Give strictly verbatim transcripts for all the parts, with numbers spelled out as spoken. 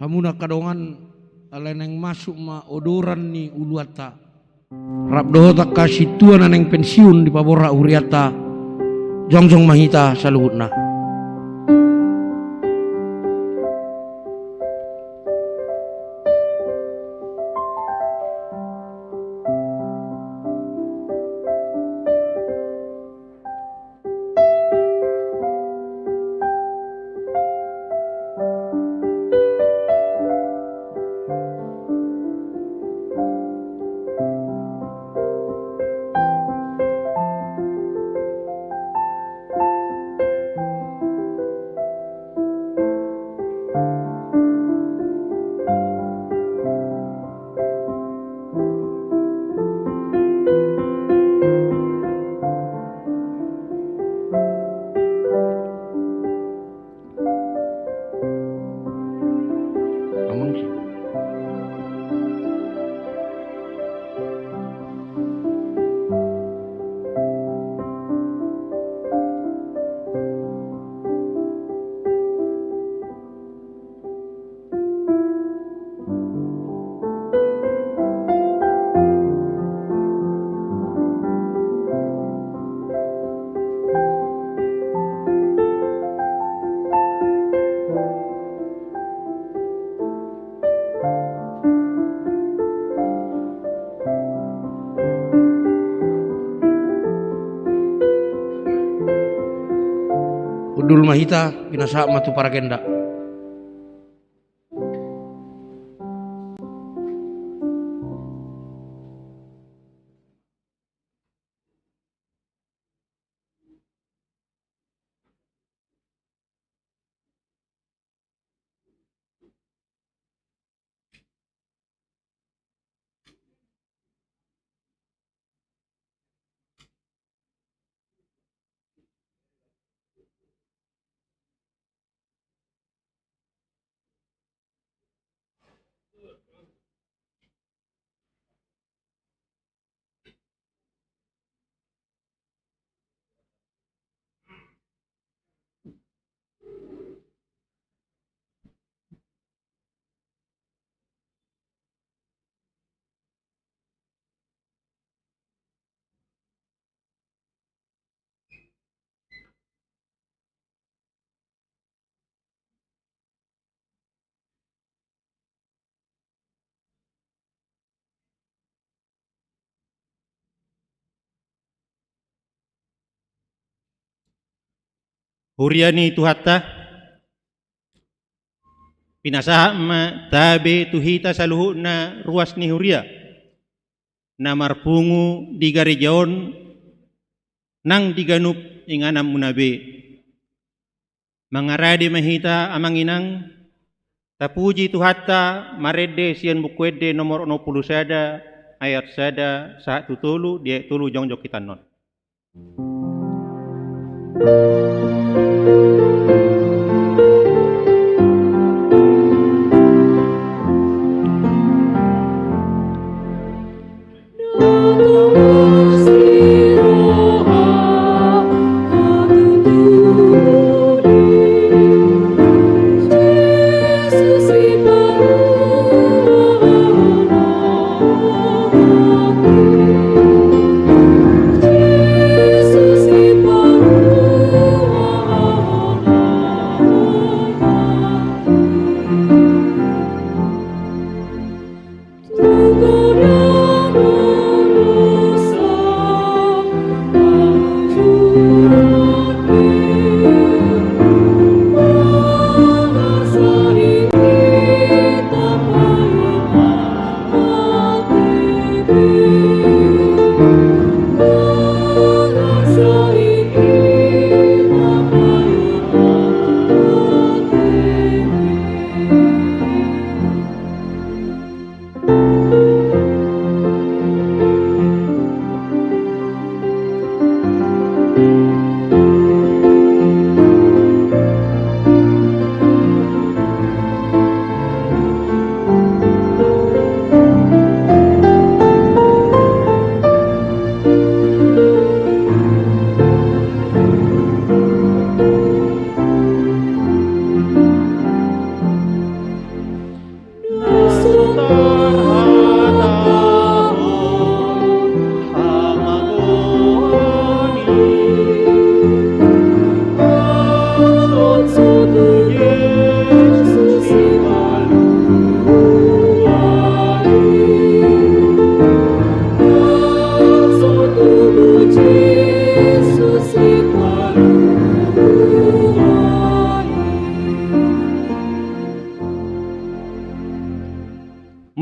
Hamu na angka dongan, alai naeng masuk ma odoran ni uluanta. Rap dohot angka sintua na naeng pensiun dipaborhat hurianta, jongjong ma hita saluhutna. Hundul ma hita, pinasahat ma tu paragenda. Huria ni Tuhanta, pinasahat ma tabe tu hita saluhutna ruas ni huria na marpungu di gareja on nang di ganup ingananmuna be. Mangarade ma hita, amang inang, tapuji Tuhanta marende sian Buku Ende nomor onom pulu sada, ayat sada sahat tu tolu, di ayat tolu jongjong hita annon.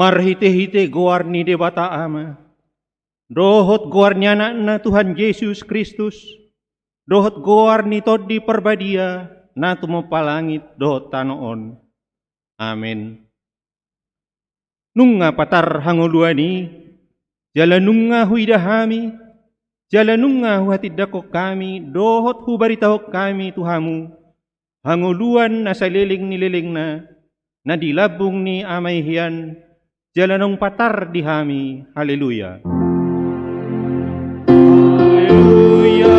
Marhite-hite goar ni Debata Ama, dohot goar ni Anakna Tuhan Jesus Kristus, dohot goar ni Tondi Parbadia, na tumompa langit dohot tano on. Amen. Nunga patar hangoluan i, jala nunga huida hami, jala nunga huhatindangkon hami, dohot hubaritahon hami tu hamu, hangoluan na saleleng ni lelengna, na di lambung ni Ama i hian, jala naung patar di hami. Haleluya. Haleluya,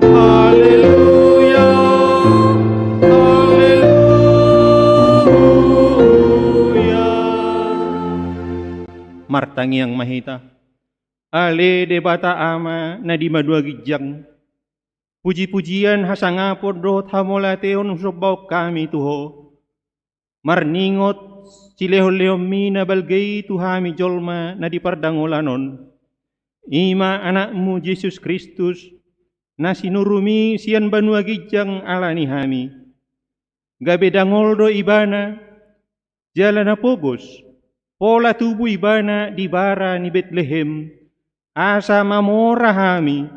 haleluya, haleluya. Martangiang ma hita. Ale Debata Ama na di banua ginjang, puji-pujian, hasangapon dohot hamauliateon husombahon hami tu Ho. Marningot silehon-lehonmi na balga i tu hami jolma na di pardangolan on, i ma Anakmu Jesus Kristus, na sinurumi sian banua ginjang ala ni hami. Gabe dangol do Ibana, jala na pogos, pola tubu Ibana di bara ni Betlehem, asa mamora hami.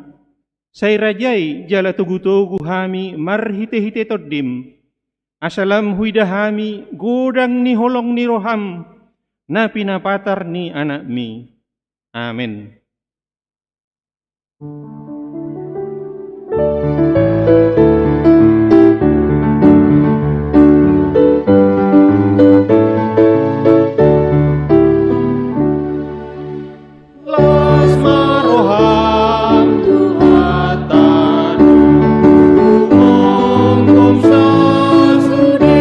Sai rajai jala togu-togu hami marhite-hite Tondim, asa lam huida hami godang ni holong ni roham, na pinapatar ni Anakmi. Amen. Las ma roham Tuhanta, tumomgom sasude.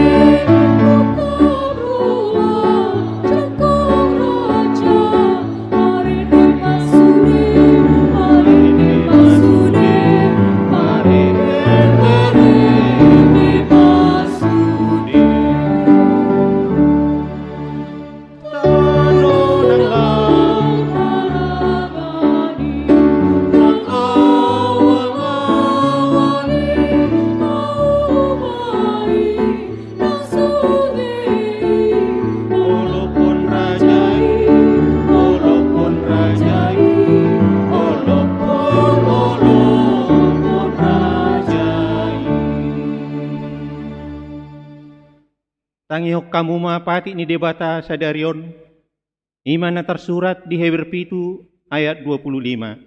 Tangihon hamu ma patik ni Debata sadari on, i ma na tarsurat di Heber pitu ayat dua pulu lima.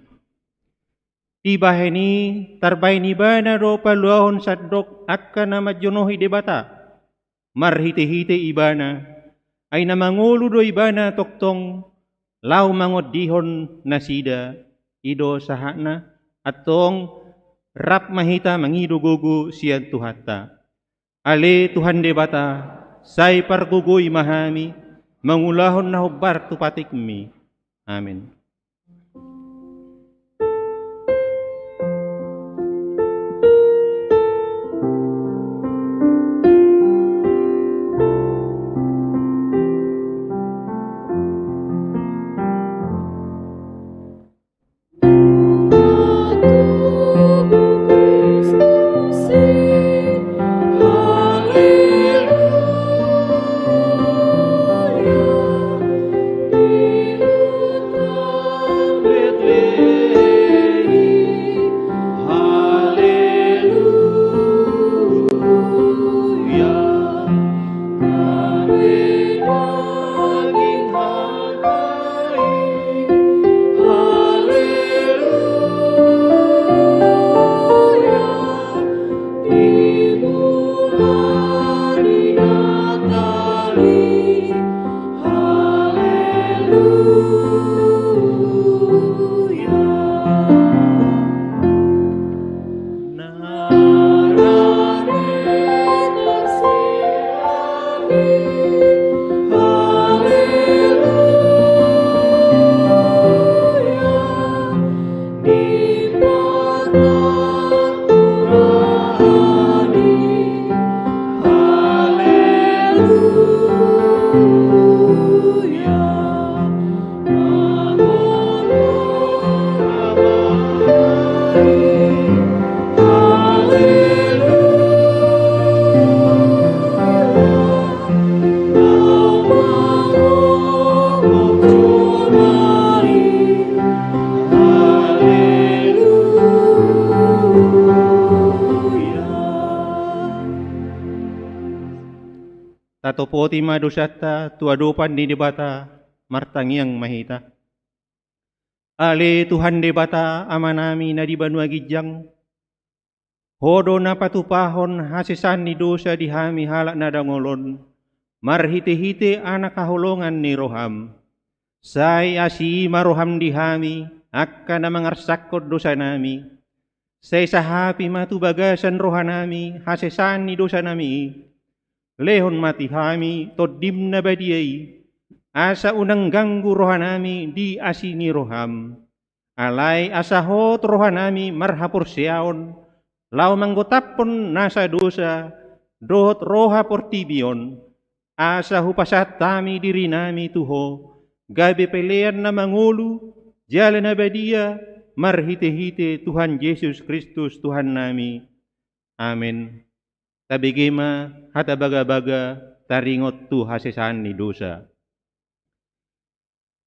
Dibahen i, tarbahen Ibana do paluahon sandok angka na manjonohi Debata marhite-hite Ibana, ai na mangolu do Ibana tongtong laho mangondihon nasida. I do sahatna. Antong, rap ma hita mangido gogo sian Tuhanta. Ale Tuhan Debata, sai pargogoi ma hami mangulahon na hombar tu patikmi. Amen. Topoti ma dosanta tu adopan ni Debata, martangiang ma hita. Ale Tuhan Debata, Amanami na di banua ginjang, Ho do na patupahon hasesaan ni dosa di hami halak na dangol on, marhitehite anak haholongan ni roham. Sai asi ma roham di hami, angka na mangarsakkon dosanami. Sai sahapi ma tu bagasan rohanami hasesaan ni dosanami i. Lehon ma tu hami Tondim na badia i, asa unang ganggu rohanami di asi ni roham. Alai asa hot rohanami marhaporseaon, laho manggotaphon nasa dosa dohot roha portibi on, asa hupasahat hami dirinami tu Ho, gabe pelean na mangolu jala na badia, marhitehite Tuhan Jesus Kristus Tuhannami. Amen. Tabege ma hata bagabaga taringot tu hasesaan ni dosa.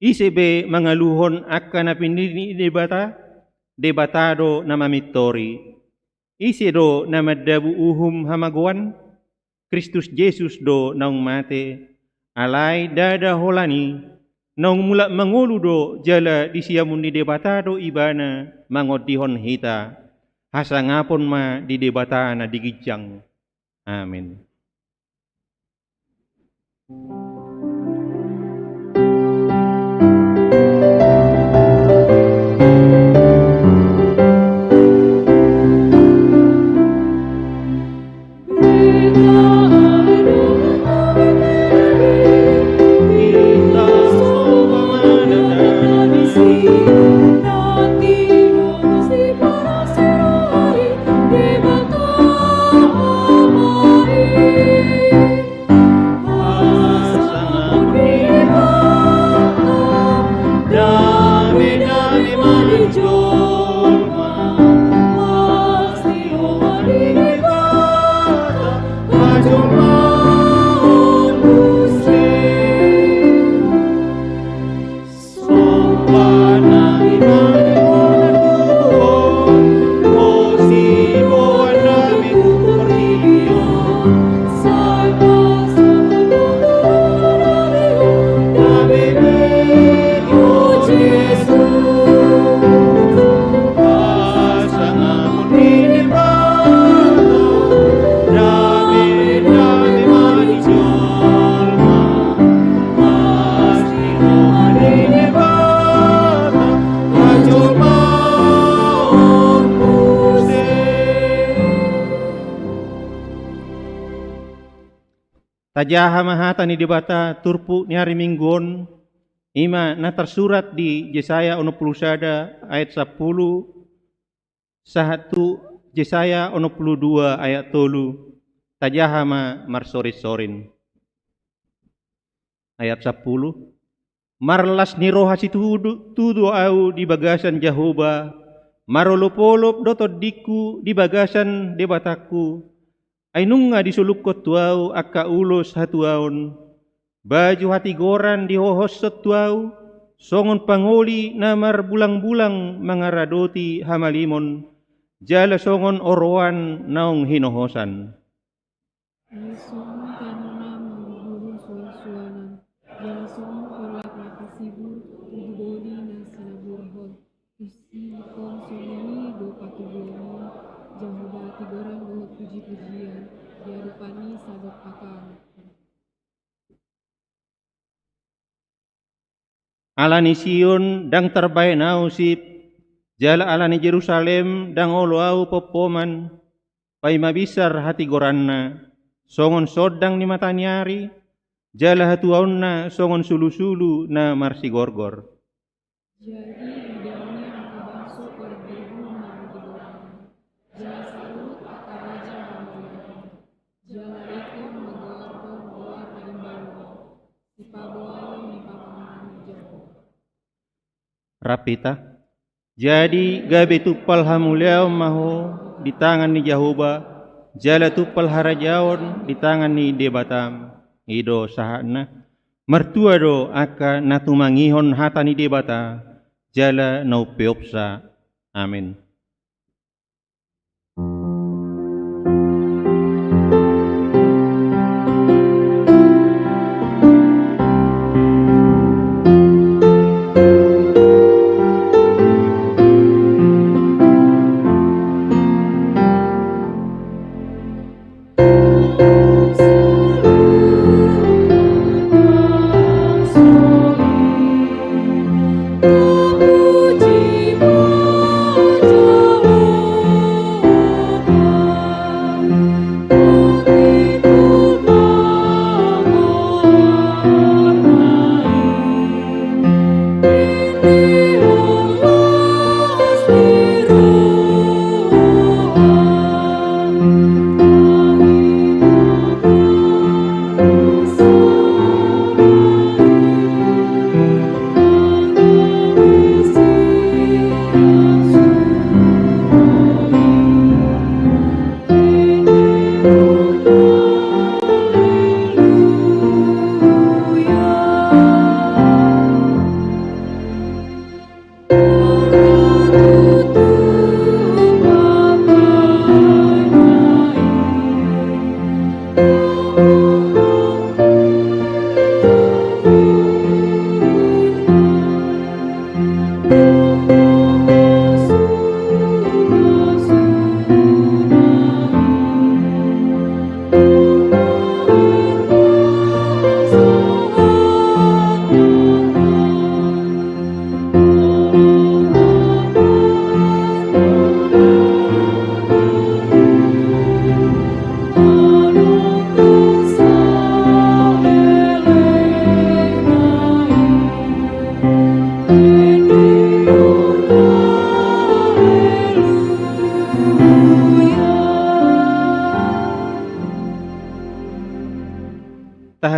Ise be mangaluhon angka na pinillit ni Debata? Debata do na mamintori. Ise do na mandabu uhum hamagoan? Kristus Jesus do naung mate, alai ndada holan i, naung mulak mangolu do, jala di siamun ni Debata do Ibana mangondihon hita. Hasangapon ma di Debata na di ginjang. Amen. Tajaha ma hata ni Debata turpuk ni ari Minggu on, i ma na tarsurat di Jesaya onom pulu sada ayat sampulu, sahat tu Jesaya onom pulu dua ayat tolu. Tajaha ma marsorinsorin. Ayat sampulu. Marlas ni roha situdu, tudu ahu di bagasan Jahowa, marolopolop do tondingku di bagasan Debatangku. Ai nunga disolukkon tu ahu angka ulos hatuaon, baju hatigoran dihohoshon tu ahu, songon pangoli na marbulangbulang mangaradoti hamalimon, jala songon oroan naung hinohosan. Ai songon tano na manggugur suansuanan, jala songon pollak na pasibur, tudu boli na sinaburhon. Tusi ingkon songon i do patuduhonmu, Jahowa, tigoran dohot pujipujian di adopanmi sadok angka anakmu. Ala ni Sion ndang tarbahen ahu sip, jala ala ni Jerusalem ndang olo ahu pompoman, paima binsar hatigoranna, songon sondang ni mataniari, jala hatuaonna songon sulusulu na marsigorgor. Jadi idaongi angka bangso parbegu marhatigoran, jala saluhut angka raja marmuliaon, jala ingkon magoarhon goar na imbaru on, sipaboaon ni pamangan ni Jahowa. Rap hita. Jadi gabe tumpal hamuliaon ma ho di tangan ni Jahowa, jala tumpal harajaon di tangan ni Debatam. I do sahatna. Martua do angka na tumangihon hata ni Debata, jala na umpeopsa. Amen.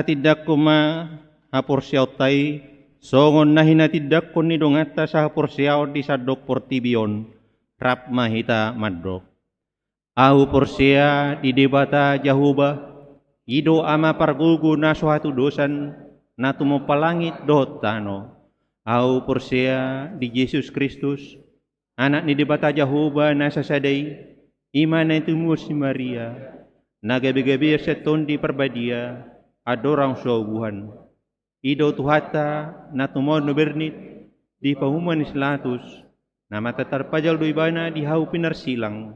Tindanghon ma haporseaonta i, songon na hinatindangkon ni donganta sahaporseaon di sandok portibi on, rap ma hita mandok. Ahu porsea di Debata Jahowa, i do Ama pargogo na so hatudosan, na tumompa langit dohot tano. Ahu porsea di Jesus Kristus, Anak ni Debata Jahowa na sasada i, i ma na tinumos ni Maria, na gabe-gabean sian Tondi Parbadia, andorang so buhan. I do Tuhanta, na tumaon na bernit, di pahuman ni si Latus, na mata tarpajal do ibana di hau pinarsilang,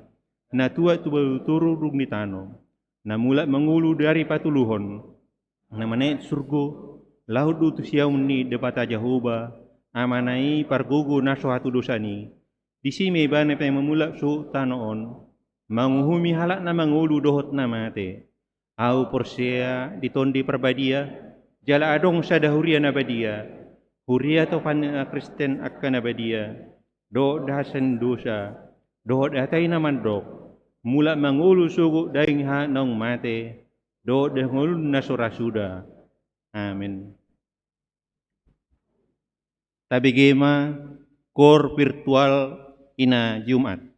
na tuat tu bayu toru dung ni tano, na mulak mangolu dari patuluhon, na manaek tu surgo, laho do tu siamun ni Debata Jahowa, Amana i pargogo na so hatudosan i. Disi ma ibana pe mamulak suhut tano on, manguhumi halak na mangolu dohot na mate. Ahu porsea di Tondi Parbadia, jala adong sada huria na badia, huria topan ni na Kristen angka na badia, dohot dahasan dosa, dohot hata i na mandok, mulak mangolu sogot daging halak naung mate, dohot daging ngolun na so ra suda. Amen. Tabege ma koor virtual ina Jumat.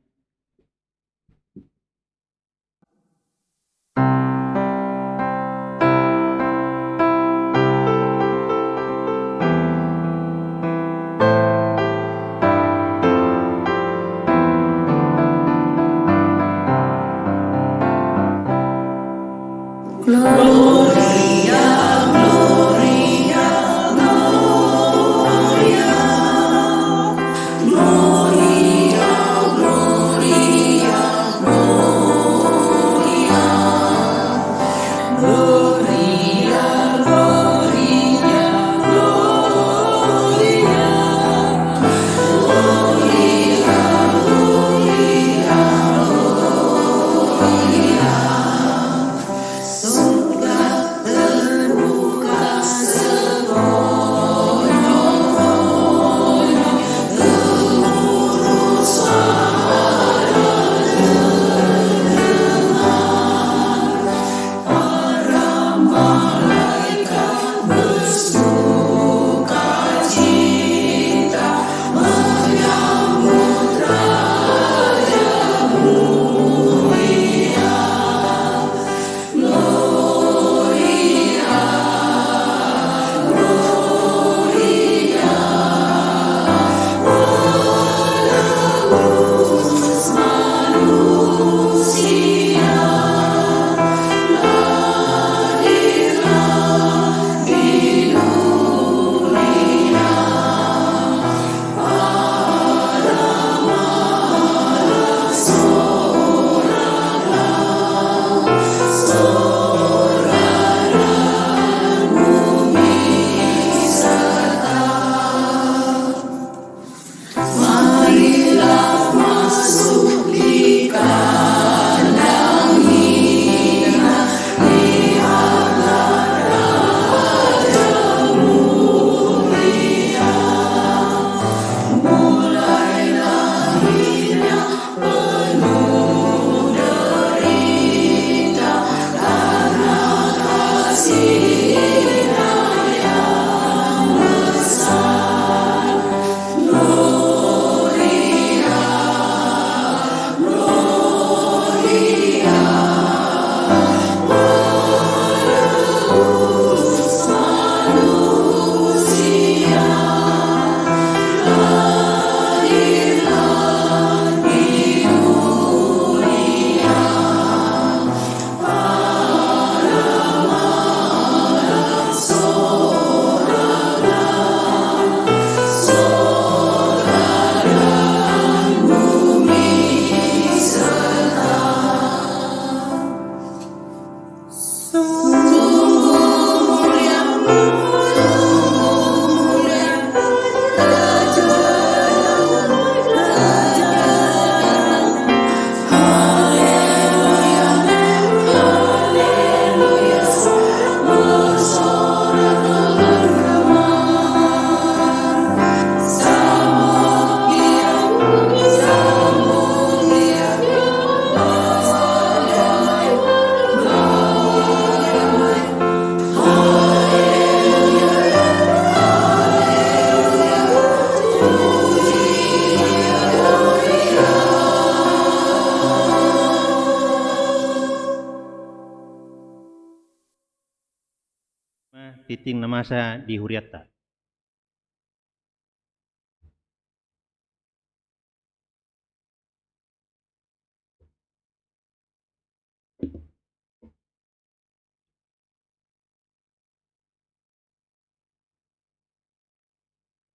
tingting na masa di hurianta.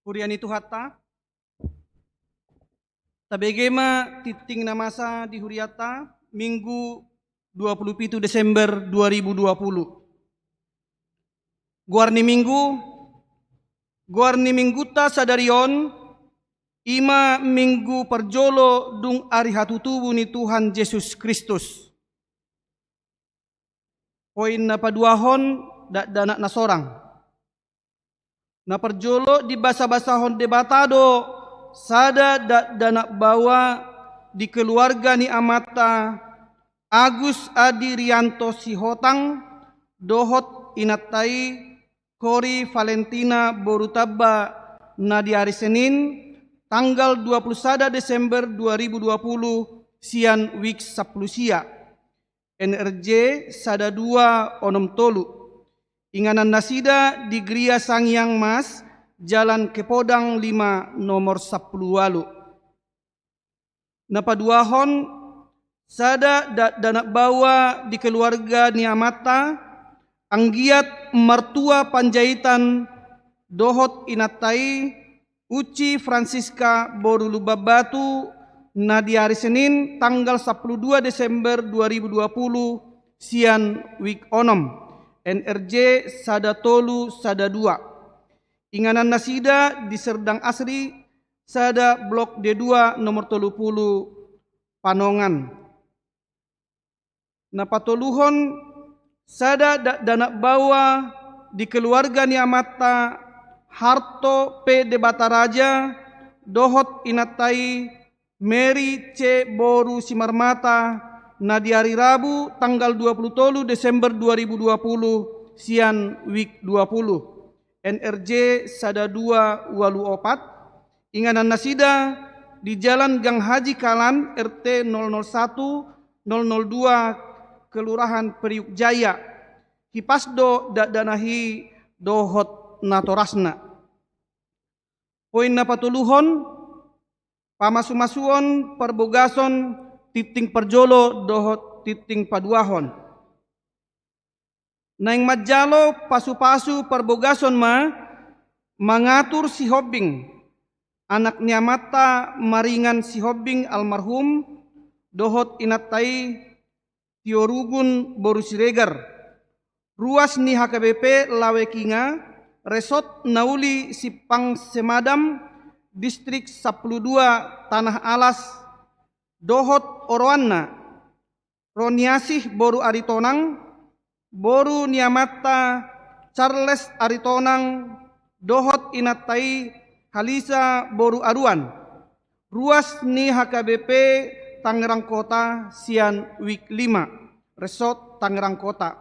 Huria ni Tuhanta, tabege ma tingting na masa di hurianta, Minggu dua puluh pitu Desember dua ribu dua puluh. Goar ni Minggu, goar ni Minggunta sadari on, i ma Minggu parjolo dung ari hatutubu ni Tuhan Jesus Kristus. Poin na paduahon, dakdanak na sorang. Na parjolo dibasabasahon Debata do sada dakdanak baoa di keluarga ni amanta Agus Adirianto Sihotang dohot inanta i Kori Valentina boru Tamba na di ari Senin tanggal dua puluh sada Desember dua ribu dua puluh sian wijk sampulu sia. N R J sada dua onom tolu. Inganan nasida di Geria Sangiang Mas, Jalan Kepodang lima, nomor sampulu ualu. Na paduahon, sada dakdanak baoa di keluarga ni amanta, anggiat martua Panjaitan dohot inanta i, Uci Francisca boru Lumban Batu, na di ari Senin tanggal sampulu dua Desember dua ribu dua puluh sian wijk onom, N R J sada tolu sada dua. Inganan nasida di Serdang Asri, sada blok D dua nomor tolu pulu, Panongan. Na patoluhon, sada dakdanak baoa di keluarga ni amanta Harto P Debataraja dohot inanta i Mary C boru Simarmata, na di ari Rabu tanggal dua puluh tolu Desember dua ribu dua puluh sian wijk dua puluh, N R J sada dua ualu opat. Inganan nasida di Jalan Gang Haji Kalan, R T nol nol satu, nol nol dua, Kelurahan Priuk Jaya. Hipas do dakdanak i dohot natorasna. Poin na patoluhon, pamasumasuon parbogason tingting parjolo dohot tingting paduahon. Naeng manjalo pasupasu parbogason ma mangatur Sihombing, anak ni amanta Maringan Sihombing almarhum, dohot inanta i Tio Rugun boru Siregar, ruas ni H K B P Lawekinga, Resort na uli Simpang Semadam, Distrik sampulu dua Tanah Alas, dohot oroanna, Roniasih boru Aritonang, boru ni amanta Charles Aritonang, dohot inanta i Halisa boru Aruan, ruas ni H K B P Tangerang Kota sian wijk lima, Resort Tangerang Kota.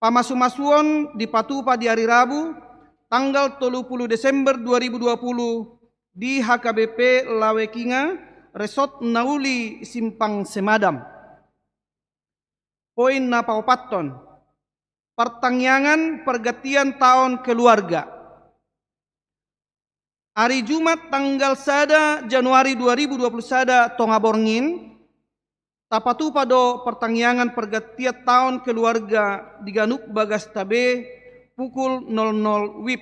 Pamasumasuon dipatupa di ari Rabu, tanggal tolu pulu Desember dua ribu dua pulu, di H K B P Lawekinga, Resort na uli Simpang Semadam. Poin na paopathon, partangiangan pargantian taon keluarga. Ari Jumat tanggal sada Januari dua ribu dua pulu sada tonga borngin, tapatupa do partangiangan pargantian taon keluarga di ganup bagasta be pukul nol nol wib,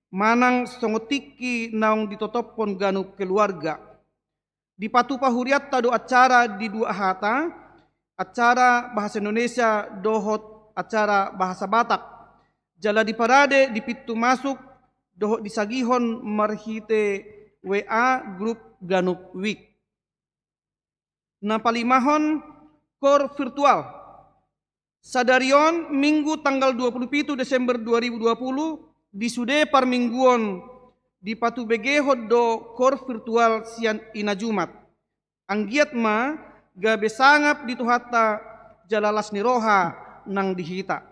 manang songon tingki naung ditotophon ganup keluarga. Dipatupa hurianta do acara di dua hata, acara bahasa Indonesia dohot acara bahasa Batak. Jala diparade di pintu masuk dohot disagihon marhite W A grup ganup wijk. Na palimahon, koor virtual. Sadari on, Minggu tanggal dua pulu pitu Desember dua ribu dua pulu, di sude parmingguon, dipatubegehon do koor virtual sian i na Jumat. Anggiat ma gabe sangap di Tuhanta jala las ni roha nang di hita.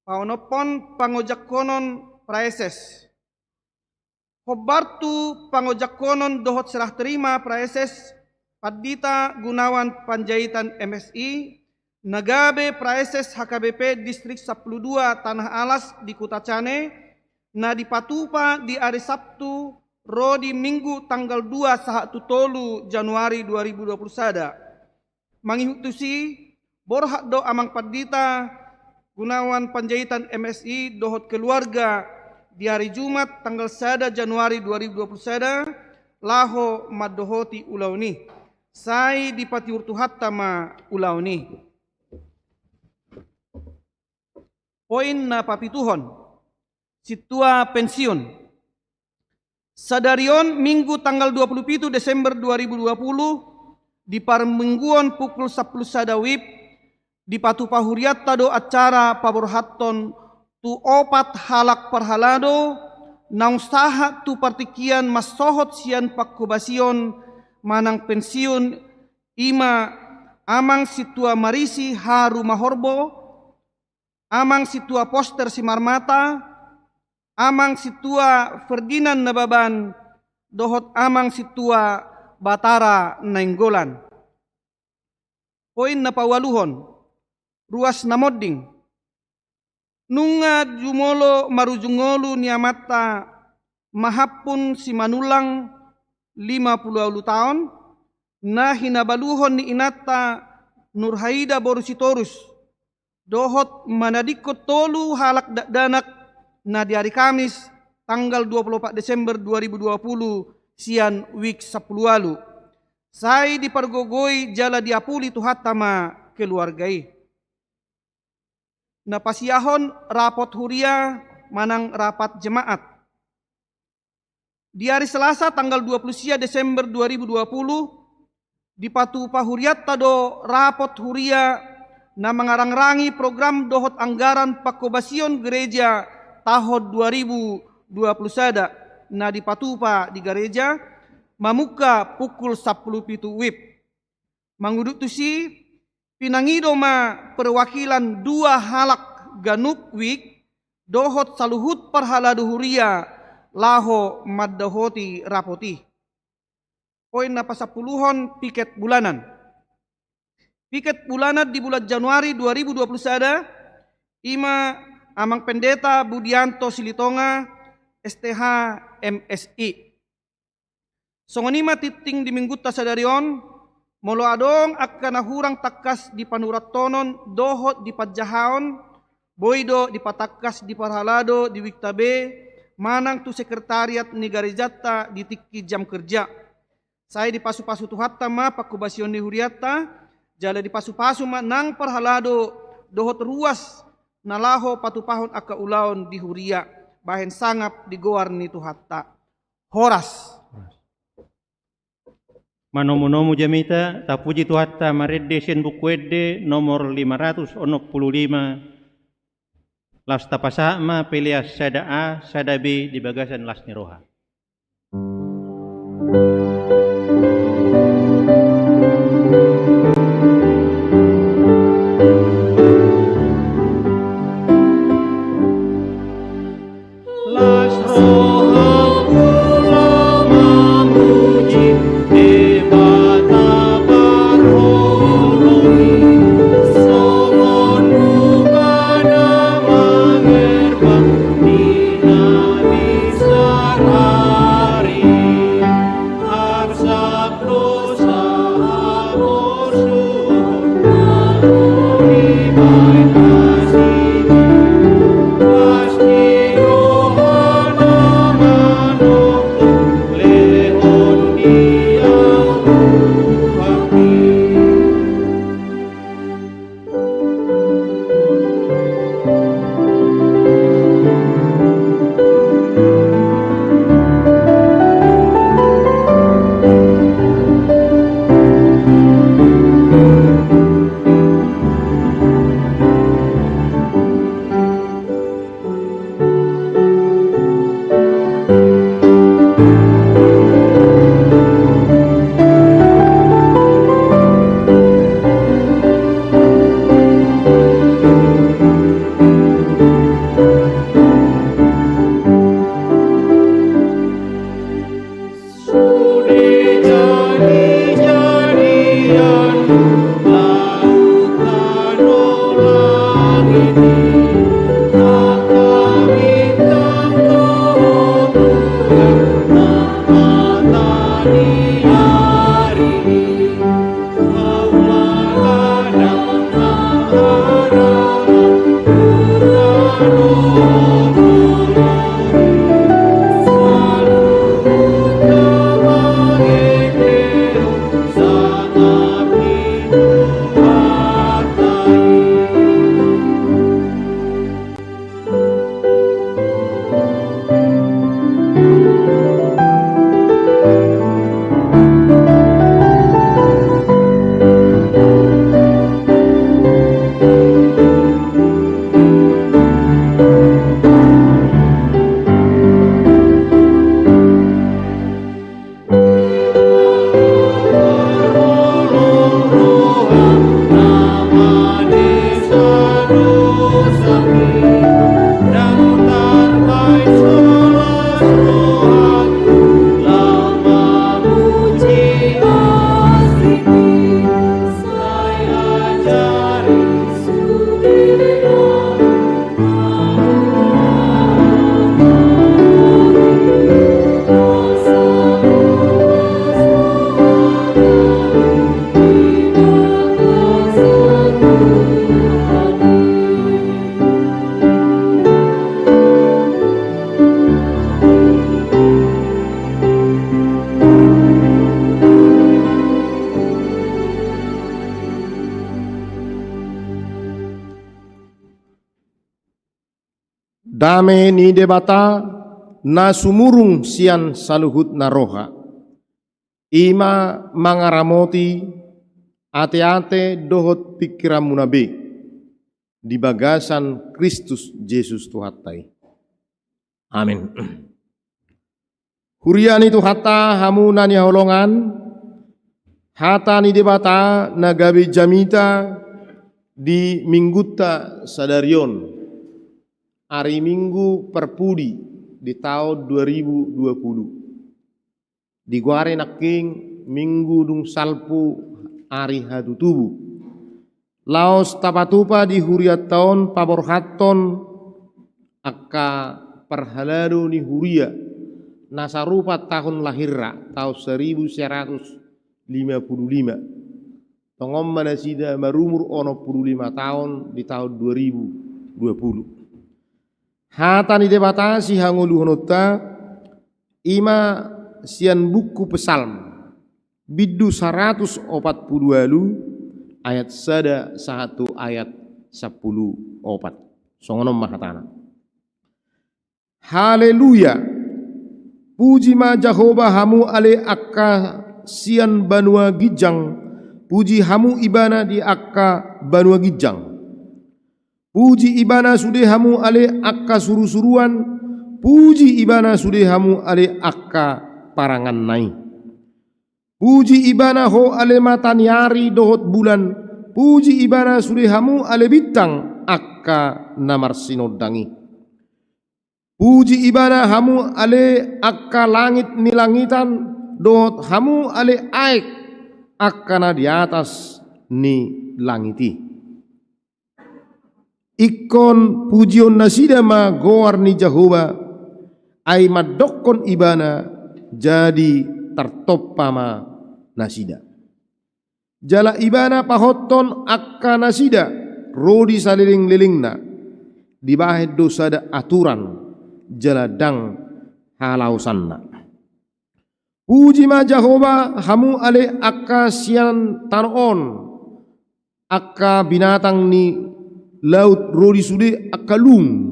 Paonomhon pangojakhonon praeses. Hombar tu pangojakhonon dohot serah terima praeses Pandita Gunawan Panjaitan M Si, na gabe praeses H K B P Distrik Sampulu Dua Tanah Alas di Kutacane, na dipatupa di ari Sabtu ro di Minggu tanggal dua sahat tu tolu Januari dua ribu dua puluh sada. Mangihut tusi, borhat do Amang Pandita Gunawan Panjaitan, M Si, dohot keluarga di ari Jumat tanggal sada Januari dua ribu dua puluh sada laho mandohoti ulaon i. Sai dipatiur Tuhanta ma ulaon i. Poin na papituhon, sintua pensiun. Sadari on, Minggu tanggal dua puluh pitu Desember dua ribu dua puluh, di parmingguon pukul sampulu sada wib, dipatupa hurianta do acara paborhathon tu opat halak parhalado naung sahat tu partingkian mansohot sian pangkobasion manang pensiun, i ma Amang Sintua Marisi Harumahorbo, Amang Sintua Poster Simarmata, Amang Sintua Ferdinand Nababan, dohot Amang Sintua Batara Nainggolan. Poin na paualuhon, ruas na monding. Nunga jumolo marujung ngolu ni amanta Mahampun Simanullang, lima pulu ualu taon, na hinabaluhon ni inanta Nurhaida boru Sitorus, dohot manadingkon tolu halak dakdanak na di ari Kamis tanggal dua pulu opat Desember dua ribu dua pulu sian wik sampulu ualu. Sai dipargogoi jala diapuli Tuhanta ma keluarga i. Na pasiahon rapot huria manang rapat jemaat. Di ari Selasa tanggal dua pulu sia Desember dua ribu dua pulu, dipatupa hurianta do rapot huria na mangarangrangi program dohot anggaran pangkobasion gereja tahun dua ribu dua pulu sada, na dipatupa di gareja, mamungka pukul sampulu pitu wib. Mangudut tusi, pinangido ma perwakilan dua halak ganup wik dohot saluhut parhalado huria laho mandohoti rapot i. Poin na pasampuluhon, piket bulanan. Piket bulanan di bulan Januari dua ribu dua puluh sada, i ma Amang Pendeta Budianto Silitonga, S T H, M Si. Songon i ma tingting di minggunta sadari on, molo adong angka na hurang tangkas di panurathonon dohot di panjahaon, boi do dipatangkas di parhalado di wikta be, manang tu sekretariat ni garejanta di tingki jam kerja. Sai dipasupasu Tuhanta ma pangkobasion ni hurianta, jala dipasupasu ma nang parhalado dohot ruas na laho patupahon angka ulaon di huria, bahen sangap di goar ni Tuhanta. Horas. Manomunomu jamita, tapuji Tuhanta marende sian Buku Ende nomor lima ratus onom pulu lima, laos tapasahat ma Peleas sada A, sada B di bagasan las ni roha. Dame ni Debata na sumurung sian saluhut na roha, i ma mangaramoti ateate dohot pingkiranmuna be di bagasan Kristus Jesus Tuhanta i. Amin. Huria ni Tuhanta, hamu na hinaholongan, hata ni Debata na gabe jamita di minggunta sadari on, ari Minggu parpudi di taon dua ribu dua puluh. Digoari nangkin Minggu dung salpu ari hatutubu. Laos tapatupa di hurianta on paborhathon angka parhalado ni huria na sarupa tahun lahirna, taon seribu sembilan ratus lima puluh lima. Tongon ma nasida marumur onom puluh lima taon di taon dua ribu dua puluh. Hata ni Debata sihangoluhononta i ma sian buku Psalm, bindu saratus opat pulu ualu, ayat sada sahat tu ayat sampulu opat. Songon on ma hatana. Haleluya! Puji ma Jahowa hamu ale angka sian banua ginjang, puji hamu Ibana di angka banua ginjang. Puji Ibana sude hamu ale angka surusuruan, puji Ibana sude hamu ale angka paranganna i. Puji Ibana ho ale mata ni ari dohot bulan, puji Ibana sude hamu ale bintang angka na marsinondang i. Puji Ibana hamu ale angka langit ni langitan, dohot hamu ale aek angka na di atas ni langit i. Ingkon pujion nasida ma goar ni Jahowa, ai mandokkon Ibana jadi tartompa ma nasida. Jala Ibana pahothon angka nasida ro di salelenglelengna, dibahen do sada aturan jala ndang halaosanna. Puji ma Jahowa, hamu ale angka sian tano on, angka binatang ni laut ro di sude angka lung.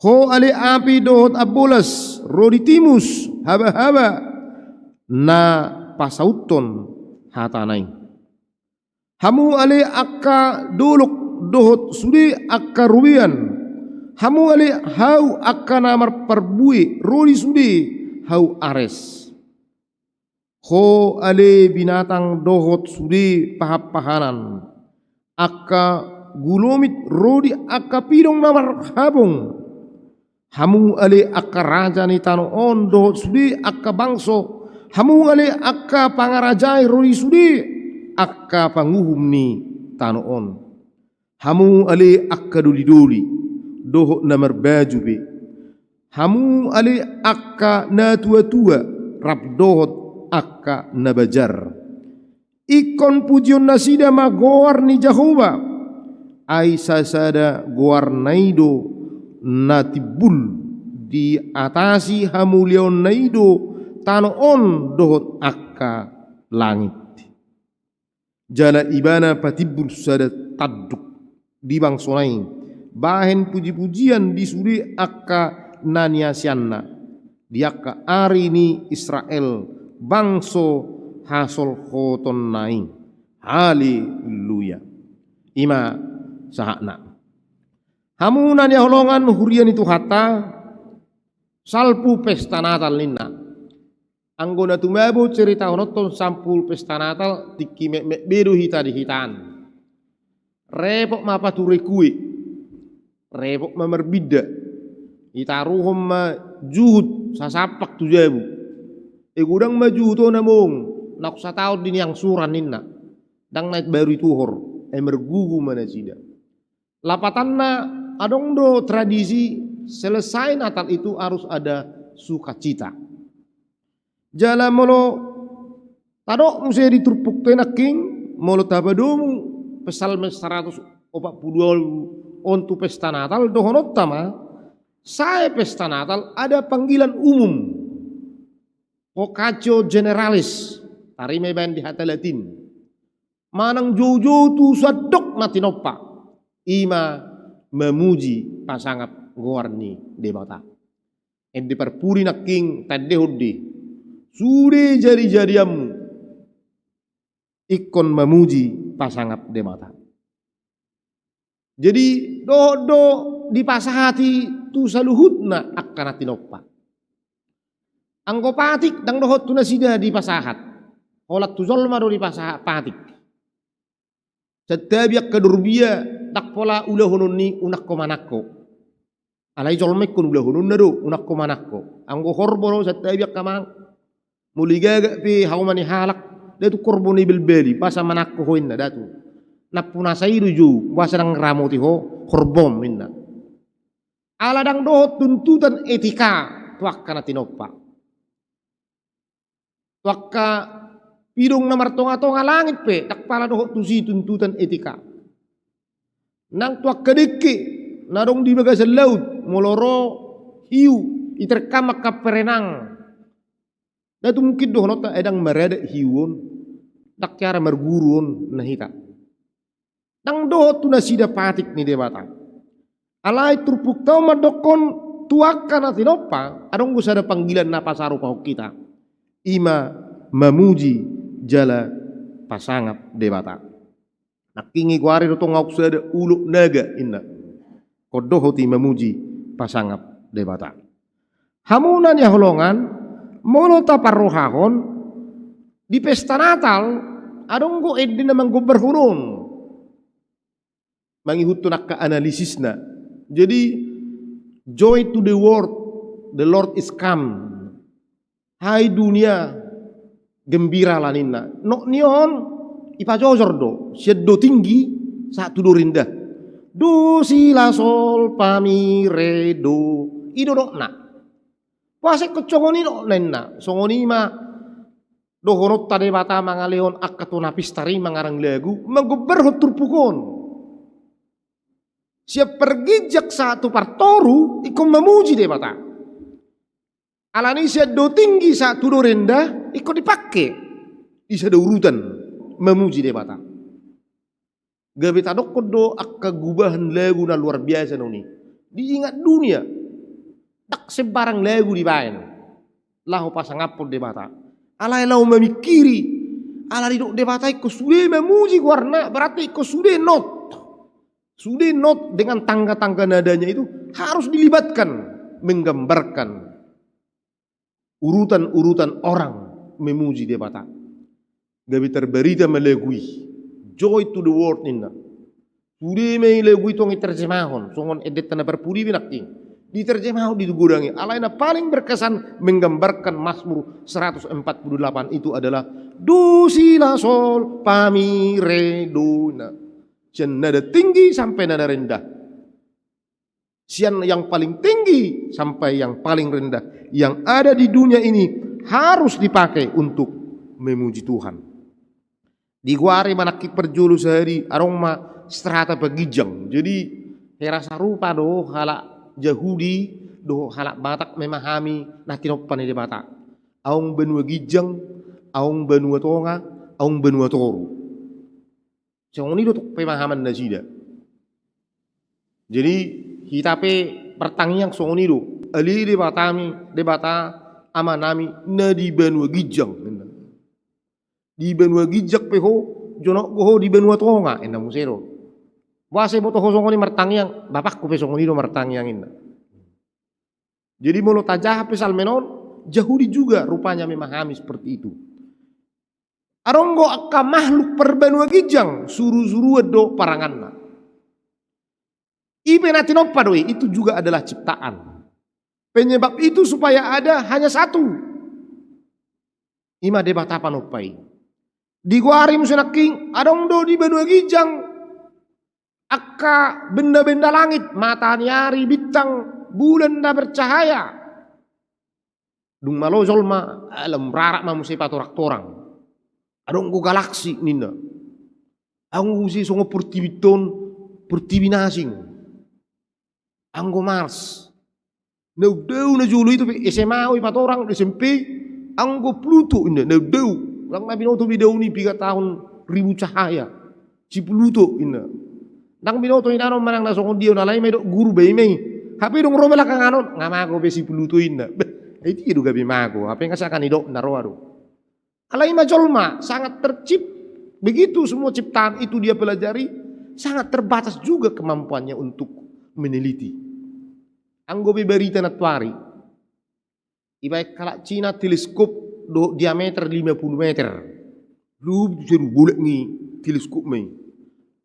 Ho ale api dohot ambolas ro di timus, habahaba na pasauthon hatana i. Hamu ale angka dolok dohot sude angka robean, hamu ale hau angka na marparbue ro di sude hau Ares. Ho ale binatang dohot sude pahanpahanan, angka gulomit ro di angka pidong na marhabong. Hamu ale angka raja ni tano on dohot sude angka bangso, hamu ale angka pangarajai ro di sude angka panguhum ni tano on. Hamu ale angka dolidoli dohot na marbaju pe, hamu ale angka natuatua rap dohot angka na bajar. Ingkon pujion nasida ma goar ni Jahowa, ai sasada goarna i do na timbul, diatasi hamuliaonna i do tano on dohot angka langit. Jala Ibana patimbul sada tanduk di bangsona i, bahen pujipujian di sude angka na niasianna, di angka ari ni Israel, bangso hasolhotonna i. Haleluya. I ma sahatna. Hamu na hinaholongan huria ni Tuhanta, salpu pesta Natal ninna. Anggo na tumabo ceritahononhon salpu pesta Natal, tingki metmet be do hita di hita an. Repot ma pature kue, repot ma marbinda. Ditaruhon ma juhut sasampak tu jabu. E godang ma juhut on among, naung sataon di niangsuran ninna. Ndang na baru dituhor, e margugu ma nasida. Lapatanna, adong do tradisi selesai Natal itu harus ada sukacita. Jala molo tadok muse di turpukta i nangkin, molo tapadomu Psalmen saratus opat pulu ualu on tu pesta Natal, dohononta ma, sae pesta Natal ada panggilan umum. Vocatio generalis, tarima ibaen di hata Latin. Manang joujou tu sandok na tinompa, i ma mamuji pasangap goar ni Debata. Ende parpudi nangkin tandehon di sude jari-jarianmu ingkon mamuji pasangap Debata. Jadi dohot do dipasahati tu saluhutna angka na tinompa. Anggo patik ndang dohot tu nasida dipasahat. Holan tu jolma do dipasahat patik. Santabi angka dorbia, ndang pola ulahonon ni unang ho manang ho. Alai jolma ingkon ulahononna do unang ho manang ho. Anggo horbo do santabi angka manang. Molo digagak pe hauma ni halak, ndang tung horbo na ibalbali, boasa manang ho inna, ndang tung. Nampunasa i do jou, boasa ndang ramoti ho horbom inna. Ala ndang dohot tuntutan etika tu angka na tinompa. Tu angka pidong na martonga-tonga langit pe ndang pala dohot tusi tuntutan etika. Nang tu angka dengke na adong di bagasan laut, molo ro hiu, diterkam angka perenang, ndang tung mungkin dohononta, eh, ndang maradat hiu on, ndang hea ra marguru on na hita. Ndang dohot tu nasida patik ni Debata. Alai turpukta on mandokkon tu angka na tinompa, adong do sada panggilan na pasarupahon hita. Ima mamuji jala pasangap Debata. Nangkin i goari do tong ahu sada ulok naga inna. Ingkon dohot i mamuji pasangap Debata. Hamu na nihaholongan, molo taparrohahon, di pesta Natal adong do ende na manggombarhon on. Mangihuthon angka analisisna. Jadi, joy to the world, the Lord is come. Hai dunia, gembiralah ninna. Nok ni on, dipajojor do, sian do tinggi sahat tu do rendah. Do si la sol fa mi re do. I do dokna. Boasa ingkon songon i dokna inna. Songon i ma dohononta Debata mangalehon angka tona pistar i mangarang lagu, manggombarhon turpuk on. Sian parginjang sahat tu partoru ingkon mamuji Debata. Alani sian do tinggi sahat tu do rendah ingkon dipangke di sada urutan mamuji Debata. Gabe tadokkon do angka gubahan lagu na luar biasa na uni. Diingat dunia. Ndang sembarang lagu dibaen. Laho pasangaphon Debata. Alai laho mamingkiri. Ala didok Debata ingkon sude mamuji goarna, berarti ingkon sude not. Sude not dengan tangga-tangga nadanya itu harus dilibatkan, menggambarkan urutan-urutan orang memuji Debata. Gabe tarbarita ma lagu i. Joy to the world ninna. Sude ma i lagu i tong diterjemahon. Songon endenta na parpudi pe nangkin. Diterjemahon di godang i. Alai na paling berkesan menggambarkan Mazmur seratus empat puluh delapan itu adalah do si la sol fa mi re do. Nah, sian nada tinggi sampai nada rendah. Sian yang paling tinggi sampai yang paling rendah. Yang ada di dunia ini harus dipakai untuk memuji Tuhan. Di goari manangkin parjolo sahali adong ma strata paginjang. Jadi hera sarupa do halak Jahudi dohot halak Batak memahami na tinompa ni Debata. Adong banua ginjang, adong banua tonga, adong banua toru. Songon i do tok pemahaman nasida. Jadi hita pe partangiang songon i do. Ale Debatami, Debata Amanami na di banua ginjang. Di banua ginjang pe ho, jonok do ho di banua tonga, inna muse do. Boasa iboto ho songon i martangiang, bapakku pe songon i do martangiang inna. Jadi molo tajaha pe Psalmen on, Jahudi juga rupanya memahami seperti itu. Adong do angka makhluk parbanua ginjang, suru-suruan do paranganna. I pe na tinompa do i, itu juga adalah ciptaan. Penyebab itu supaya ada hanya satu. Ima Debata panompa i. Di goari muse nangkin, adong do di banua ginjang angka benda-benda langit, mataniari, bintang, bulan na bercahaya. Dung malo jolma, alam rarak ma muse patorang-torang. Adong do galaksi ninna. Adong do muse songon portibi on, portibi na asing. Anggo Mars. Na undau na jolo i tu pe S M A au i patorang, S M P. Anggo Pluto inna, na undau. Ndang na binoto be daun i piga tahun ribu cahaya. Si Pluto inna. Ndang binoto inna on manang na songon dia on, alai ma didok guru, ba i ma i. Hape dung ro belakangan on, nga mago be si Pluto inna. Bah, ai dia do gabe mago, hape nga sanga nidokna roa do. Alai ma jolma sangat tercip-, begitu semua ciptaan itu dia pelajari, sangat terbatas juga kemampuannya untuk meneliti. Anggo be barita nantuari, dibaen halak Cina teleskop dohot diameter lima pulu meter. Lu jadi bolak ni teleskop ma i.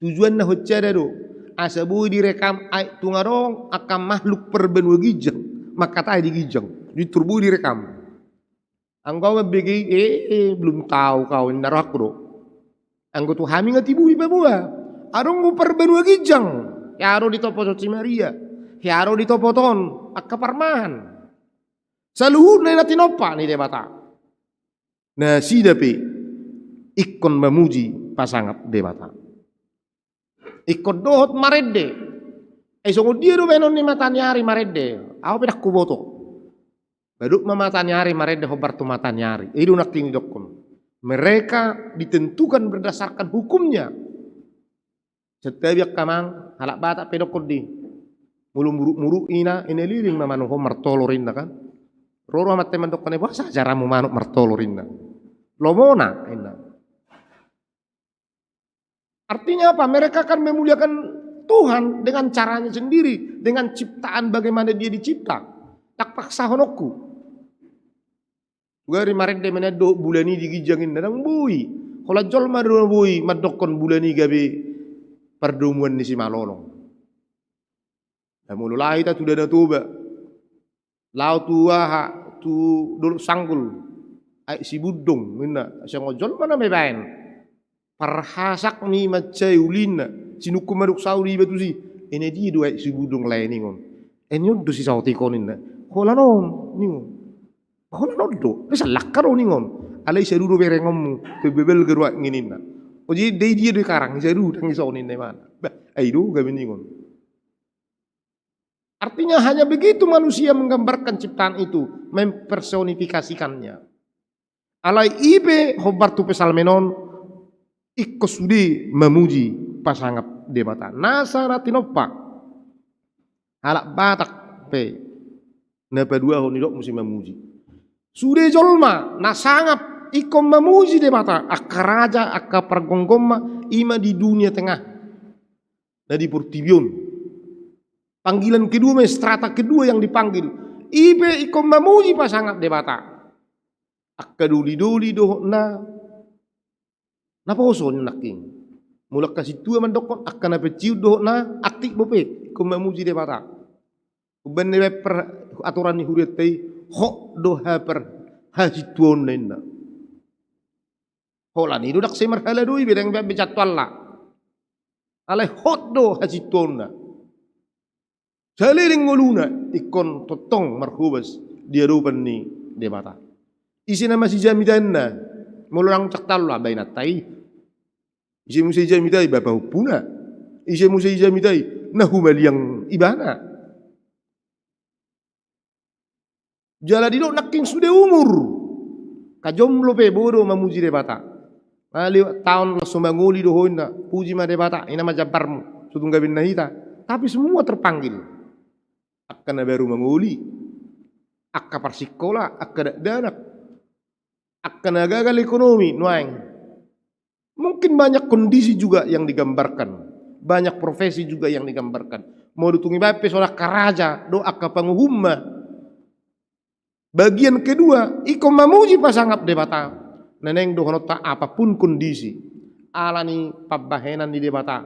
Tujuanna hot sada do, asa boi direkam aek tung adong angka makhluk parbanua ginjang mangkatai di ginjang. Di tor boi direkam. Anggo au mambege i, eh, eh, belum tahu kau, inna rohangku do. Anggo tu hami nga tibu di paboa. Adong do parbanua ginjang. Hea do ditopot on si Maria. Hea do ditopot on angka parmahan. Saluhutna i na tinompa ni Debata. Nasida pe ingkon mamuji pasangap Debata. Ingkon dohot marende. Eh, songon dia do baenon ni mataniari marende? Au pe ndang huboto. Ba dok ma mataniari marende hombar tu mataniari. I do nangkin didokkon. Mereka ditentukan berdasarkan hukumnya. Santabi angka amang, halak Batak pe dokkon di. Molo muruk-muruk ina, ina leleng ma manukon martolor inna kan. Ro do amanta mandokkon, eh, boasa jaramu manuk martolor inna. Lomona inna. Artinya apa? Mereka akan memuliakan Tuhan dengan caranya sendiri, dengan ciptaan bagaimana dia dicipta. Tak paksahononku. Sugari marende ma nian dohot bulan i di ginjang inna, ndang boi. Holan jolma do na boi mandokkon bulan i gabe pardomuan ni simalolong. Na molo laho hita tu Danau Toba, laho tu aha, tu Dolok Sanggul, aek Sibundong inna, songon jolma na mambaen. Parhasak ni mansai uli inna, sinungkun ma dok saur iba tusi. Ene dia do aek Sibundong lae ningon. Ene on do sisaotik on inna. Holan on ningon. Holan on do, na sallangka do ningon. Alai saru do berengonmu, pe bebel geruak ninna. Oje dai dia do i karang, saru dang i songon inna imana. Bah, ai do gabe ningon. Artinya hanya begitu manusia menggambarkan ciptaan itu, mempersonifikasikannya. Alai i pe hombar tu Psalmen on, ingkon sude mamuji pasangap Debata. Nasa ra tinompa. Halak Batak pe na paduahon nidok muse mamuji. Sude jolma na sangap ingkon mamuji Debata, angka raja, angka pargomgom ma, i ma di dunia tengah. Na di portibi on. Panggilan kedua ma, strata kedua yang dipanggil. I pe ingkon mamuji pasangap Debata. Angka doli-doli dohot na, na poso nangkin. Molo angka sintua mandokkon, angka na pensiun dohot na aktif bope, ingkon mamuji Debata. Umbaen na dibaen per aturan ni hurianta i, hot do haper hasintuaonna inna. Holan i do dang sai marhala do i be, dang be jatualla. Alai hot do hasintuaonna. Saleleng ngoluna ingkon tongtong marhobas di adopan ni Debata. Ise nama sijamitaanna, molo dang jatualla ba inanta i. Ise muse jamita i, ba pahompuna. Ise muse jamita i, na humaliang ibana. Jala didok nangkin sude umur. Angka jomblo pe boi do mamuji Debata. Nga lewat taon laos so mangoli do ho inna, puji ma Debata, ina ma jambarmu, so tung gabinna hita. Tapi semua terpanggil. Angka na baru mangoli, angka parsikola, angka dakdanak, angka na gagal ekonomi nuaeng. Mungkin banyak kondisi juga yang digambarkan, banyak profesi juga yang digambarkan. Molo tung ibaen pe songon angka raja dohot angka panguhumna. Bagian kedua, ingkon mamuji pasangap Debata. Na naeng dohononta apapun kondisi, ala ni pambahenan ni Debata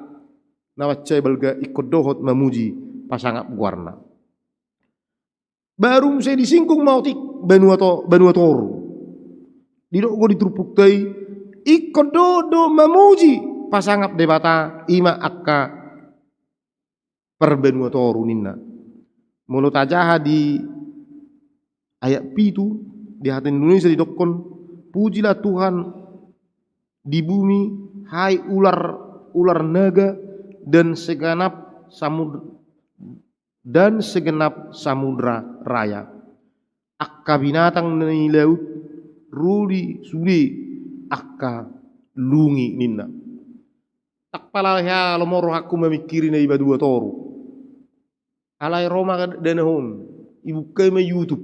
na mansai balga, ingkon dohot mamuji pasangap goarna. Baru muse disinggung ma otik banua to-, banua toru. Didok do di turpukta i, ingkon dohot do mamuji pasangap Debata, i ma angka parbanua toru ninna. Molo tajaha di ayat pitu, di hata Indonesia didokkon, pujilah Tuhan di bumi, hai ular, ular naga, dan segenap samud-, dan segenap samudra raya. Angka binatang ni laut, ro di sude angka lungi ninna. Tak Pala hea lomo rohangku mamingkiri na i ba dua toru. Alai ro ma dana on, ibuka ma YouTube.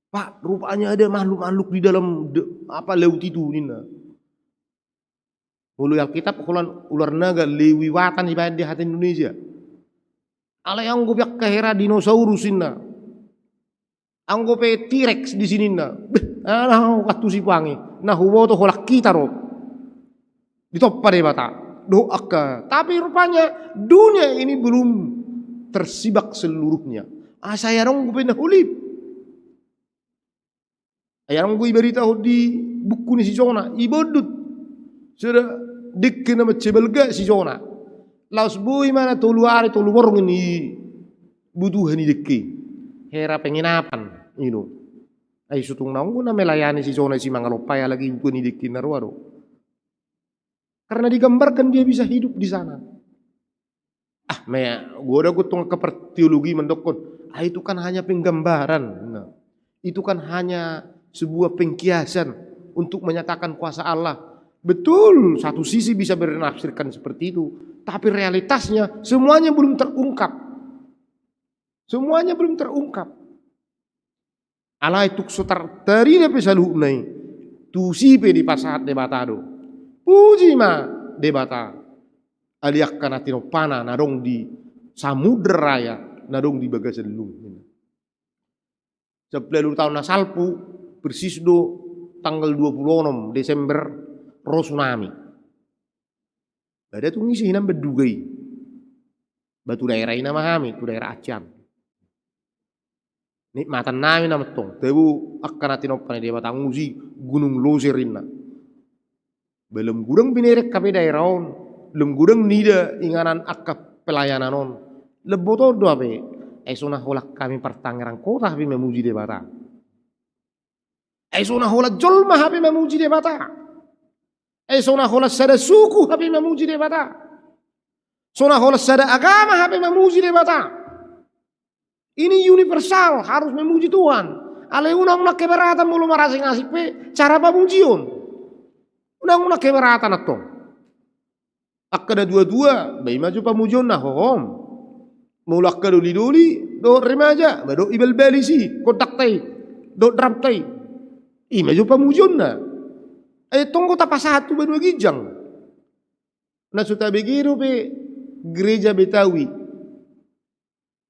Pak, rupanya ada makhluk-makhluk di dalam de-, apa, laut itu, ninna. Molo i Alkitab holan ular naga, lewi watan ibaen di hata Indonesia. Alai anggo pe angka hera dinosaurus, ninna. Anggo pe T-Rex di sini, ninna. Beh, ala ho kantusi pangi. Na huboto holan hita do. Ditompa Debata. Dohot angka. Tapi rupanya dunia ini belum tersibak seluruhnya. Asa i adong pe na holip. Ai adong do ibaritahon di buku ni si Jona, ibondut. Sada dengke na mansai balga si Jona. Laos boi ma na tolu ari tolu borngin ibutuhon ni dengke. Hera penginapan, i do. Ai so tung naung do na melayani si Jona i si mangalompa i, ala kebutuhan ni dengke na roa do. Karena digambarkan dia bisa hidup di sana. Ah, mea, godang do tong angka parteologi mandokkon, ah, itu kan hanya penggambaran. Nah, itu kan hanya sebuah pengkiasan untuk menyatakan kuasa Allah. Betul, satu sisi bisa menafsirkan seperti itu, tapi realitasnya semuanya belum terungkap. Semuanya belum terungkap. Alai tung so tar-, tarida pe saluhutna i, tusi pe dipasahat Debata do. Puji ma Debata. Alai angka na tinompana na adong di Samudra Raya, na adong di bagasan lung. Sampulu ualu taon na salpu, persis do tanggal dua pulu onom Desember, ro tsunami. Ba da tung ise hinan manduga i. Ba tu daerah i nama hami, tu daerah Aceh an. Nikmatan nami nama tong, tabo angka na tinompa ni Debata, nguji Gunung Loser, ninna. Ba lam godang binereng hape daerah on, lam godang nida inganan angka pelayanan on. Lambot on do hape, ai so na holan hami partangerang kota hape mamuji Debata. Ai so na holan jolma hape mamuji Debata. Ai so na holan sada suku hape mamuji Debata. So na holan sada agama hape mamuji Debata. Ini universal, harus memuji Tuhan. Alai unang na keberatan molo marasing-asing pe cara pamujion. Unang na keberatan antong. Angka na tua-tua, ba i ma jo pamujionna, hohom. Molo angka doli-doli, dohot remaja, ba dohot ibalbal i si, kondangta i, dohot drumta i. I ma jo pamujionna. Ai tong do tapasahat tu banua ginjang. Na so tabege dope gereja Betawi.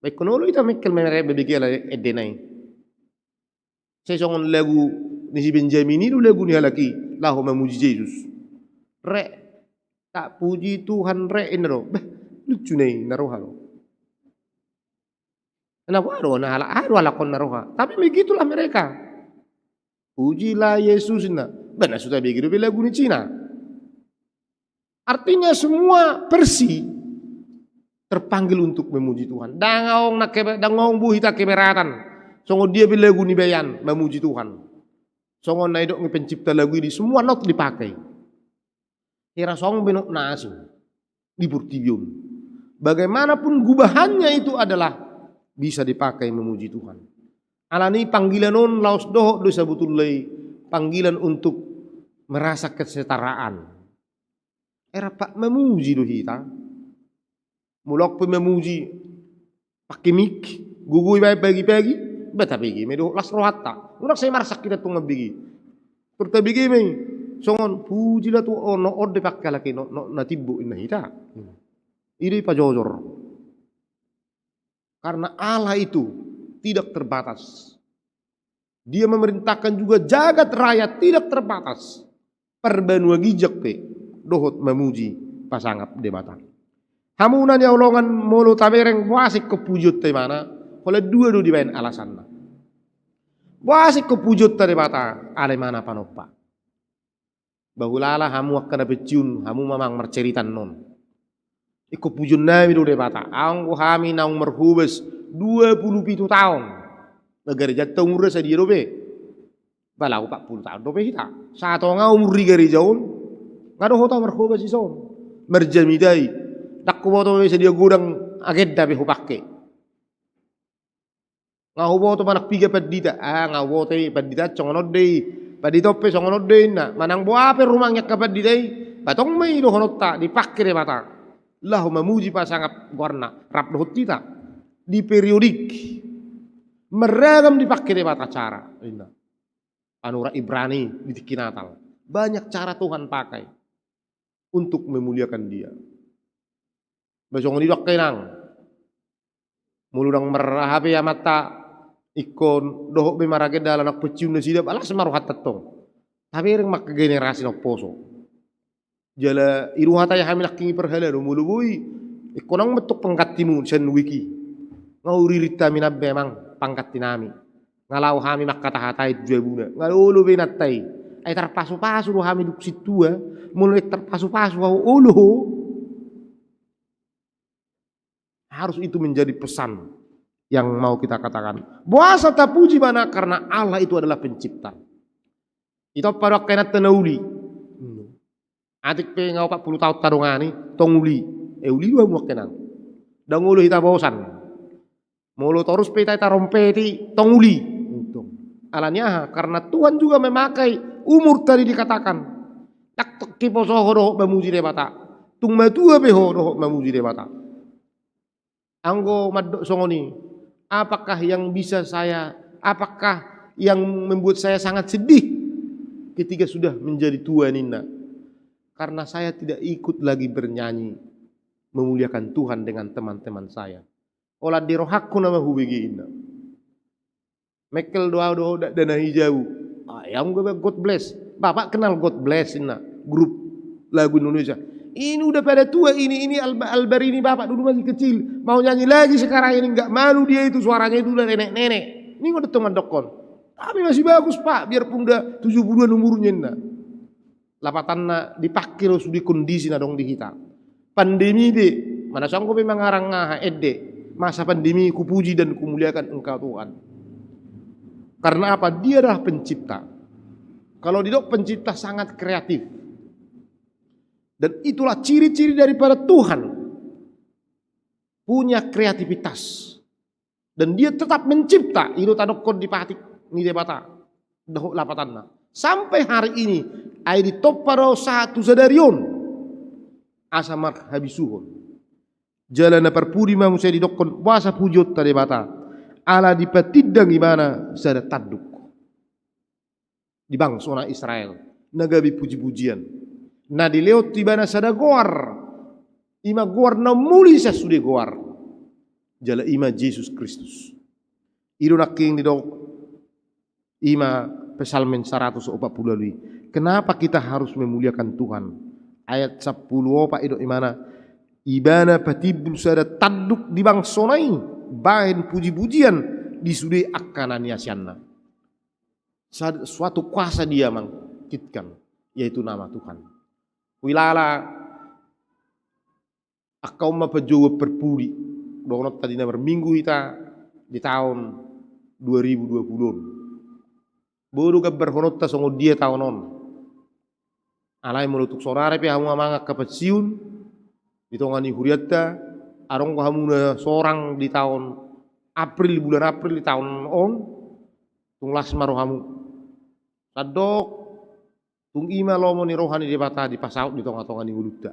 Baen olo hita mengkel merek bebege ala endena i. Sai songon lagu ni si Benjamin i do lagu ni halak i, laho mamuji Jesus. Rek, tak puji Tuhan rek, ninna do. Beh, lucu na i, na roha do. Na boha do na halak, aha do halak on na roha. Tapi begitulah mereka. Pujilah Yesus, ninna. Beh, na so tabege dope lagu ni Cina. Artinya semua versi terpanggil untuk memuji Tuhan. Ndang adong na kebe-, ndang adong boi hita keberatan. Songon dia pe lagu ni baen, mamuji Tuhan. Songon na didok ni pencipta lagu i, di semua not dipakai. Hira songon be not na asing di portibi on. Bagaimanapun gubahannya itu adalah bisa dipakai memuji Tuhan. Alani panggilan on laos dohot do sabotulna i panggilan untuk merasa kesetaraan. Ai rap mamuji do hita. Molo pe mamuji pake mik, gogo ibaen pagi-pagi, ba tabege ma i dohot las rohanta. Unang sai marsak hita tong mambege. Tor tabege ma i, songon pujilah Tuhan, on, on do pake halak i, on, on na timbo, ninna hita. I do i pajojor. Karena Allah itu tidak terbatas. Dia memerintahkan juga jagat raya tidak terbatas. Parbanua ginjang pe dohot mamuji pasangap Debata. Hamu na nihaholongan, molo tabereng boasa ingkon pujionta ibana, holan dua do dibaen alasanna. Boasa ingkon pujionta Debata, alai ibana panompa. Bahulala hamu angka na pensiun, hamu ma amang marcerita annon. Ingkon pujion nami do Debata. Anggo hami naung marhobas dua pulu pitu taon. Ba garejanta umurna sadia dope? Ba laho opat pulu taon dope hita. Satonga umur di gareja on, nga dohot au marhobas dison. Marjamita i. Ndang huboto be sadia godang agenda be hupake. Nga huboto manang piga pandita, ah, nga huboto i pandita songon on do i, pandita on pe songon on do i, ninna. Manang boha pe rumang ni angka pandita i, Ba tong ma i dohononta dipangke Debata laho mamuji pasangap goarna rap dohot hita. Di periodik marragam dipangke Debata cara, ninna panurat Ibrani di tingki Natal. Banyak cara Tuhan pakai untuk memuliakan Dia. Ba songon i do angka inang. Molo ndang marhape amanta ingkon dohot be marage dalan na pensiun nasida, ba las ma rohanta tong. Tabereng ma angka generasi na umposo. Jala i do hata i hami nangkin i parhalado, molo boi ingkon naung mentok panggantimu sian wiki. Nga uririt hami nang be amang panggantinami. Nga laho hami mangkatahatai tu jabuna. Nga olo be nanta i. Ai tarpasupasu do hami dung sintua. Molo naeng tarpasupasu ho olo ho. Harus itu menjadi pesan yang mau kita katakan. Boasa tapuji ibana? Karena Allah itu adalah pencipta. Ito pado angka inanta na uli. Atik pe nga opat pulu taon tadongani, tong uli. E, uli do hamu angka inang. Ndang olo hita bosan. Molo torus pe hita tarompeti, tong uli. Alani aha? Karena Tuhan juga memakai umur tadi dikatakan. Ndang tong hiposo ho dohot mamuji Debata. Tung matua pe ho dohot mamuji Debata. Anggo mandok songon i, apakah yang bisa saya, apakah yang membuat saya sangat sedih ketika sudah menjadi tua, ninna? Karena saya tidak ikut lagi bernyanyi memuliakan Tuhan dengan teman-teman saya. Holan di rohangku nama hubege, ninna. Mengkel do au dohot dakdanak i jabu. Ai au gabe God Bless. Bapak kenal God Bless, ninna, grup lagu Indonesia. Ini udah pada tua ini, ini Alba-, Albar ini bapak dulu masih kecil, mau nyanyi lagi sekarang ini, nggak malu dia itu, suaranya itu udah nenek-nenek. Ninna do tong mandokkon. Tapi masih bagus, Pak, biarpun udah tujuh puluhan umurnya, ninna. Lapatanna dipangke do sude kondisi na adong di hita. Pandemi be, manang songon pe mangarang aha, ende, masa pandemi, kupuji dan kumuliakan Engkau Tuhan. Karena apa? Dia adalah pencipta. Kalau didok pencipta sangat kreatif. Dan itulah ciri-ciri daripada Tuhan. Punya kreativitas. Dan dia tetap mencipta, i do tadokkon di patik ni Debata dohot lapatanna. Sampai hari ini, ai ditompa do sahat tu sadari on. Asa marhabisuhon. Jala na parpudi ma muse didokkon, boasa pujionta Debata. Ala dipatindang ibana sada tanduk. Di bangsona Israel, na gabe puji-pujian. Na dilehon tu ibana sada goar, i ma goar na muli sian sude goar. Jala i ma Jesus Kristus. I do nangkin didok, i ma Psalmen saratus opat pulu ualu i. Kenapa kita harus memuliakan Tuhan? Ayat sampulu opat i do, ibana, ibana patimbul sada tanduk di bangsona i, bahen puji-pujian di sude angka na niasianna. Sa-, suatu kuasa dia mangkitkan, yaitu nama Tuhan. Huilala angka on ma panjouon parpudi, dohononta di na marminggu hita di taon dua ribu dua pulu on. Boi do gambarhononta songon dia taon on. Alai molo tung saonari pe hamu amang angka pensiun di tonga ni hurianta, adong do hamu na sorang di taon April, bulan April di taon on, tung las ma rohamu. Sandok, tung i ma lomo ni roha ni Debata dipasaut di tonga-tonga ni ngolunta.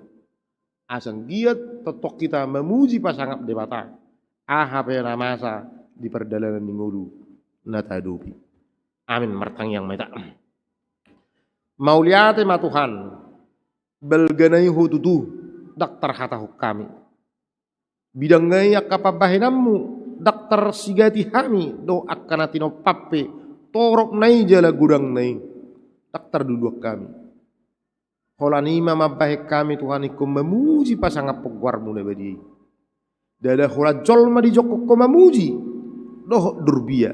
Asa anggiat tongtong hita mamuji pasangap Debata, aha pe na masa di pardalanan ni ngolu na taadopi. Amin. Martangiang ma hita. Mauliate ma Tuhan, balga nai Ho tutu, ndang tarhatahon hami. Bidang nai angka pambahenanmu, ndang tarsigati hami, dohot angka na tinompam pe, torop nai jala godang nai, ndang tarluluan hami. Holan i ma mambahen hami Tuhan ingkon mamuji pasangaphon goarmu na badia i. Ndada holan jolma dijongkon Ho mamuji, dohot durbia,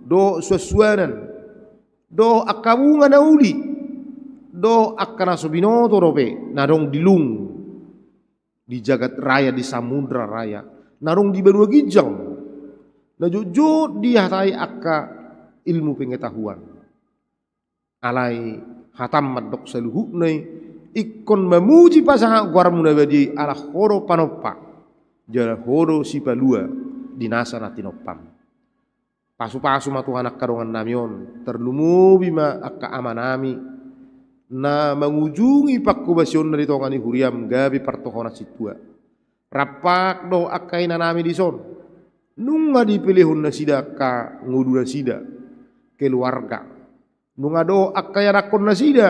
dohot suansuanan, dohot angka bunga na uli, dohot angka na so binoto dope, na adong di lung, di jagat raya, di samudra raya, na adong di banua ginjang, na jotjot dihatai angka ilmu pengetahuan. Alai hatam mandok saluhutna i, ingkon mamuji pasangap goarmu na badia i, ala Ho do panompa, jala Ho do sipalua di nasa na tinompam. Pasupasu ma Tuhan angka dongannami on, tarlumobi ma angka amanami, na mangujungi panghobasionna di tonga ni huriam gabe partohonan sintua. Rampak do angka inanami dison, nunga dipelehon nasida angka ngolunasida, keluarga. Nunga do angka ianakkon nasida,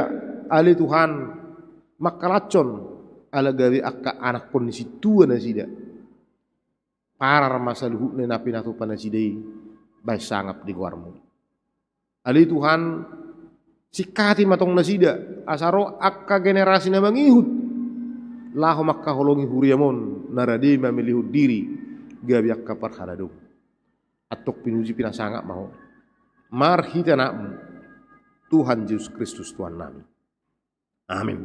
ale Tuhan, mangkalashon ala gabe angka anakkon ni sintua nasida. Parar ma saluhutna na pinatupa nasida i baen sangap di goarmu. Ale Tuhan, singkati ma tong nasida, asa ro angka generasi na mangihut, laho mangkaholongi huriam on, na rade mamelehon diri gabe angka parhalado. Antong pinuji pinasangap ma Ho marhite Anakmu, Tuhan Jesus Kristus Tuhannami. Amin.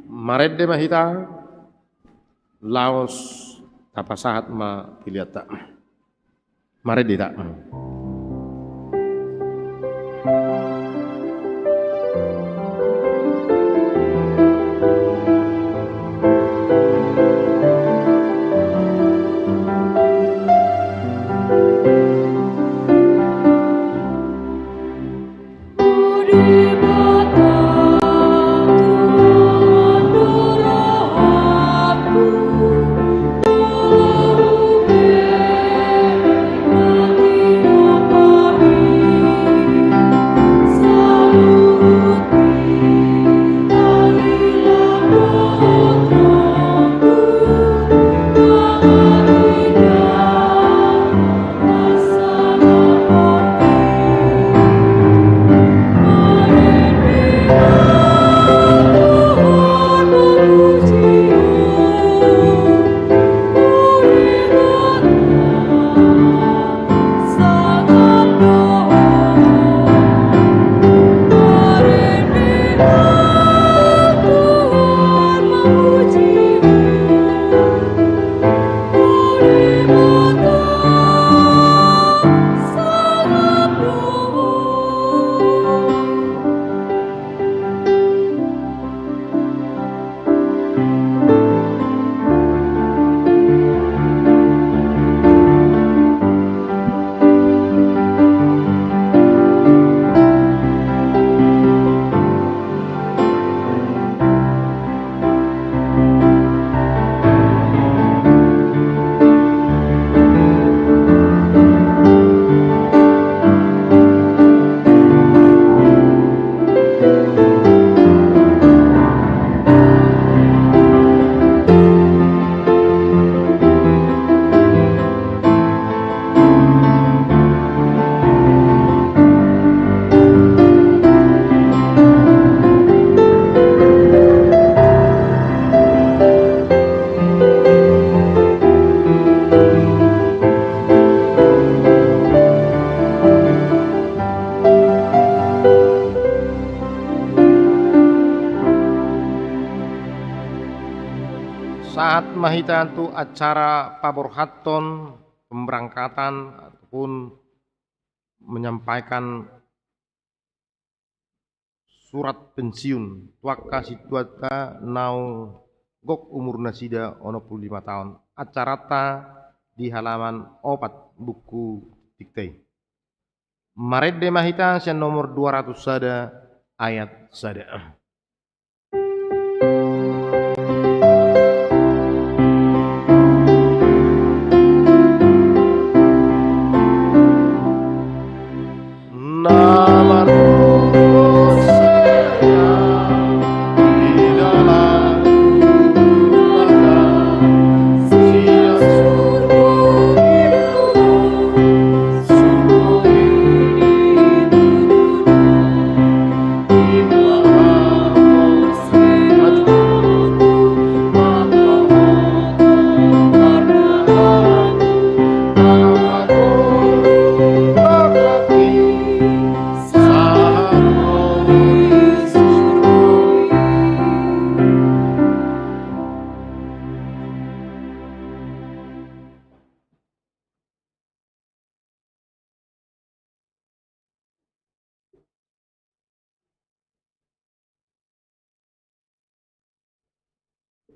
Marende ma hita, laos tapasahat ma peleanta. Marende hita. Sahat ma hita tu acara paborhathon pemberangkatan ataupun menyampaikan surat pensiun tu angka sintuanta naung gok umur nasida onom pulu lima taon. Acaranta di halaman opat buku dikte i. Marende ma hita sian nomor dua ratus sada ayat sada.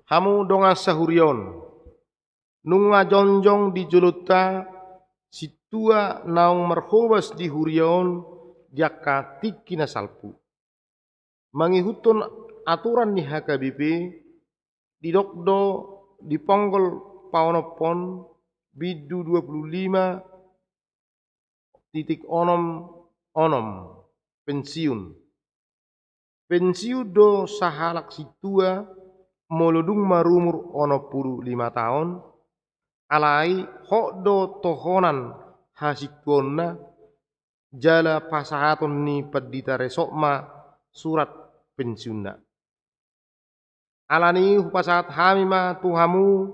Hamu dongan sahuria on, nunga jongjong di jolonta sintua naung marhobas di huria on di angka tingki na salpu. Mangihuthon aturan ni H K B P, didok do di ponggol paonomhon, bindu dua puluh lima titik onom onom, pensiun. Pensiun do sahalak sintua molo dung marumur onom pulu lima taon, alai hot do tohonan hasintuaonna jala pasahaton ni pandita resort ma surat pensiunna. Alani i hupasahat hami ma tu hamu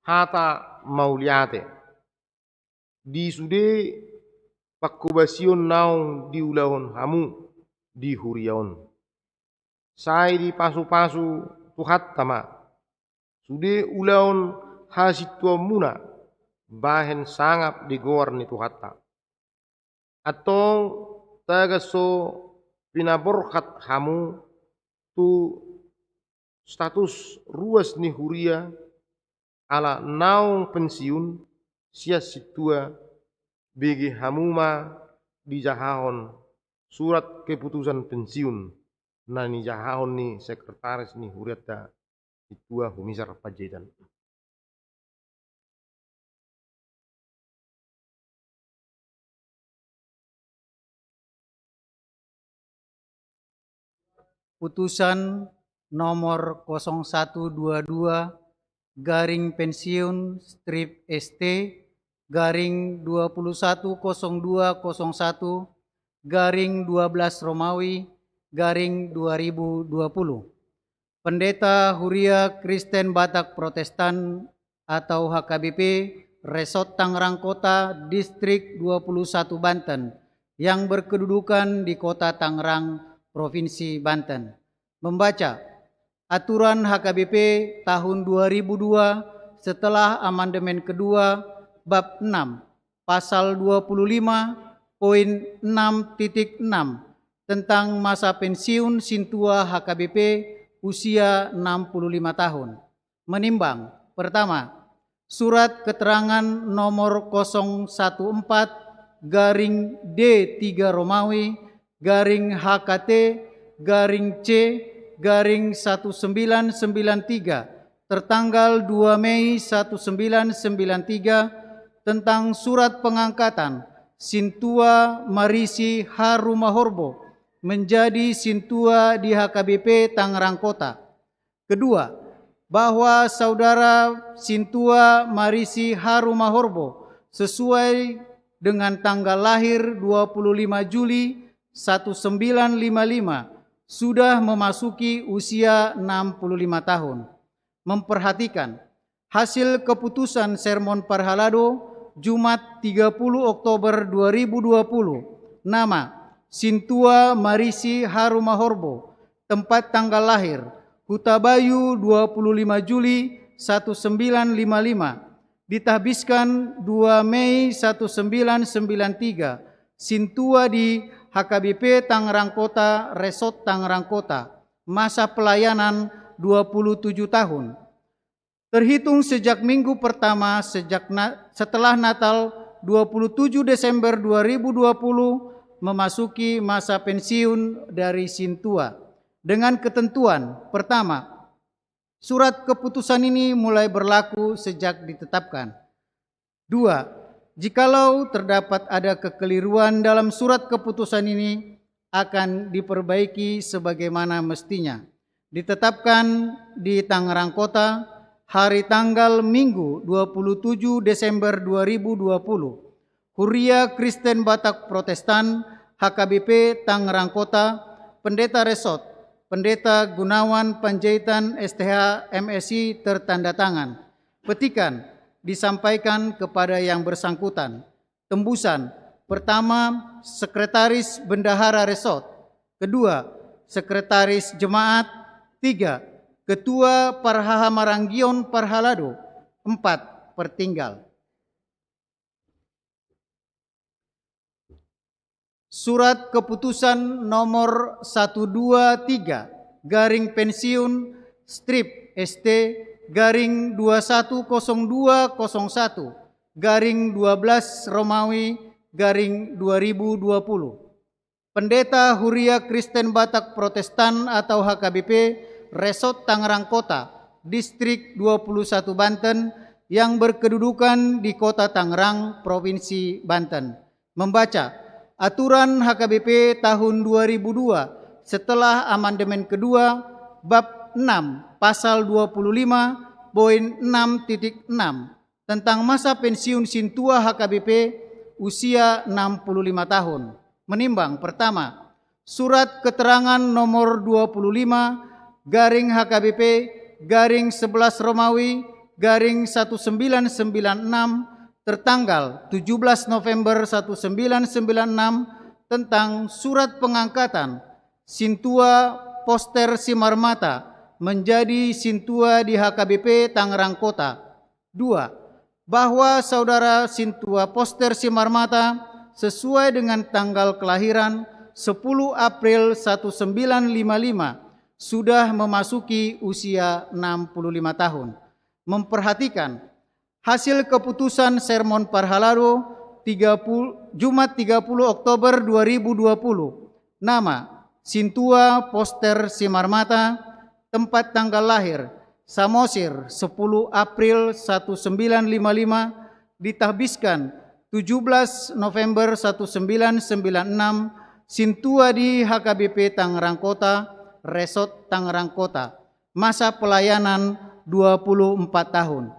hata mauliate di sude panghobasion naung diulahon hamu di huria on. Sai dipasupasu Tuhanta ma sude ulaon hasintuaonmuna bahen sangap di goar ni Tuhanta. Antong tagan so pinaborhat hamu tu status ruas ni huria ala naung pensiun sian sintua, bege hamu ma dijahahon surat keputusan pensiun na nijahahon ni sekretaris ni hurianta, sintua Humisar Panjaitan. Putusan nomor kosong satu dua dua garing pensiun strip S T garing dua puluh satu kosong dua kosong satu garing dua belas Romawi garing dua ribu dua puluh. Pendeta Huria Kristen Batak Protestan atau H K B P, Resort Tangerang Kota, Distrik dua puluh satu Banten, yang berkedudukan di Kota Tangerang, Provinsi Banten, membaca aturan H K B P tahun dua ribu dua setelah amandemen kedua, bab enam, pasal dua puluh lima, poin enam titik enam, tentang masa pensiun sintua H K B P usia enam puluh lima tahun. Menimbang, pertama, surat keterangan nomor kosong satu empat garing D tiga Romawi garing H K T garing C garing satu sembilan sembilan tiga, tertanggal dua Mei satu sembilan sembilan tiga, tentang surat pengangkatan Sintua Marisi Harumahorbo menjadi sintua di H K B P Tangerang Kota. Kedua, bahwa saudara Sintua Marisi Harumahorbo sesuai dengan tanggal lahir dua puluh lima Juli satu sembilan lima lima sudah memasuki usia enam puluh lima tahun. Memperhatikan hasil keputusan sermon parhalado Jumat tiga puluh Oktober dua ribu dua puluh. Nama, Sintua Marisi Harumahorbo. Tempat tanggal lahir, Hutabayu dua puluh lima Juli satu sembilan lima lima. Ditahbiskan dua Mei satu sembilan sembilan tiga. Sintua di H K B P Tangerang Kota, Resort Tangerang Kota. Masa pelayanan dua puluh tujuh tahun. Terhitung sejak minggu pertama sejak na-, setelah Natal, dua puluh tujuh Desember dua ribu dua puluh, memasuki masa pensiun dari Sintua. Dengan ketentuan, pertama, surat keputusan ini mulai berlaku sejak ditetapkan. Dua, jikalau terdapat ada kekeliruan dalam surat keputusan ini, akan diperbaiki sebagaimana mestinya. Ditetapkan di Tangerang Kota, hari tanggal Minggu dua puluh tujuh Desember dua ribu dua puluh. Huria Kristen Batak Protestan, H K B P Tangerang Kota, Pendeta Resort, Pendeta Gunawan Panjaitan, S T H, M Si, tertanda tangan. Petikan disampaikan kepada yang bersangkutan. Tembusan, pertama, Sekretaris Bendahara Resort. Kedua, Sekretaris Jemaat. Tiga, Ketua Parhahamaranggion Parhalado. Empat, Pertinggal. Surat keputusan nomor satu dua tiga garing pensiun strip S T garing dua satu kosong dua kosong satu garing dua belas Romawi garing dua ribu dua puluh. Pendeta Huria Kristen Batak Protestan atau H K B P, Resort Tangerang Kota, Distrik dua puluh satu Banten, yang berkedudukan di Kota Tangerang, Provinsi Banten. Membaca aturan H K B P tahun dua ribu dua setelah amandemen kedua, bab enam, pasal dua puluh lima, poin enam titik enam, tentang masa pensiun sintua H K B P usia enam puluh lima tahun. Menimbang, pertama, surat keterangan nomor dua puluh lima garing H K B P garing sebelas Romawi garing seribu sembilan ratus sembilan puluh enam, tertanggal tujuh belas November seribu sembilan ratus sembilan puluh enam, tentang surat pengangkatan Sintua Poster Simarmata menjadi Sintua di H K B P Tangerang Kota. Dua, bahwa Saudara Sintua Poster Simarmata sesuai dengan tanggal kelahiran sepuluh April seribu sembilan ratus lima puluh lima sudah memasuki usia enam puluh lima tahun. Memperhatikan hasil keputusan sermon parhalado tiga puluh, Jumat tiga puluh Oktober dua ribu dua puluh. Nama: Sintua Poster Simarmata. Tempat tanggal lahir: Samosir, sepuluh April seribu sembilan ratus lima puluh lima, ditahbiskan tujuh belas November seribu sembilan ratus sembilan puluh enam, Sintua di H K B P Tangerang Kota, Resort Tangerang Kota. Masa pelayanan dua puluh empat tahun.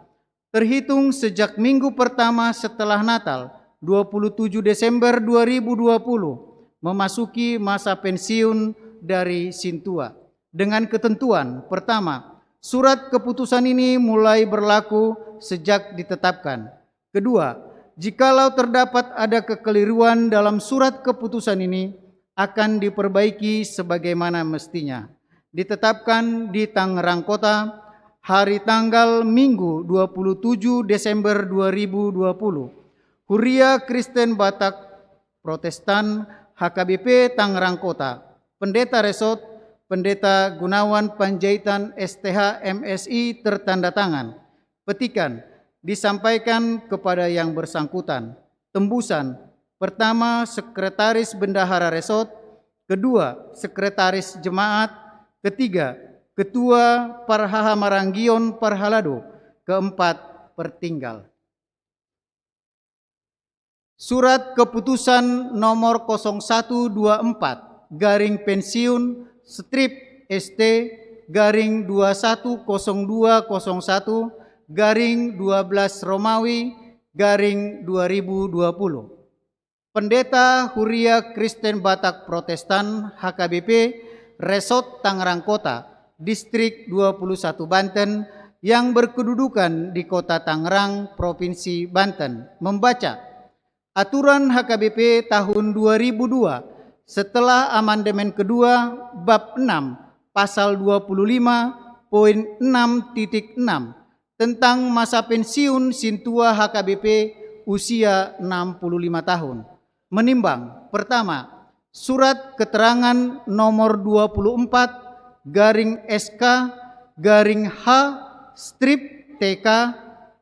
Terhitung sejak minggu pertama setelah Natal, dua puluh tujuh Desember dua ribu dua puluh, memasuki masa pensiun dari Sintua. Dengan ketentuan, pertama, surat keputusan ini mulai berlaku sejak ditetapkan. Kedua, jikalau terdapat ada kekeliruan dalam surat keputusan ini, akan diperbaiki sebagaimana mestinya. Ditetapkan di Tangerang Kota, hari tanggal Minggu dua puluh tujuh Desember dua ribu dua puluh. Huria Kristen Batak Protestan H K B P Tangerang Kota. Pendeta Resort, Pendeta Gunawan Panjaitan, S T H, M Si, tertanda tangan. Petikan disampaikan kepada yang bersangkutan. Tembusan: pertama, Sekretaris Bendahara Resort; kedua, Sekretaris Jemaat; ketiga, Ketua Parhahamaranggion Parhalado; keempat, Pertinggal. Surat keputusan nomor kosong satu dua empat garing pensiun strip S T garing dua satu kosong dua kosong satu garing dua belas Romawi garing dua ribu dua puluh. Pendeta Huria Kristen Batak Protestan, H K B P, Resort Tangerang Kota, Distrik dua puluh satu Banten, yang berkedudukan di Kota Tangerang, Provinsi Banten, membaca aturan H K B P tahun dua ribu dua, setelah amandemen kedua, bab enam, pasal dua puluh lima, poin enam titik enam, tentang masa pensiun sintua H K B P usia enam puluh lima tahun. Menimbang, pertama, surat keterangan nomor dua puluh empat garing S K garing H strip T K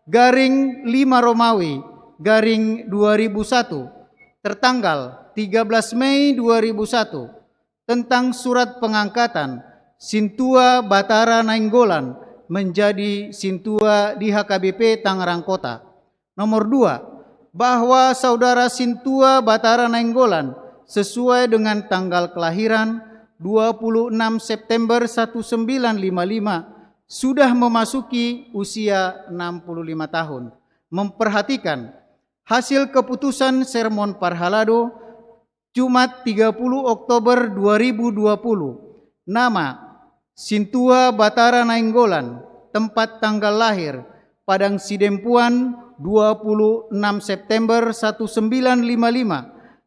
garing lima Romawi garing dua ribu satu, tertanggal tiga belas Mei dua ribu satu, tentang surat pengangkatan Sintua Batara Nainggolan menjadi Sintua di H K B P Tangerang Kota. Nomor dua, bahwa Saudara Sintua Batara Nainggolan sesuai dengan tanggal kelahiran dua puluh enam September seribu sembilan ratus lima puluh lima sudah memasuki usia enam puluh lima tahun. Memperhatikan hasil keputusan sermon parhalado Jumat tiga puluh Oktober dua ribu dua puluh. Nama: Sintua Batara Nainggolan. Tempat tanggal lahir: Padang Sidempuan, dua puluh enam September seribu sembilan ratus lima puluh lima.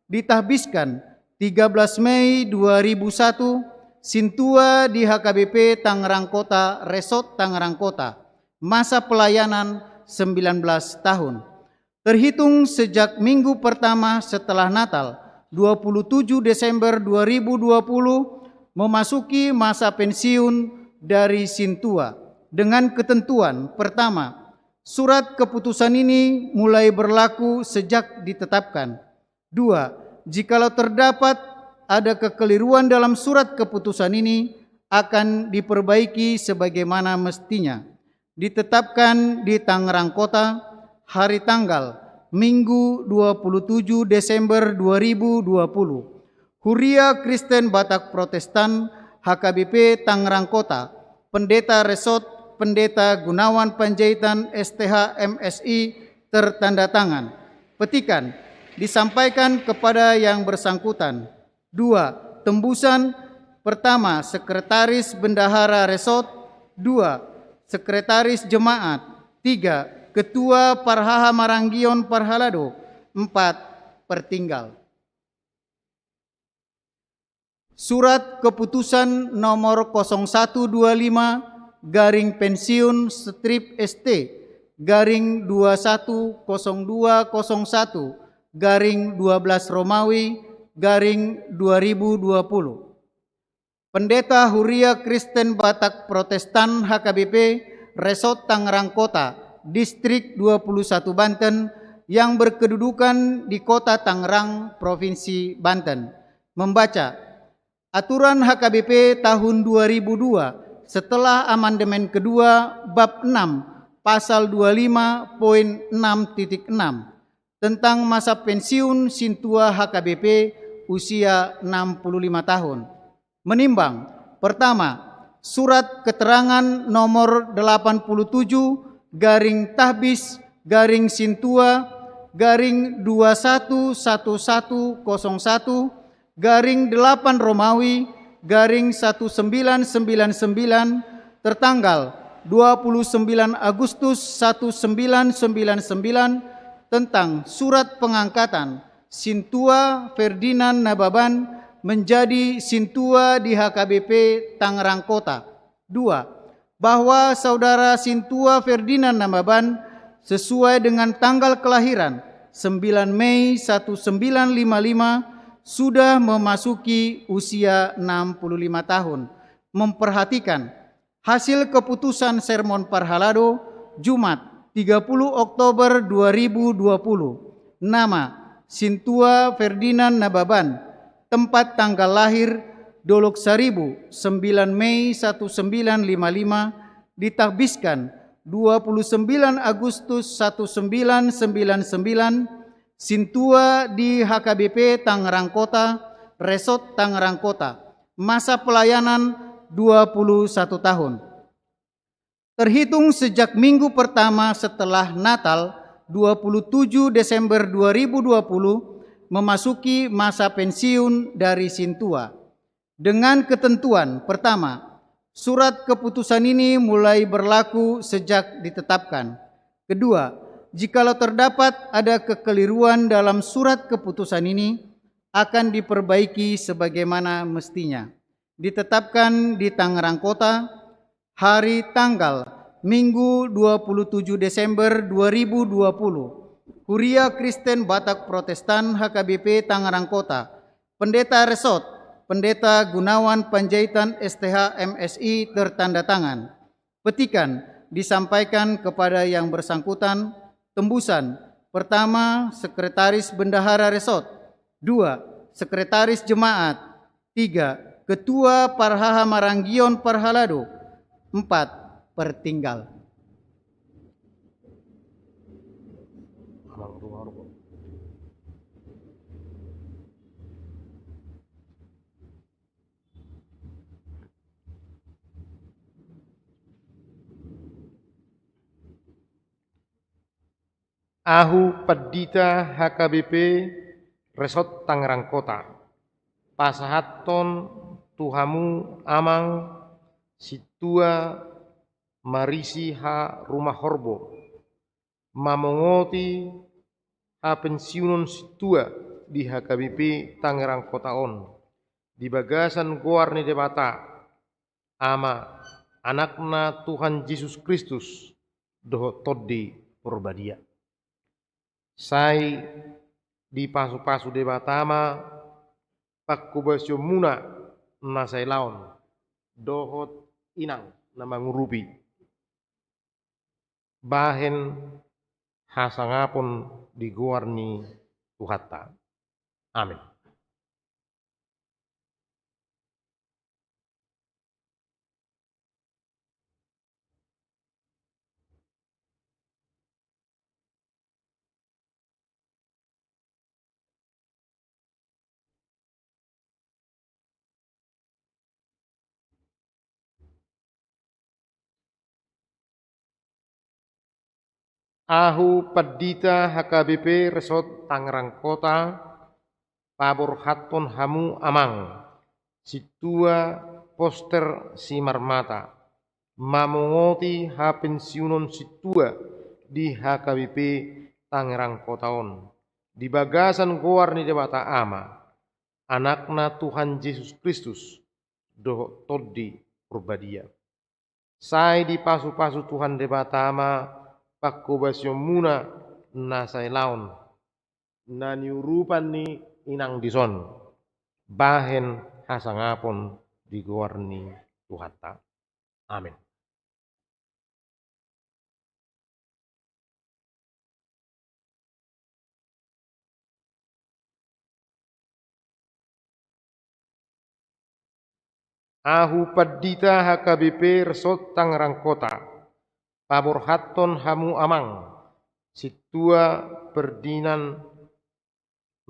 Ditahbiskan tiga belas Mei dua ribu satu, Sintua di H K B P Tangerang Kota, Resort Tangerang Kota. Masa pelayanan sembilan belas tahun. Terhitung sejak minggu pertama setelah Natal, dua puluh tujuh Desember dua ribu dua puluh, memasuki masa pensiun dari Sintua. Dengan ketentuan, pertama, surat keputusan ini mulai berlaku sejak ditetapkan. Dua, jikalau terdapat ada kekeliruan dalam surat keputusan ini akan diperbaiki sebagaimana mestinya. Ditetapkan di Tangerang Kota, hari tanggal Minggu dua puluh tujuh Desember dua ribu dua puluh. Huria Kristen Batak Protestan H K B P Tangerang Kota, Pendeta Resort, Pendeta Gunawan Panjaitan S T H M Si, tertanda tangan. Petikan disampaikan kepada yang bersangkutan. Dua, tembusan. Pertama, Sekretaris Bendahara Resort. Dua, Sekretaris Jemaat. Tiga, Ketua Parhaha Maranggion Parhalado. Empat, Pertinggal. Surat keputusan nomor kosong satu dua lima garing pensiun strip S T garing dua satu kosong dua kosong satu garing dua belas Romawi garing dua ribu dua puluh. Pendeta Huria Kristen Batak Protestan H K B P Resort Tangerang Kota, Distrik dua puluh satu Banten yang berkedudukan di Kota Tangerang, Provinsi Banten, membaca aturan H K B P tahun dua ribu dua setelah amandemen kedua bab enam pasal dua lima poin enam titik enam tentang masa pensiun sintua H K B P usia enam puluh lima tahun. Menimbang, pertama, surat keterangan nomor delapan puluh tujuh garing tahbis garing sintua garing dua satu satu satu kosong satu garing delapan Romawi garing satu sembilan sembilan sembilan tertanggal dua puluh sembilan Agustus satu sembilan sembilan sembilan tentang surat pengangkatan sintua Ferdinand Nababan menjadi sintua di H K B P Tangerang Kota. Dua, bahwa saudara sintua Ferdinand Nababan sesuai dengan tanggal kelahiran sembilan Mei satu sembilan lima lima sudah memasuki usia enam puluh lima tahun. Memperhatikan hasil keputusan sermon parhalado Jumat tiga puluh Oktober dua ribu dua puluh. Nama, Sintua Ferdinand Nababan. Tempat tanggal lahir, Dolok Saribu, sembilan Mei satu sembilan lima lima, ditahbiskan dua puluh sembilan Agustus satu sembilan sembilan sembilan, sintua di H K B P Tangerang Kota, Resort Tangerang Kota. Masa pelayanan dua puluh satu tahun. Terhitung sejak minggu pertama setelah Natal, dua puluh tujuh Desember dua ribu dua puluh, memasuki masa pensiun dari sintua. Dengan ketentuan, pertama, surat keputusan ini mulai berlaku sejak ditetapkan. Kedua, jikalau terdapat ada kekeliruan dalam surat keputusan ini, akan diperbaiki sebagaimana mestinya. Ditetapkan di Tangerang Kota, hari tanggal Minggu dua puluh tujuh Desember dua ribu dua puluh. Huria Kristen Batak Protestan H K B P Tangerang Kota, Pendeta Resort, Pendeta Gunawan Panjaitan S T H M Si tertanda tangan. Petikan disampaikan kepada yang bersangkutan. Tembusan, pertama, Sekretaris Bendahara Resort. Dua, Sekretaris Jemaat. Tiga, Ketua Parhaha Maranggion Parhalado. Empat, Pertinggal. Ahu pandita H K B P Resort Tangerang Kota, pasahathon tu hamu amang sintua marisi ha rumah horbo, mamongoti hapensiunon sintua di H K B P Tangerang Kota on, di bagasan goar ni Debata, Ama, Anakna Tuhan Jesus Kristus, dohot Tondi Porbadia. Sai dipasupasu Debata ma panghobasionmuna na sailaon, dohot inang na mangurupi, bahen hasangapon di goar ni Tuhanta. Amin. Ahu pandita H K B P Resort Tangerang Kota, paborhathon hamu amang, sintua Poster Simarmata, mamongoti hapensiunon sintua di H K B P Tangerang Kota on, di bagasan goar ni Debata Ama, Anakna Tuhan Jesus Kristus, dohot Tondi Porbadia. Sai dipasupasu Tuhan Debata ma panghobasionmuna na sailaon, na niurupan ni inang dison, bahen hasangapon di goar ni Tuhanta. Amin. Ahu pandita H K B P Resort Tangerang Kota, paborhathon hamu amang, sintua Ferdinand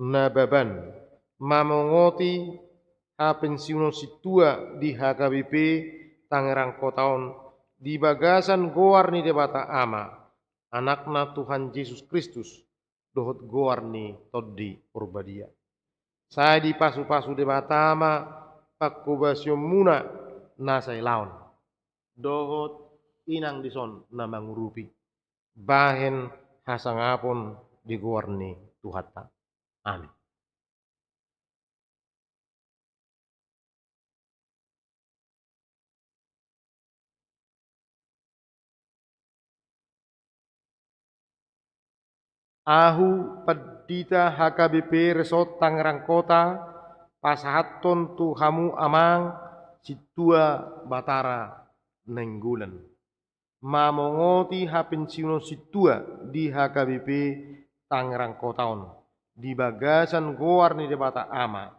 Nababan, mamongoti hapensiunon sintua di H K B P Tangerang Kota on, di bagasan goar ni Debata Ama, Anakna Tuhan Jesus Kristus, dohot goar ni Tondi Porbadia. Sai dipasupasu Debata ma panghobasionmuna na sailaon, dohot inang dison na mangurupi, bahen hasangapon di goar ni Tuhanta. Amin. Ahu pandita H K B P Resort Tangerang Kota, pasahathon tu hamu amang, sintua Batara Nainggolan, mamongoti hapensiunon sintua di H K B P Tangerang Kota on, di bagasan goar ni Debata Ama,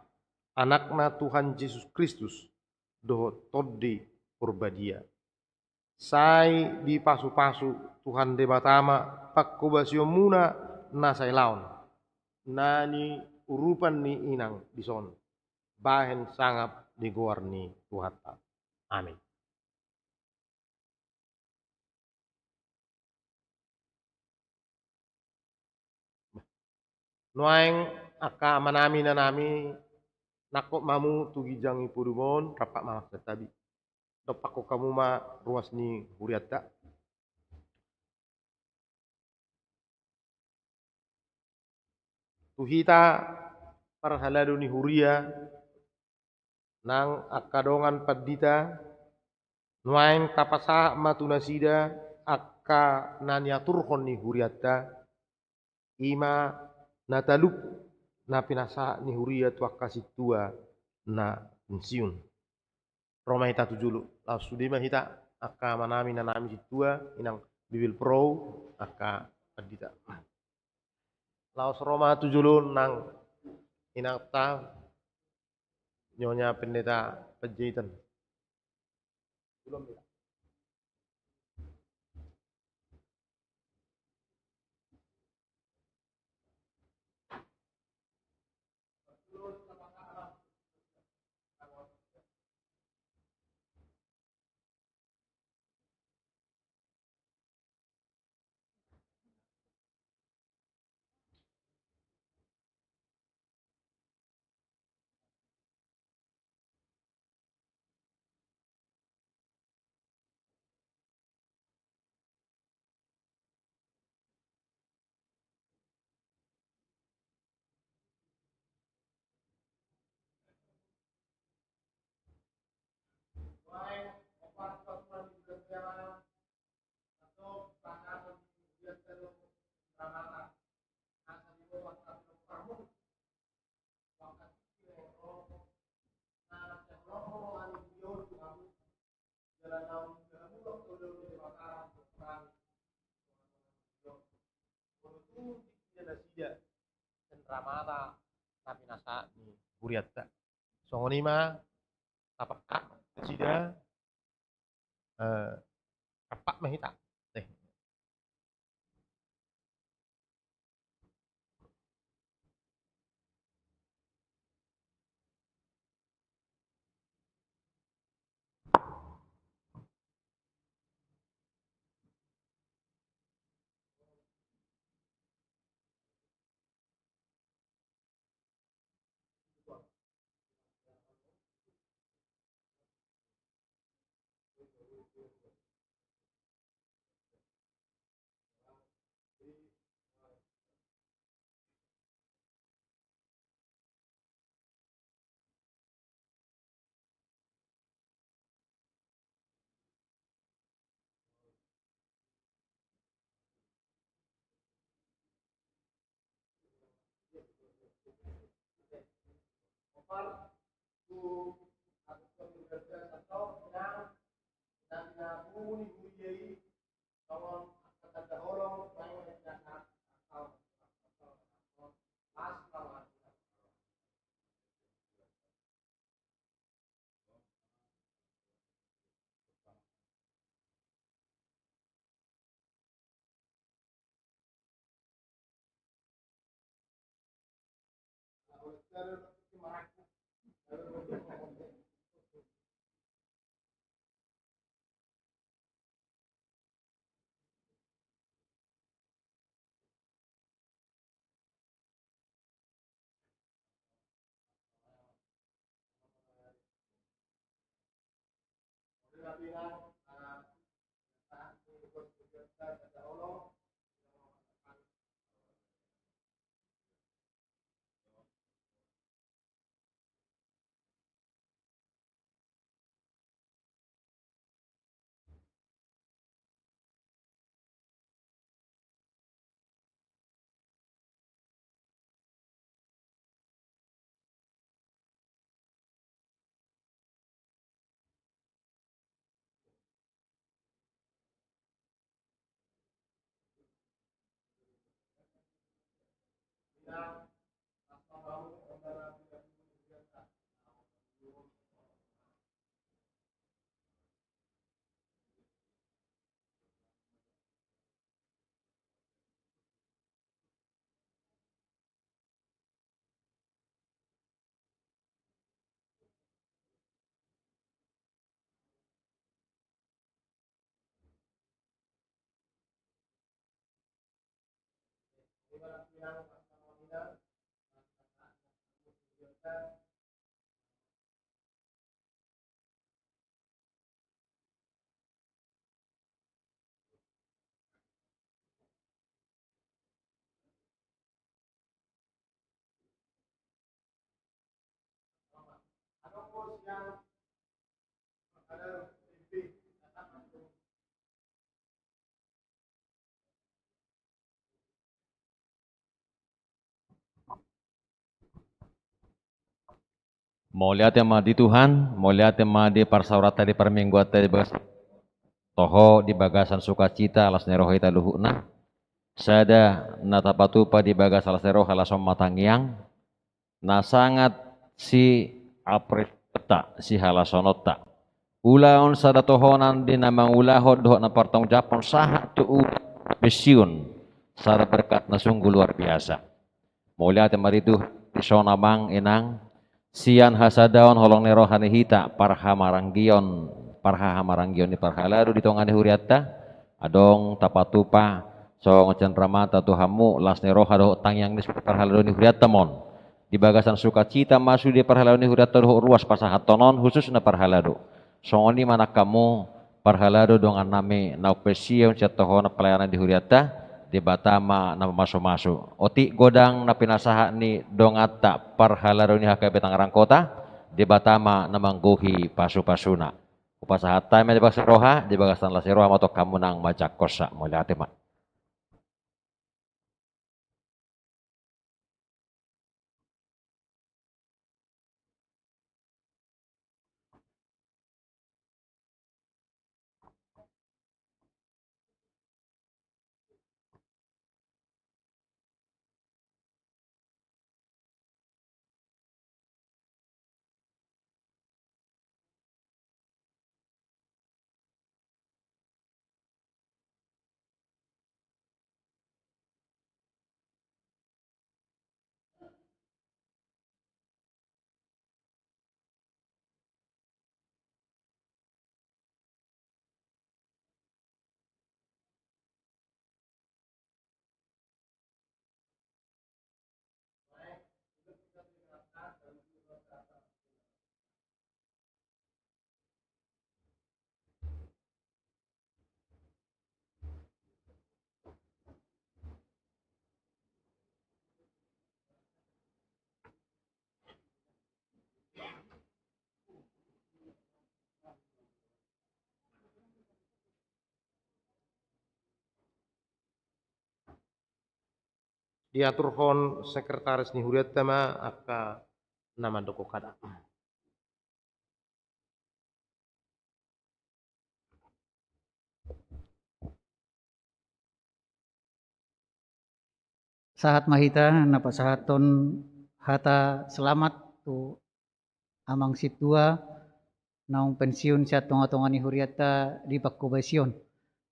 Anakna Tuhan Jesus Kristus, dohot Tondi Porbadia. Sai dipasupasu Tuhan Debata ma panghobasionmuna na sailaon, na niurupan ni inang dison, bahen sangap di goar ni Tuhanta. Amin. Nuaeng angka amanami inanami, nangkok ma hamu tu ginjang ni podum on, rampak ma amang santabi. Dompakhon hamu ma ruas ni hurianta. Tu hita parhalado ni huria nang angka dongan pandita, nuaeng tapasahat ma tu nasida angka na niaturhon ni hurianta, i ma na talup na pinasahat ni huria tu angka sintua na pensiun. Ro ma hita tu jolo, laos sude ma hita angka amanami inanami sintua, inang bibelvrouw, angka pandita. Laos ro ma tu jolo nang inangta Nyonya Pendeta Panjaitan. Nasida, sian ramata na pinasahat ni hurianta. Songon i ma tapangkat nasida, eh, rampak ma hita. Eh. Mauliate ma di Tuhan, mauliate ma di parsaoranta di parmingguanta di bagas toho di bagasan sukacita las ni roha hita luhutna. Sada na tapatupa di bagas las ni roha las on ma tangiang, na sangat siapresionta, sihalasononta. Ulaon sada tohonan di na mangulahon dohot na partanggungjahaphon sahat tu ulaon pensiun, sada berkat na sungguh luar biasa. Mauliate ma di Tuhan, di son amang inang, sian hasadaon holong ni roha ni hita, parhamaranggion, parhahamaranggion ni parhalado di tonga ni hurianta, adong tapatupa songon cenramata tu hamu, las ni roha dohot tangiang ni sude parhalado ni hurianta mon. Di bagasan sukacita ma sude parhalado ni hurianta dohot ruas pasahathon on, khususna parhalado. Songon i ma nang hamu parhalado dongannami naung pensiun sian tohonan pelayanan di hurianta, Debata ma na mamasumasu. Otik godang na pinasahat ni donganta parhalado ni H K B Tangerang Kota, Debata ma na manggohi pasupasuna. Hupasahat hami ma di bagasan roha, di bagasan las ni roha ma tong hamu nang manjangkonsa. Mauliate ma. Diaturhon sekretaris ni hurianta ma angka na mandok hata. Sahat ma hita na pasahathon hata selamat tu amang sintua naung pensiun sian tonga-tonga ni hurianta di pangkobasion.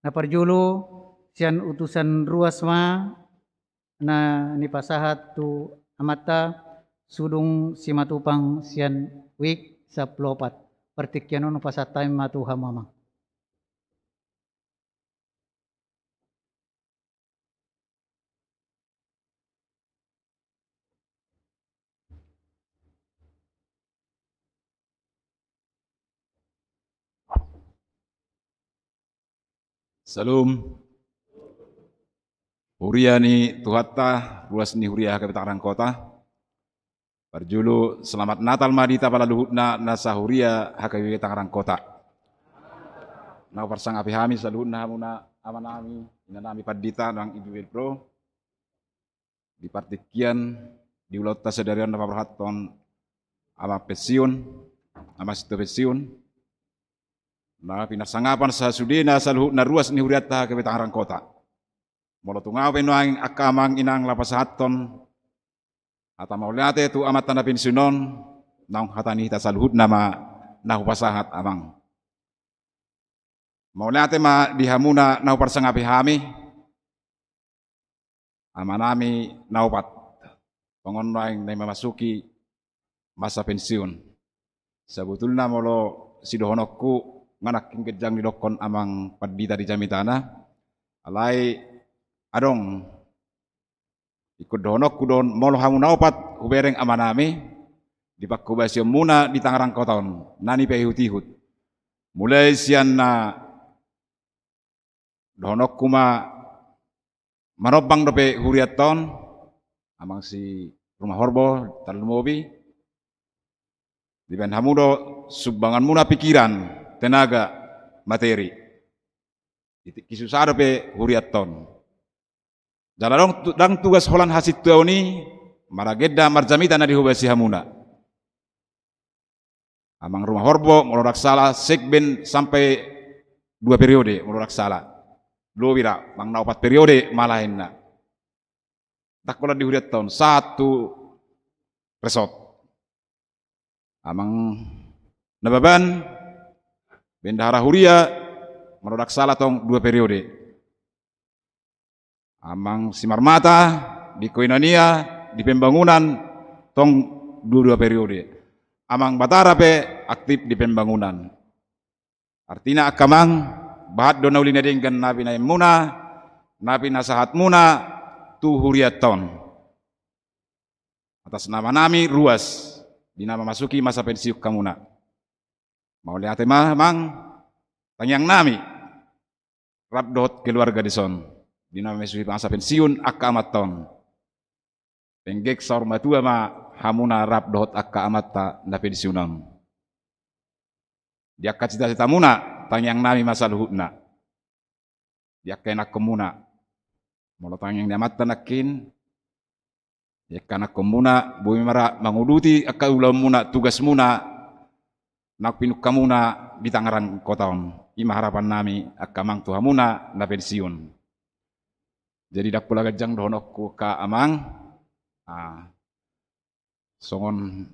Na parjolo sian utusan ruas ma na nipasahat tu amanta Sudung Simatupang sian Wijk sampulu opat. Partingkian on hupasahat hami ma tu hamu amang. Salam. Huria ni Tuhanta, ruas ni huria H K B Tangerang Kota. Parjolo selamat Natal ma di hita pala luhutna na sahuria H K B Tangerang Kota. Na huparsangapi hami saluhutna hamuna amanami, inanami pandita nang ibu pro. Di partingkian di ulaonta sadari on na paborhathon amang pensiun, amang sintua pensiun. Na pinarsangapan sasudena saluhutna ruas ni hurianta H K B Tangerang Kota. Molo tung ahu pe nuaeng angka amang inang laho pasahathon hata mauliate tu amanta na pensiun on, naung hata ni hita saluhutna ma na hupasahat amang. Mauliate ma di hamuna na huparsangapi hami, amanami na opat. Songon nuaeng na i mamasuki masa pensiun. Sabotulna molo sidohononku nga nangkin ganjang didokkon amang pandita di jamitana. Alai adong ingkon dohononku do on molo hamu na opat hubereng amanami di pangkobasionmuna di Tangerang Kota on na nipaihut-ihut. Mulai sian na dohononku ma manombang dope hurianta on, amang si Rumah Horbo, tarlumobi dibaen hamu do sumbanganmuna pikiran, tenaga, materi. Di tingki susa dope hurianta on. Jala dang tu-, dang tugas holan hasintuaon i maragenda marjamita na dihobasi hamuna. Amang Rumah Horbo, molo dang sala, sekben sampai dua periode, molo dang sala. Lobi ra, amang na opat periode malahinna. Dang holan di hurianta on, sahat tu resort. Amang Nababan, bendahara huria, molo dang sala tong dua periode. Amang Simarmata di koinonia, di pembangunan tong dua-dua periode. Amang Batara pe aktif di pembangunan. Artina angka amang, bahat do na uli na denggan na pinaenmuna, na pinasahatmuna tu hurianta on. Atas nama nami ruas di na mamasuki masa pensiun hamuna. Mauliate ma amang, tangiang nami rap dohot keluarga dison di na mamasuki masa pensiun angka amanta on. Penggeng saur matua ma hamuna rap dohot angka amanta na pensiun on. Di angka cita-citamuna tangiang nami ma saluhutna. Di angka ianakhonmuna. Molo tangiang ni amanta nangkin, di angka ianakhonmuna boi ma ra manguduti angka ulaonmuna, tugasmuna naung pinungkamuna di Tangerang Kota on. I ma harapan nami angka amang tu hamuna na pensiun. Jadi dang pola ganjang dohononku angka amang. Ah, songon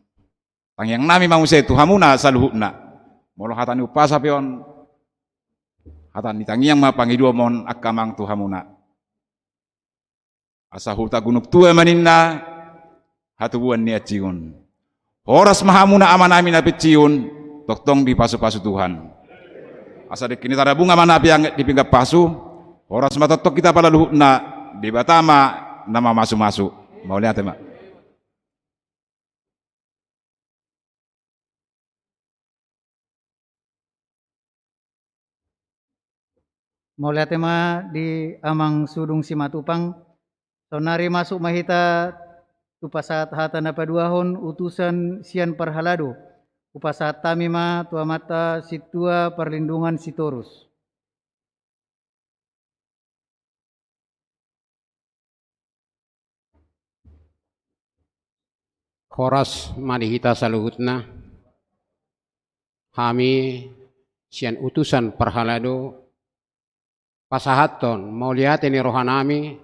tangiang nami ma muse tu hamuna saluhutna. Molo hata ni umpasa pe on, hata ni tangiang ma pangidoan on angka amang tu hamuna. Asa huta Gunung Tua ma ninna hatubuan ni anjing on. Horas ma hamuna amanami na pensiun, tongtong dipasu-pasu Tuhan. Asa dengke ni Tarabunga ma na piangget di pinggan pasu, horas ma tongtong hita pala luhutna, Debata ma na mamasu-masu. Mauliate ma. Mauliate ma di Amang Sudung Simatupang. Saonari masuk ma hita tu pasahat hata na paduahon utusan sian parhalado. Hupasahat hami ma tu Amanta Sintua Parlindungan Sitorus. Horas ma di hita saluhutna. Hami sian utusan parhalado pasahathon mauliate ni rohanami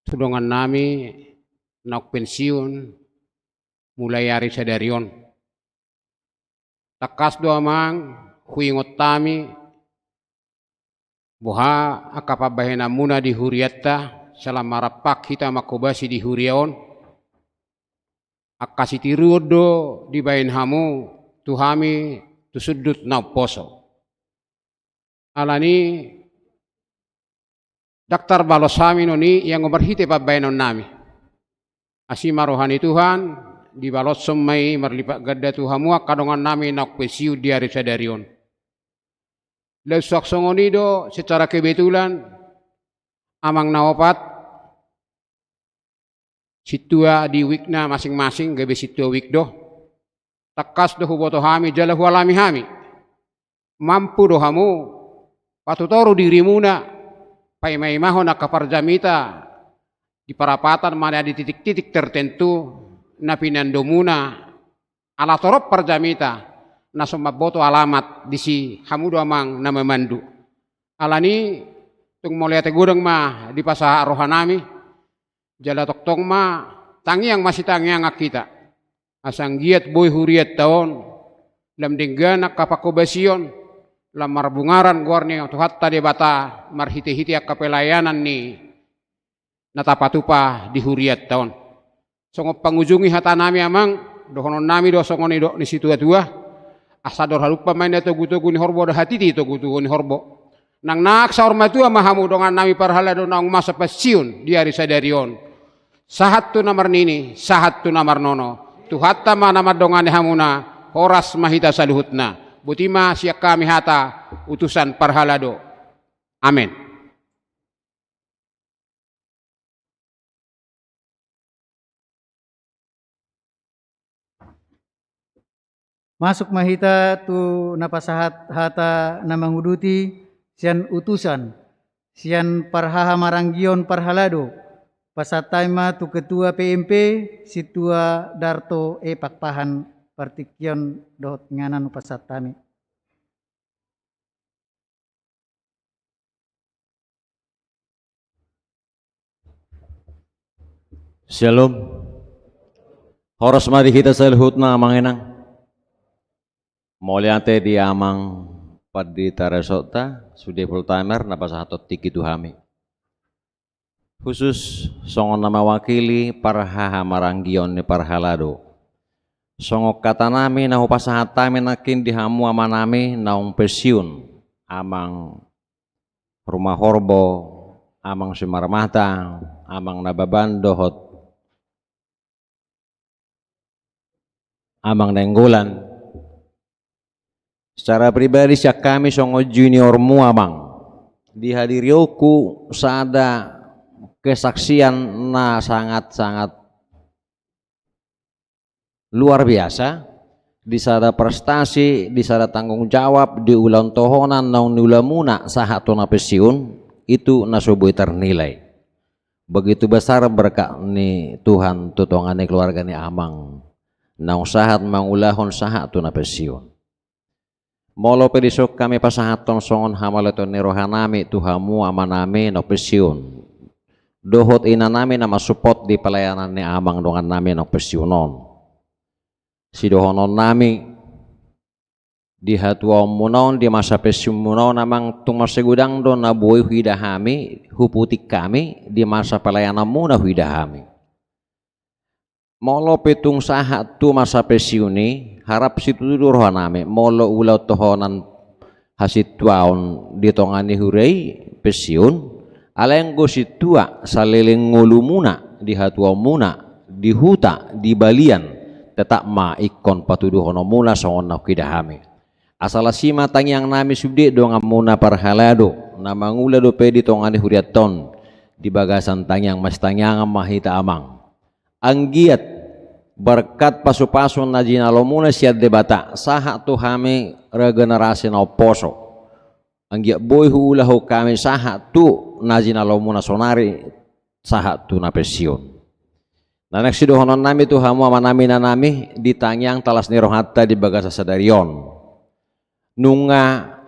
tu dongannami naung pensiun mulai ari sadari on. Tangkas do amang huingot hami boha angka pambahenanmuna di hurianta, selama rap hita manghobasi di huria on. Angka sitiruon do dibahen hamu tu hami tu sundut na umposo. Alani ndang tarbalos hami non i ianggo marhite pambahenannami. Asi ma roha ni Tuhan, dibaloshon ma i marlipat ganda tu hamu angka dongannami naung pensiun di ari sadari on. Laos suang songon i do secara kebetulan amang na opat sintua di wikna masing-masing, gabe sintua wik do. Tangkas do huboto hami jala hualami hami. Mampu do hamu patutoru dirimuna, paimaimahon angka parjamita di parapatan manang di titik-titik tertentu na pinandomuna, ala torop parjamita na so mamboto alamat disi, hamu do amang na mamandu. Alani tung mauliate godang ma dipasahat rohanami, jala tongtong ma tangiang masitangiangan hita. Asa anggiat boi hurianta on lam denggan angka panghobasion, lam marbungaran goar ni Tuhanta Debata marhite-hite angka pelayanan ni na tapatupa di hurianta on. Songon pangujungi hatanami amang, dohononnami do songon nidok ni situa-tua. Asa ndang halumpang ma inna togu-togu ni horbo, ndang hatiti togu-togu ni horbo. Nang nang saur matua ma hamu dongannami parhalado naung masa pensiun di ari sadari on. Sahat tu na marnini, sahat tu na marnono. Tuhanta ma na mandongani hamuna, horas ma hita saluhutna. Boti ma sian hami hata utusan parhalado. Amen. Masuk ma hita tu na pasahat hata na manguduti sian utusan, sian parhaha maranggion parhalado. Pasahat hami ma tu ketua P M P, sintua Darto E Pakpahan, partingkian dohot inganan pasahat hami. Syalom. Horas ma di hita saluhutna amang inang. Mauliate di amang pandita resort ta, sude full timer na pasahathon tingki tu hami. Khusus songon na mewakili parhaha maranggion ni parhalado. Songon hatanami na hupasahat hami nangkin di hamu amanami naung pensiun, amang Rumah Horbo, amang Simarmata, amang Nababan dohot amang Nainggolan. Secara pribadi sian hami songon juniormu amang, dihadirionku sada kesaksian na sangat-sangat luar biasa, di sada prestasi, di sada tanggung jawab, di ulaon tohonan naung niulamuna sahat tu na pensiun, itu na so boi ternilai. Begitu besar berkat ni Tuhan tu tonga ni keluarga ni amang naung sahat mangulahon sahat tu na pensiun. Molo pe dison hami pasahathon songon hamauliateon ni rohanami tu hamu amanami naung pensiun dohot inanami na mansupport di pelayanan ni amang dongannami naung pensiun on. Sidohononnami, di hatuaonmuna on, di masa pensiunmuna on amang, tung mansai godang do na boi huida hami, huputik hami, di masa pelayananmuna huida hami. Molo pe tung sahat tu masa pensiun i, harap situtu do rohanami, molo ulaon tohonan hasintuaon di tonga ni huria i pensiun, alai anggo sintua saleleng ngolumuna, di hatuaonmuna, di huta, di balian, tetap ma ingkon patuduhononmuna songon na huida hami. Asa las i ma tangiangnami sude donganmuna parhalado, na mangula dope di tonga ni hurianta on, di bagasan tangiang masitangiangan ma hita amang. Anggiat berkat pasupasu na jinalomuna sian Debata, sahat tu hami regenerasi na umposo. Anggiat boi huulahon hami sahat tu na jinalomuna sonari, sahat tu na pensiun. Na naeng sidohononnami tu hamu amanami inanami, di tangiang ta las ni rohanta di bagasan sadari on. Nunga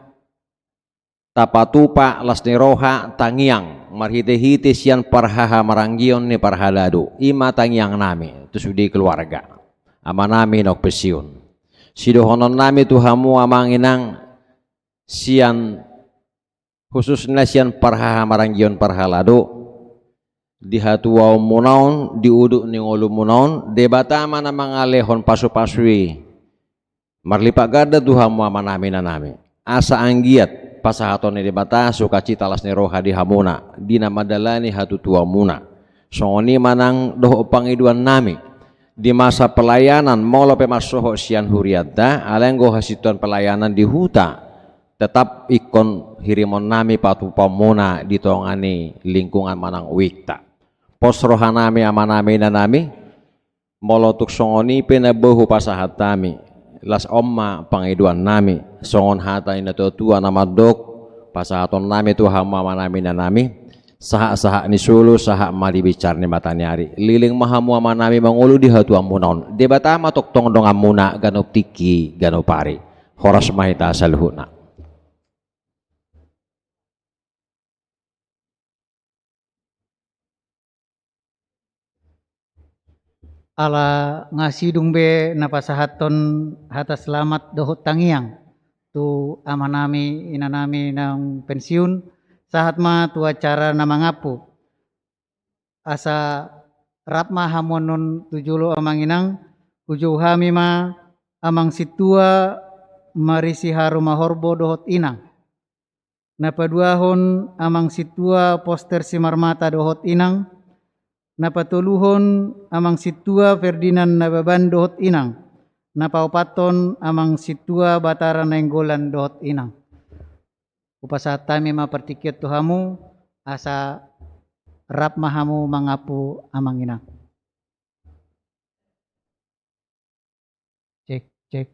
tapatupa las ni roha tangiang marhitehite sian parhahamaranggion ni parhalado, i ma tangiangnami tu sude keluarga amanami naung pensiun. Sidohononnami tu hamu amang inang, sian khususna sian parhahamaranggion parhalado, di hatuaonmuna on, di udut ni ngolumuna on, Debata ma na mangalehon pasupasu i marlipat ganda tu hamu amanami inanami, asa anggiat pasahaton ni Debata sukacita las ni roha di hamuna di na mandalani hatutuaonmuna. Songon i ma nang dohot pangidoannami di masa pelayanan, molo pe marsohot sian hurianta, alai anggo hasintuan pelayanan di huta, tetap ingkon hirimonnami patupaonmuna di tonga ni lingkungan manang uikta. Pos rohanami amanami inanami, molo tung songon i pe na boi hupasahat hami, las on ma pangidoannami, songon hata ni natuatua na mandok, pasahatonnami tu hamu amanami inanami, sahat-sahat ni solu, sahat ma di binsar ni mata ni ari. Leleng ma hamu amanami mangolu di hatuaonmuna on. Debata ma tongtong donganmuna ganup tingki, ganup ari. Horas ma hita saluhutna. Ala nga sidung be na pasahathon hata selamat dohot tangiang tu amanami inanami naung pensiun, sahat ma tu acara na mangampu. Asa rap ma hamu annon tu jolo amang inang, hujou hami ma amang sintua Marisi Haruma Horbo dohot inang. Na paduahon amang sintua Poster Simarmata dohot inang. Na patoluhon amang sintua Ferdinand Nababan dohot inang. Na paopathon amang sintua Batara Nainggolan dohot inang. Hupasahat hami ma partingkian tu hamu, asa rap ma hamu mangampu amang inang. Cek, cek.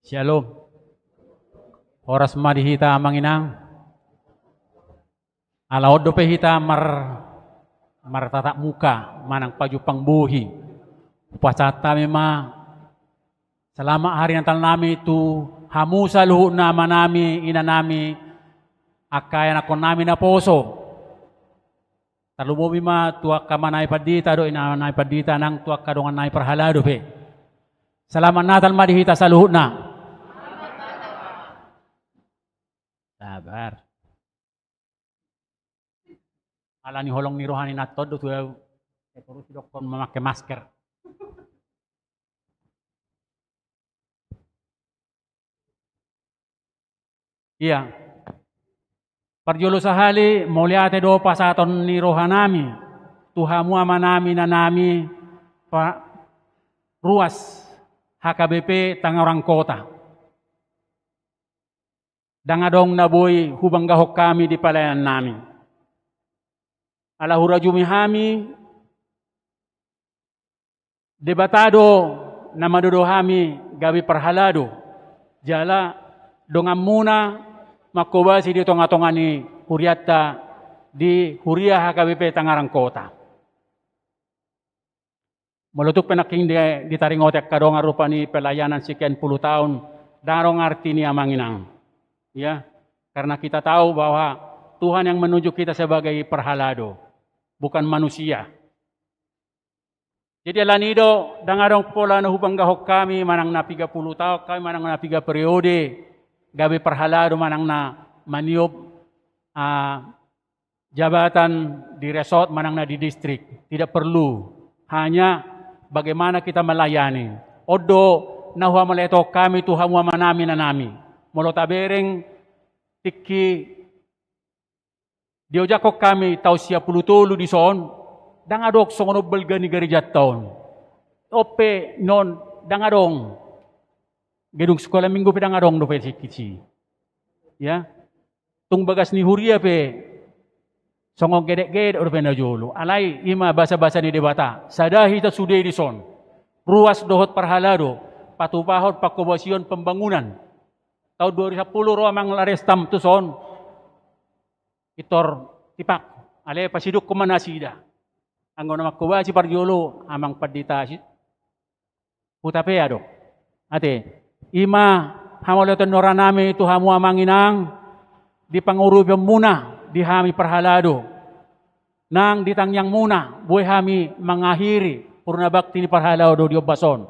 Syalom. Horas ma di hita amang inang. Ala on dope hita mar-, martatap muka manang pajumpang bohi. Hupasahat hami ma selamat hari Natal nami tu hamu saluhutna amanami, inanami, angka ianakhonnami naposo. Tarlumobi ma tu angka amanami pandita dohot inanami pandita nang tu angka dongannami parhalado pe. Selamat Natal ma di hita saluhutna. Sabar. Ala ni holong ni roha ni Natal do tu au. Sai torus didokkon mamake masker. Ia. Parjolo sahali, mauliate do pasahaton ni rohanami tu hamu amanami, inanami, pa-, ruas H K B P Tangerang Kota. Ndang adong na boi hubanggahon hami di pelayanannami. Ala hurajumi hami, Debata do na mandodo hami gabe parhalado, jala donganmuna mangkobasi di tongatonga ni hurianta di huria H K B P Tangerang Kota. Molo tung pe nangkin di, ditaringoti angka dongan rupani pelayanan sekian puluh tahun, ndang adong arti ni amang inang. Ya, karena kita tahu bahwa Tuhan yang menunjuk kita sebagai parhalado, bukan manusia. Jadi alani do, ndang adong pola na hubanggahon hami manang na piga puluh tahun hami, manang na piga periode gabe parhalado, manang na maniop, ah, jabatan di resort manang na di distrik. Tidak perlu. Hanya bagaimana kita melayani. On do na huamauliatehon hami tu hamu amanami, inanami. Molo tabereng tingki diojakhon hami taon sia puluh tolu dison, ndang adong songon on balga ni garejanta on. On pe non ndang adong. Gedung sekolah minggu pe ndang adong dope tingki si. Ya. Tung bagas ni huria pe songon gedek-gedek dope na jolo. Alai i ma basa-basa ni Debata. Sada hita sude dison. Ruas dohot parhalado. Patupahon pangkobasion pembangunan. Taon dua ribu sampulu ro amang Larestam tuson. Pintor tipak. Alai pasidukkon ma nasida. Anggo na mangkobasi parjolo amang pandita si Hutapea do. Ate, i ma hamauliateon ni rohanami tu hamu amang inang, di pangurupionmuna di hami parhalado. Nang di tangiangmuna, boi hami mangakhiri purnabakti ni parhalado di ombas on.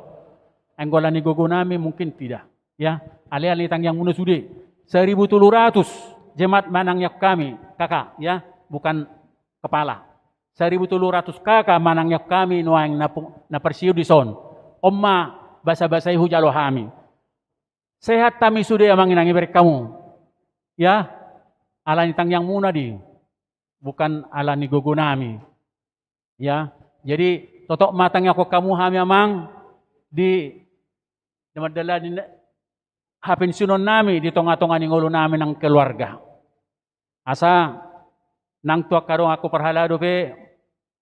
Anggo ala ni gogonami mungkin tidak. Ya, alai ala ni tangiangmuna sude. Saribu tolu ratus jemaat manangiang hami, K K, ya, bukan kepala. Saribu tolu ratus K K manangiang hami nuaeng na pu-, na parsiu dison. On ma basa-basa i hujalo hami. Sehat hami sude amang inang, ibereng hamu. Ya, ala ni tangiangmuna di, bukan ala ni gogonami. Ya, jadi totop ma tangiangkon hamu hami amang di na mandalani na-, hapensiunonnami di tonga-tonga ni ngolunami nang keluarga. Asa nang tu angka donganku parhalado pe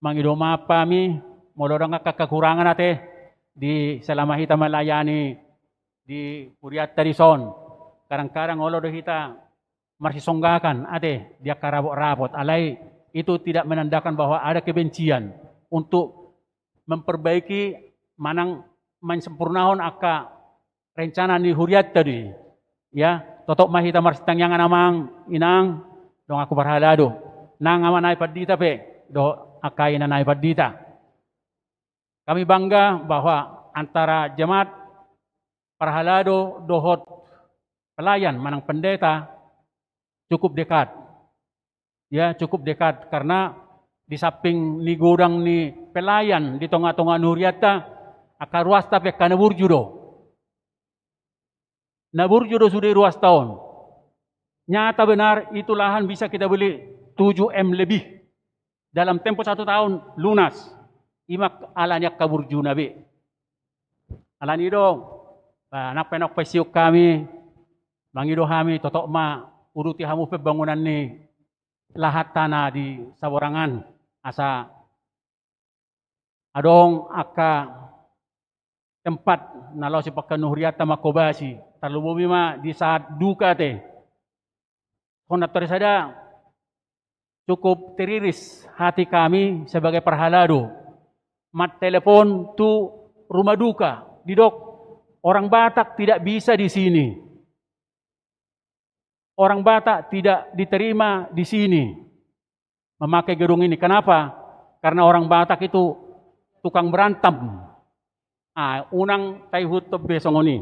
mangido maaf hami, molo adong angka kekurangan ate di selama hita melayani di hurianta dison. Kadang-kadang olo do hita marsisonggakan ate di angka rapot-rapot. Alai itu tidak menandakan bahwa ada kebencian, untuk memperbaiki manang mansempurnahon angka rencana ni hurianta do i. Ya, totop ma hita marsitangiangan amang inang, donganku parhalado. Nang amanami pandita pe dohot angka inanami pandita. Kami bangga bahwa antara jemaat parhalado dohot pelayan manang pendeta cukup dekat. Ya, cukup dekat karena di samping ni godang ni pelayan di tonga-tonga ni hurianta, angka ruasta pe angka na burju do. Na burju do sude ruasta on. Nyata benar itu lahan bisa kita beli tujuh M lebih. Dalam tempo satu tahun lunas. I ma ala ni angka burjuna be. Ala ni do, ba, nang pe naung paisiuk hami, mangido hami, totop ma uduti hamu pembangunan ni lahat tanah di Saborangan, asa adong angka tempat na laho sipangkon hurianta mangkobasi, tarlumobi ma di saat duka ate. Songon na tori sada, cukup teriris hati kami sebagai parhalado. Mantelepon tu rumah duka, didok orang Batak tidak bisa di sini. Orang Batak tidak diterima di sini memakai gedung ini. Kenapa? Karena orang Batak itu tukang berantem. Ah, unang taihuthon be songon i.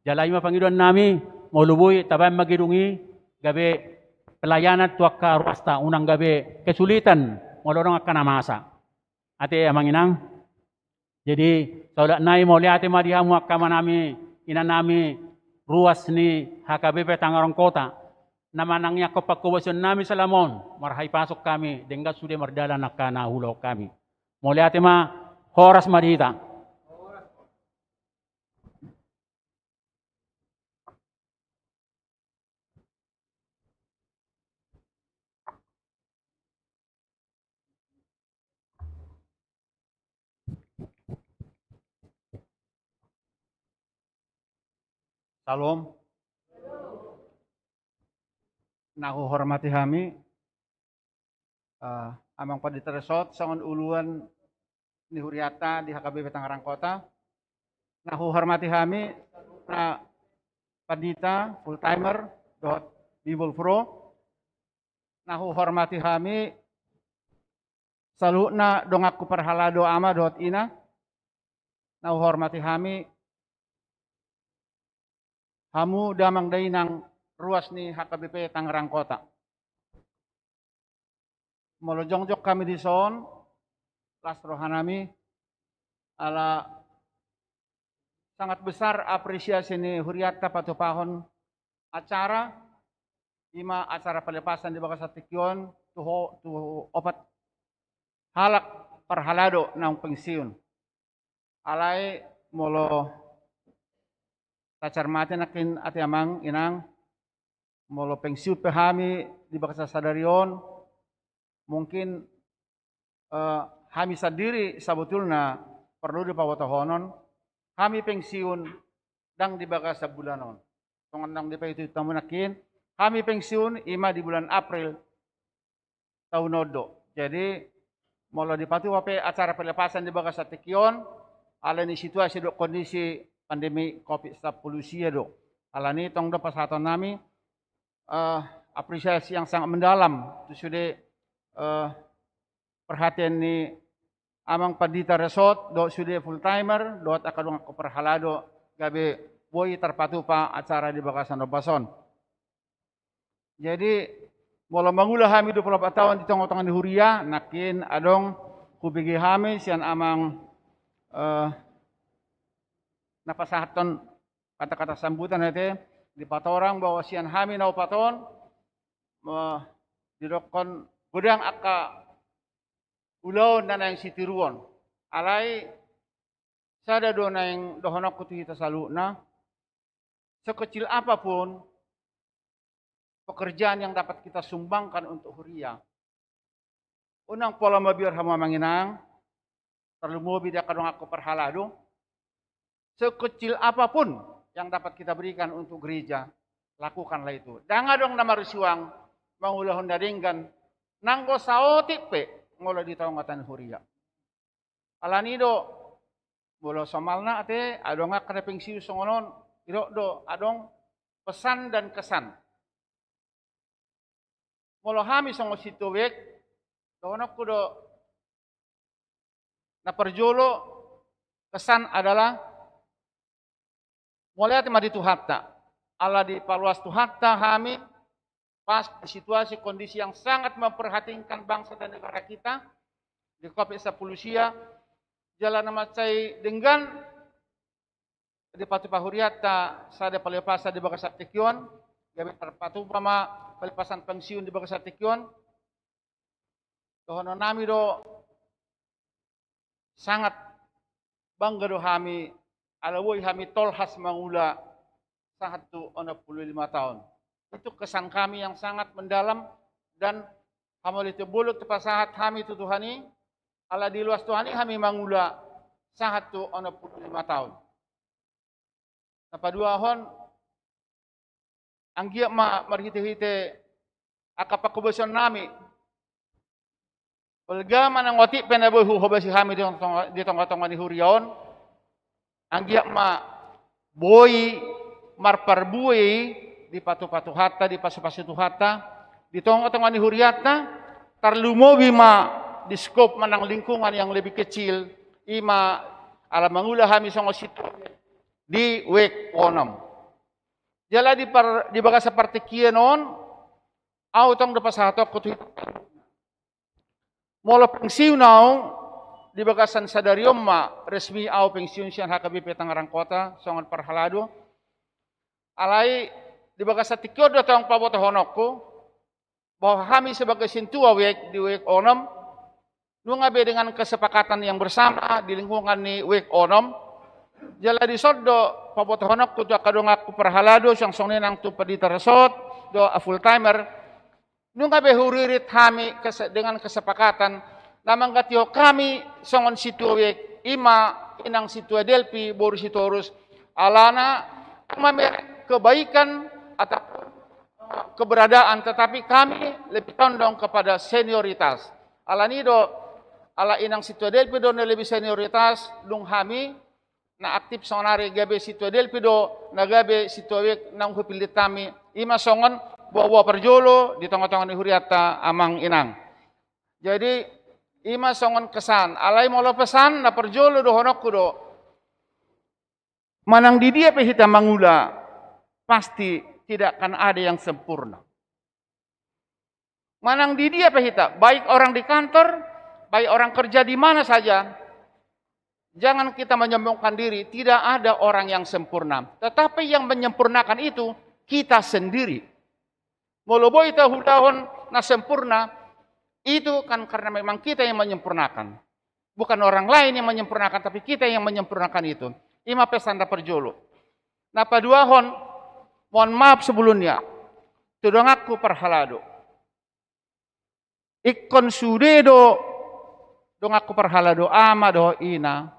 Jala i ma pangidoannami, molo boi tabaen ma gedung i, gabe pelayanan tu angka ruasta, unang gabe kesulitan molo adong angka na masa. Ate amang inang. Jadi, saolat nai mauliate ma di hamu angka amanami, inanami, ruas ni H K B P Tangerang Kota. Na manangiangkon pangkobasionnami selama on, marhahipason hami, denggan sude mardalan angka na huulahon hami. Mauliate ma, horas ma di hita. Syalom. Na huhormati hami, eh, Amang Pandita Resort, songon uluan ni hurianta di H K B P Tangerang Kota. Na huhormati hami, na pandita, full timer, dohot Bibul Pro. Na huhormati hami, saluhutna donganku parhalado ama dohot ina. Na huhormati hami, hamu damang dainang ruas ni H K B P Tangerang Kota. Molo jongjong hami dison, las rohanami, ala sangat besar apresiasi ni hurianta patupahon acara, i ma acara pelepasan di bagasan tingki on, tu ho-, tu opat halak parhalado naung pensiun. Alai molo tacermati nangkin ate amang inang, Molo pensiun pe hami di bagasan sadari on, mungkin, eh, hami sandiri sabotulna porlu dipabotohonon, hami pensiun ndang di bagasan bulan on. Songon naung dipaihut-ihut hamu nangkin, hami pensiun ima di bulan April taon on do. Jadi, molo dipatupa pe acara pelepasan di bagasan tingki on, alani situasi dohot kondisi pandemi covid sampulu sia do. Alani tong do pasahatonnami, eh, apresiasi yang sangat mendalam tu sude, eh, perhatian ni Amang Pandita Resort dohot sude full timer dohot angka dongan parhalado gabe boi tarpatupa acara di bagasan ombas on. Jadi, molo mangula hami dua pulu opat taon di tonga-tonga ni huria, nangkin adong hubege hami sian amang, eh, na pasahathon kata-kata sambutan ate, dipatorang bahwa sian hami na opat on, eh, didokkon godang angka ulaon na naeng sitiruon. Alai sada do naeng dohononku tu hita saluhutna, sekecil apapun pekerjaan yang dapat kita sumbangkan untuk huria, unang pola mabiar hamu amang inang, tarlumobi di angka donganku parhalado, sekecil apapun yang dapat kita berikan untuk gereja, lakukanlah itu. Ndang adong na marsuang mangulahon na denggan, nanggo saotik pe molo di tonga-tonga ni huria. Alani do, molo somalna ate, adong angka na pensiun songon on, didok do, adong pesan dan kesan. Molo hami songon sintua wijk, dohononku do, na parjolo, kesan adalah mauliate ma di Tuhanta. Ala dipaluas Tuhanta hami pas di situasi kondisi yang sangat memprihatinkan bangsa dan negara kita di covid sampulu sia, jala na mansai denggan dipatupa hurianta sada pelepasan di bagasan tingki on, gabe tarpatupa ma pelepasan pensiun di bagasan tingki on. Dohononnami do, sangat bangga do hami, ala boi hami tolhas mangula sahat tu onom pulu lima taon. Itu kesan kami yang sangat mendalam dan hamauliateon bolon tapasahat hami tu Tuhan i, ala diluas Tuhan i hami mangula sahat tu onom pulu lima taon. Na paduahon, anggiat ma marhite-hite angka panghobasiononnami, holga manang otik pe na boi huhobasi hami di tong-, di tonga-tonga ni huria on, anggiat ma boi marparbue i dipatupa Tuhanta, dipasu-pasu Tuhanta di tonga-tonga ni hurianta, tarlumobi ma di skop manang lingkungan yang lebih kecil, ima ala mangula hami songon sintua di wijk onom. Jala di par-, di bagasan partingkian on, au tong do pasahatonku tu hita. Molo pensiun au, di bagasan sadari on ma resmi au pensiun sian H K B P Tangerang Kota songon parhalado. Alai di bagasan tingki on do tong pabotohononku, bahwa hami sebagai sintua wijk di wijk onom, nunga be dengan kesepakatan yang bersama di lingkungan ni wijk onom, jala dison do pabotohononku tu angka donganku parhalado, suang songon i nang tu Pandita Resort dohot full timer, nunga be huririt hami kese-, dengan kesepakatan na mangganti hami songon sintua wijk, ima inang sintua Delpi boru Sitorus, alana mamereng kebaikan atau keberadaan, tetapi kami lebih condong kepada senioritas. Alani do, ala inang sintua Delpi do na lebih senioritas, dung hami na aktif sonari gabe sintua Delpi do na gabe sintua wijk naung hupillit hami, ima songon boa-boa parjolo di tonga-tonga ni hurianta amang inang. Jadi, ima songon kesan, alai molo pesan na parjolo dohononku do. Manang di dia pe hita mangula, pasti tidak akan ada yang sempurna. Manang di dia pe hita, baik orang di kantor, baik orang kerja di mana saja, jangan kita menyombongkan diri, tidak ada orang yang sempurna. Tetapi yang menyempurnakan itu kita sendiri. Molo boi taulahon na sempurna, itu kan karena memang kita yang menyempurnakan. Bukan orang lain yang menyempurnakan, tapi kita yang menyempurnakan itu. Ima pesan na parjolo. Na paduahon, mohon maaf sebelumnya. tu donganku parhalado. Ingkon sude do donganku parhalado ama dohot ina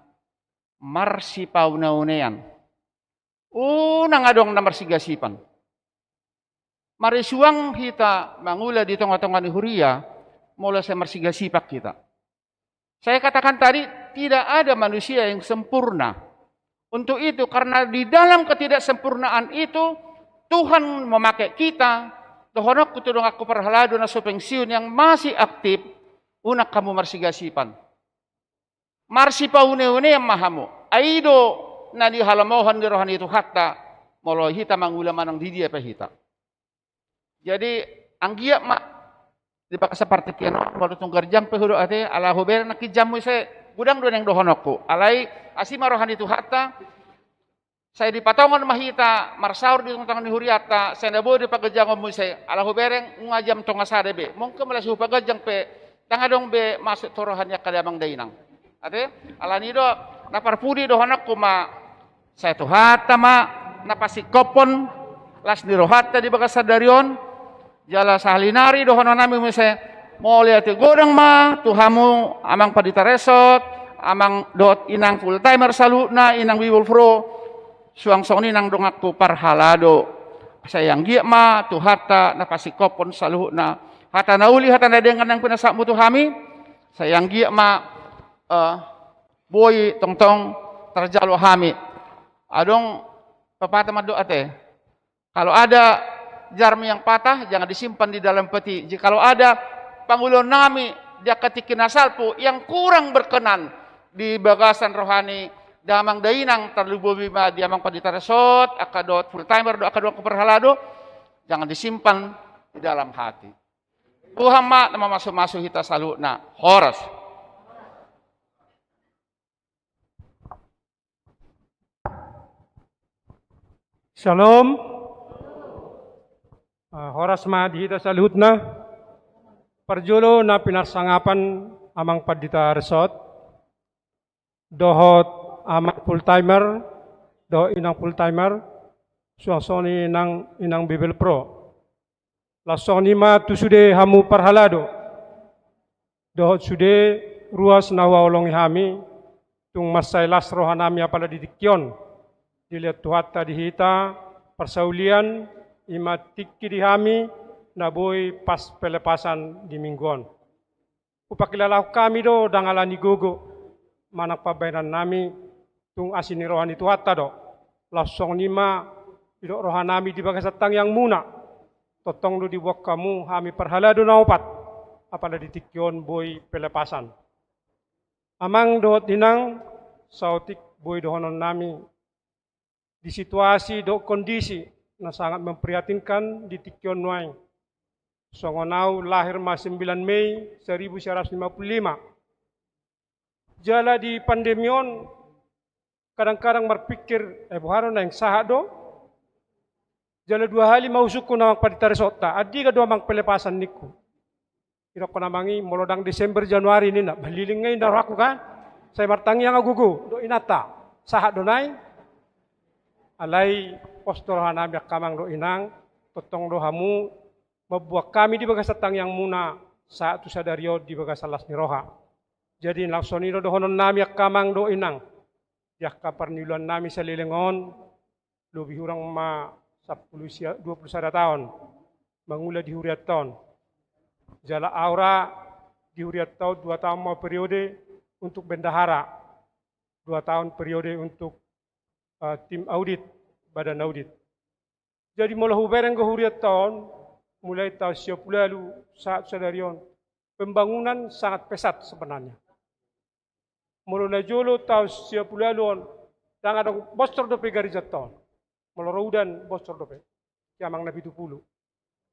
marsipauneunean. Unang adong na marsigasipan. Marisuang hita mangula di tongatonga ni huria, molo sai marsigasipan hita. Saya katakan tadi, tidak ada manusia yang sempurna. Untuk itu, karena di dalam ketidaksempurnaan itu, Tuhan memakai kita, dohononku tu donganku parhalado na so pensiun yang masih aktif, unang hamu marsigasipan. Marsipauneunean ma hamu. Ai i do na nihalomohon ni roha ni Tuhanta, molo hita mangula manang di dia pe hita. Jadi, anggiat ma di bagasan partingkian on, molo tung ganjang pe hudok ate, ala hubereng nangkin jam muse, godang do naeng dohononku. Alai, asi ma roha ni Tuhanta, sai dipatongon ma hita marsaor di tongatonga ni hurianta, sai na boi do paganjangon muse, ala hubereng nunga jam tonga sada be. Mungkin molo sai hupaganjang pe, ndang adong be masuk tu roha ni angka damang dainang. Ate, ala ni do, na parpudi dohononku ma, sai Tuhanta ma na pasingkophon las ni rohanta di bagasan sadari on, jala sahali nari dohononnami muse, mauliate godang ma tu hamu amang pandita resort, amang dohot inang full timer saluhutna, inang bibelvrouw, suang songon i nang donganku parhalado. Sai anggiat ma Tuhanta na pasingkophon saluhutna hata na uli, hata na denggan naeng pinasahatmu tu hami, sai anggiat ma, eh, boi tongtong tarjalo hami. Adong pepatah mandok ate, kalau ada jarum yang patah, jangan disimpan di dalam peti. Jikalau ada pangulaonnami di angka tingki na salpu yang kurang berkenan di bagasan roha ni damang dainang, tarlumobi ma di amang pandita resort, angka dohot full timer dohot angka donganku parhalado, jangan disimpan di dalam hati. Tuhan ma na mamasumasu hita saluhutna. Horas. Shalom. Ah, horas ma di hita saluhutna. Parjolo na pinarsangapan amang pandita resort, dohot amang full timer, dohot inang full timer, suang songon i nang inang bibelvrouw. Laos songon i ma tu sude hamu parhalado, dohot sude ruas na huhaholongi hami, tung mansai las rohanami apala di tingki on dilehon Tuhanta di hita parsaulian, i ma tingki di hami na boi pas pelepasan di minggu on. Hupangkilalahon hami do ndang ala ni gogo manang pambahenannami, tung asi ni roha ni Tuhanta do. Laos songon i ma didok rohanami di bagasan tangiangmuna. Tongtong do diboan hamu hami parhalado na opat, apala di tingki on boi pelepasan. Amang dohot inang, saotik boi dohononnami di situasi dohot kondisi na sangat memprihatinkan di tingki on nuaeng. Songon au lahir ma sembilan Mei seribu sembilan ratus lima puluh lima. Jala di pandemi on kadang-kadang marpikir, eh, boha do naeng, sahat do? Jala dua hali ma husungkun amang pandita resortta, andigan do amang pelepasan ningku. Didokkon amang i, molo ndang Desember, Januari ninna, bah leleng nga i na rohangku kan. Sai martangiang au gogo, dok inanta, sahat do naeng? Alai pos do rohanami angka amang dohot inang, tongtong do hamu mamboan hami di bagasan tangiangmuna sahat tu sadari on di bagasan las ni roha. Jadi laos songon i do dohononnami angka amang dohot inang, di angka parniuluannami saleleng on, lobi hurang ma sampulu sia-, dua pulu sada taon mangula di hurianta on. Jala au ra di hurianta on dua taon ma periode untuk bendahara, dua taon periode untuk, eh, tim audit, badan audit. Jadi molo hubereng do hurianta on, mulai taon sia pulu ualu sahat sadari on, pembangunan sangat pesat sebenarnya. Molo na jolo taon sia pulu ualu on, ndang adong bosor dope garejanta on. Molo ro udan bosor dope. Di amang na pitu pulu.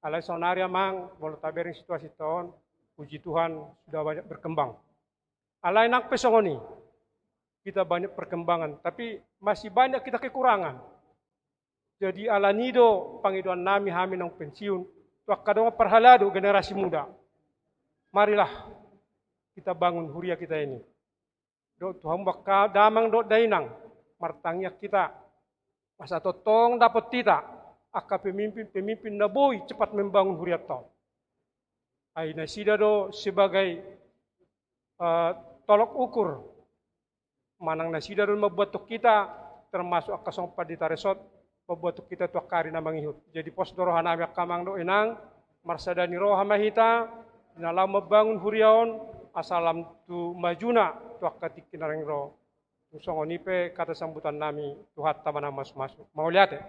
Alai saonari amang, molo tabereng situasinta on, puji Tuhan, sudah banyak berkembang. Alai nang pe songon i, kita banyak perkembangan, tapi masih banyak kita kekurangan. Jadi ala ni do pangidoannami hami naung pensiun, tu angka dongan parhalado generasi muda. Marilah kita bangun huria kita ini. Dohot tu hamu angka damang dohot dainang, martangiang hita. Asa tongtong dapot hita angka pemimpin-pemimpin na boi cepat membangun hurianta on. Ai nasida do sebagai, eh, tolok ukur manang nasida do mambuat tu hita, termasuk angka songon pandita resort, mambuat tu hita tu angka ari na mangihut. Jadi pos do roha nami angka amang dohot inang, marsada ni roha ma hita di na laho mambangun huria on, asa lam tu majuna tu angka tingki na naeng ro. Tung songon i pe hata sambutan nami, Tuhanta ma na mamasumasu. Mauliate.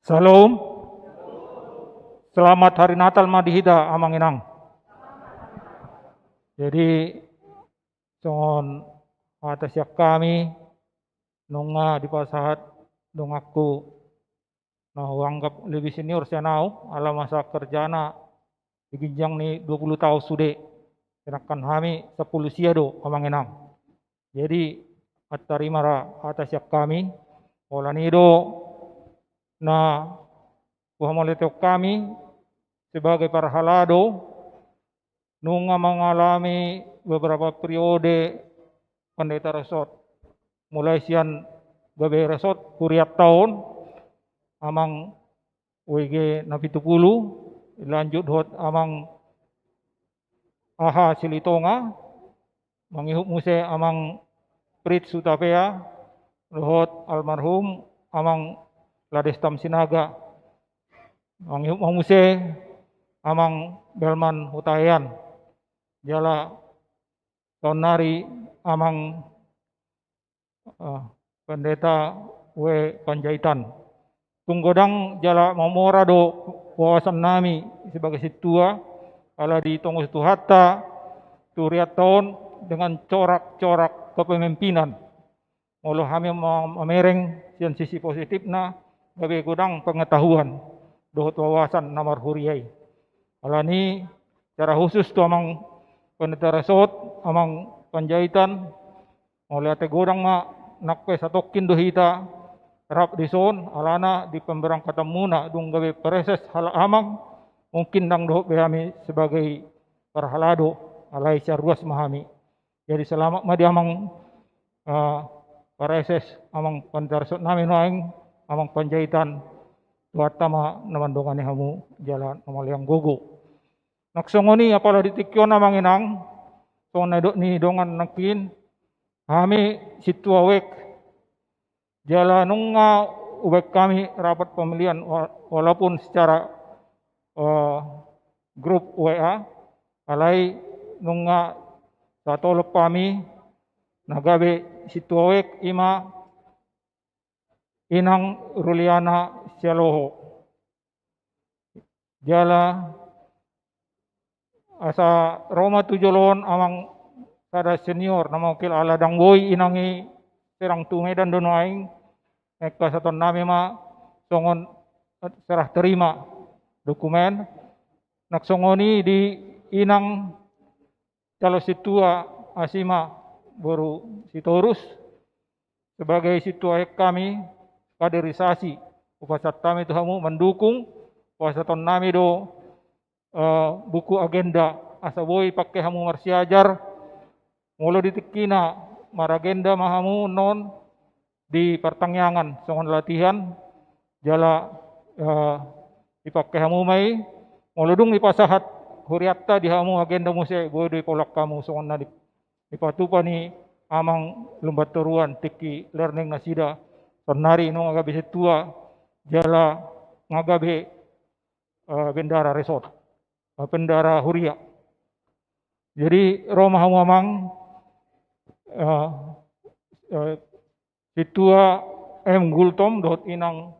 Shalom. Selamat Hari Natal ma di hita, amang inang. Jadi, songon hata sian hami, nunga dipasahat donganku na huanggap lebih senior sian au, ala masa kerjana di ginjang ni dua puluh taon sude. Sedangkan hami sampulu sia do, amang inang. Jadi, antarima ra hata sian hami, holan i do na huhamauliatehon hami sebagai parhalado, nunga mengalami beberapa periode pendeta resort. Mulai sian gabe resort hurianta on, amang W G na pitu pulu, lanjut dohot amang Aha Silitonga, mangihut muse amang Fritz Hutapea, dohot almarhum amang Lades Tamsinaga, mangihut ma muse amang Belman Hutahean, jala saonnari amang, eh, Pendeta W Panjaitan. Tung godang jala mamora do wawasan nami sebagai sintua, ala ditongos Tuhanta tu hurianta on dengan corak-corak kepemimpinan. Molo hami ma-, mamereng sian sisi positifna, gabe godang pengetahuan dohot wawasan na marhuria i. Alani, secara khusus tu amang Pendeta Resort, amang Panjaitan, mauliate godang ma. Nang pe satongkin do hita rap dison, alana di pemberangkatanmuna dung gabe praeses halak amang, mungkin ndang dohot be hami sebagai parhalado, alai sian ruas ma hami. Jadi selamat ma di amang, eh, praeses, amang Pendeta Resort nami nuaeng, amang Panjaitan, Tuhanta ma na mandongani hamu jala na malean gogo. Nang songon i, apala di tingki on, amang inang, songon na nidok ni dongan nangkin, hami sintua wek, jala nunga hubaen hami rapat pemilihan, wa-, walaupun secara, eh, grup W A, alai nunga satolop hami na gabe sintua wek, i ma Inang Ruliana Sialoho. Jala asa ro ma tu jolo on amang sada senior na mewakili, ala ndang boi inang i, sedang tu Medan do nuaeng, ingkon pasahaton nami ma songon serah terima dokumen. Nang songon i di Inang calon sintua Asima boru Sitorus, sebagai sintua wek hami, kaderisasi hupasahat hami tu hamu mandukung, pasahaton nami do, eh, buku agenda, asa boi pangke hamu marsiajar. Molo di tingkina maragenda ma hamu annon di partangiangan songon latihan, jala, eh, dipangke hamu ma i. Molo dung dipasahat hurianta di hamu agenda muse, boi do dipaulak hamu songon na di, dipatupa ni amang Lumbantoruan tingki learning nasida saonnari nunga gabe sintua jala nunga gabe, eh, bendahara resort, eh, bendahara huria. Jadi ro ma hamu amang, eh, eh, sintua M Gultom dohot Inang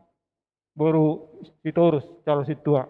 boru Sitorus calon sintua.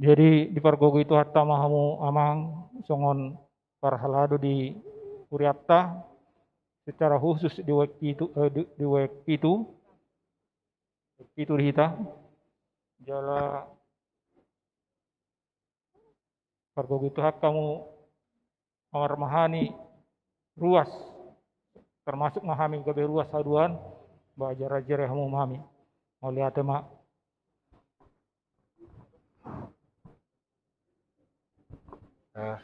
Jadi dipargogoi Tuhanta ma hamu amang songon parhalado di hurianta, secara khusus di W P pitu, eh, di, di W P pitu, W P pitu di hita. Jala pargogoi Tuhan hamu, amar ma hami ruas, termasuk ma hami gabe ruas haduan, ba jarajara hamu ma hami. Mauliate ma. Eh,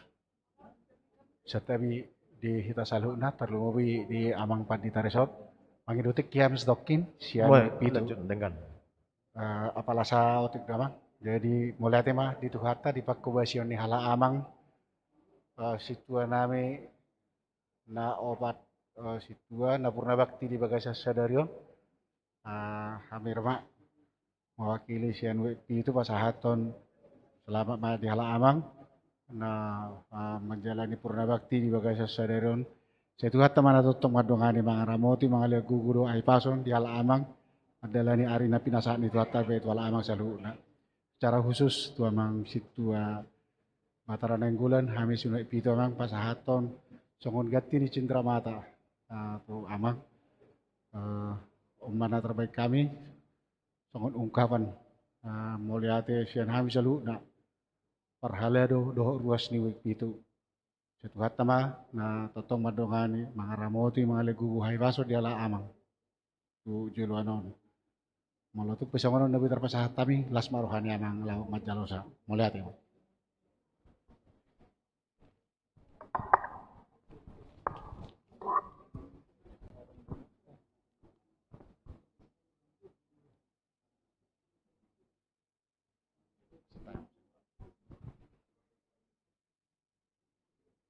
santabi di hita saluhutna, tarlumobi di amang pandita resort. Mangido tingki hami satongkin sian Baik, W P pitu. Lanjut dengan Eh, apala saotik damang. Jadi mauliate ma di Tuhanta di panghobasion ni halak amang, eh, sintua nami na opat, eh, sintua na purna bakti di bagasan sadari on. Eh, hami ma mewakili sian W P pitu pasahathon selamat ma di halak amang na, ah, manjalani purna bakti di bagasan sadari on. Sai Tuhanta ma na tongtong mandongani, mangaramoti, mangalean gogo dohot hahipason di halak amang mandalani ari na pinasahat ni Tuhanta pe tu halak amang saluhutna. Secara khusus tu amang sintua Batara Nainggolan, hami sian W P pitu amang pasahathon songon ganti ni cindramata, ah, tu amang. Eh, on ma na tarbahen hami songon ungkapan, ah, mauliate sian hami saluhutna parhalado dohot ruas ni W P pitu. Sai Tuhanta ma na tongtong mandongani, mangaramoti, mangalean gogo hahipason di halak amang tu joloan on. Molo tung pe songon on na boi tarpasahat hami, las ma roha ni amang laho manjalosa. Mauliate.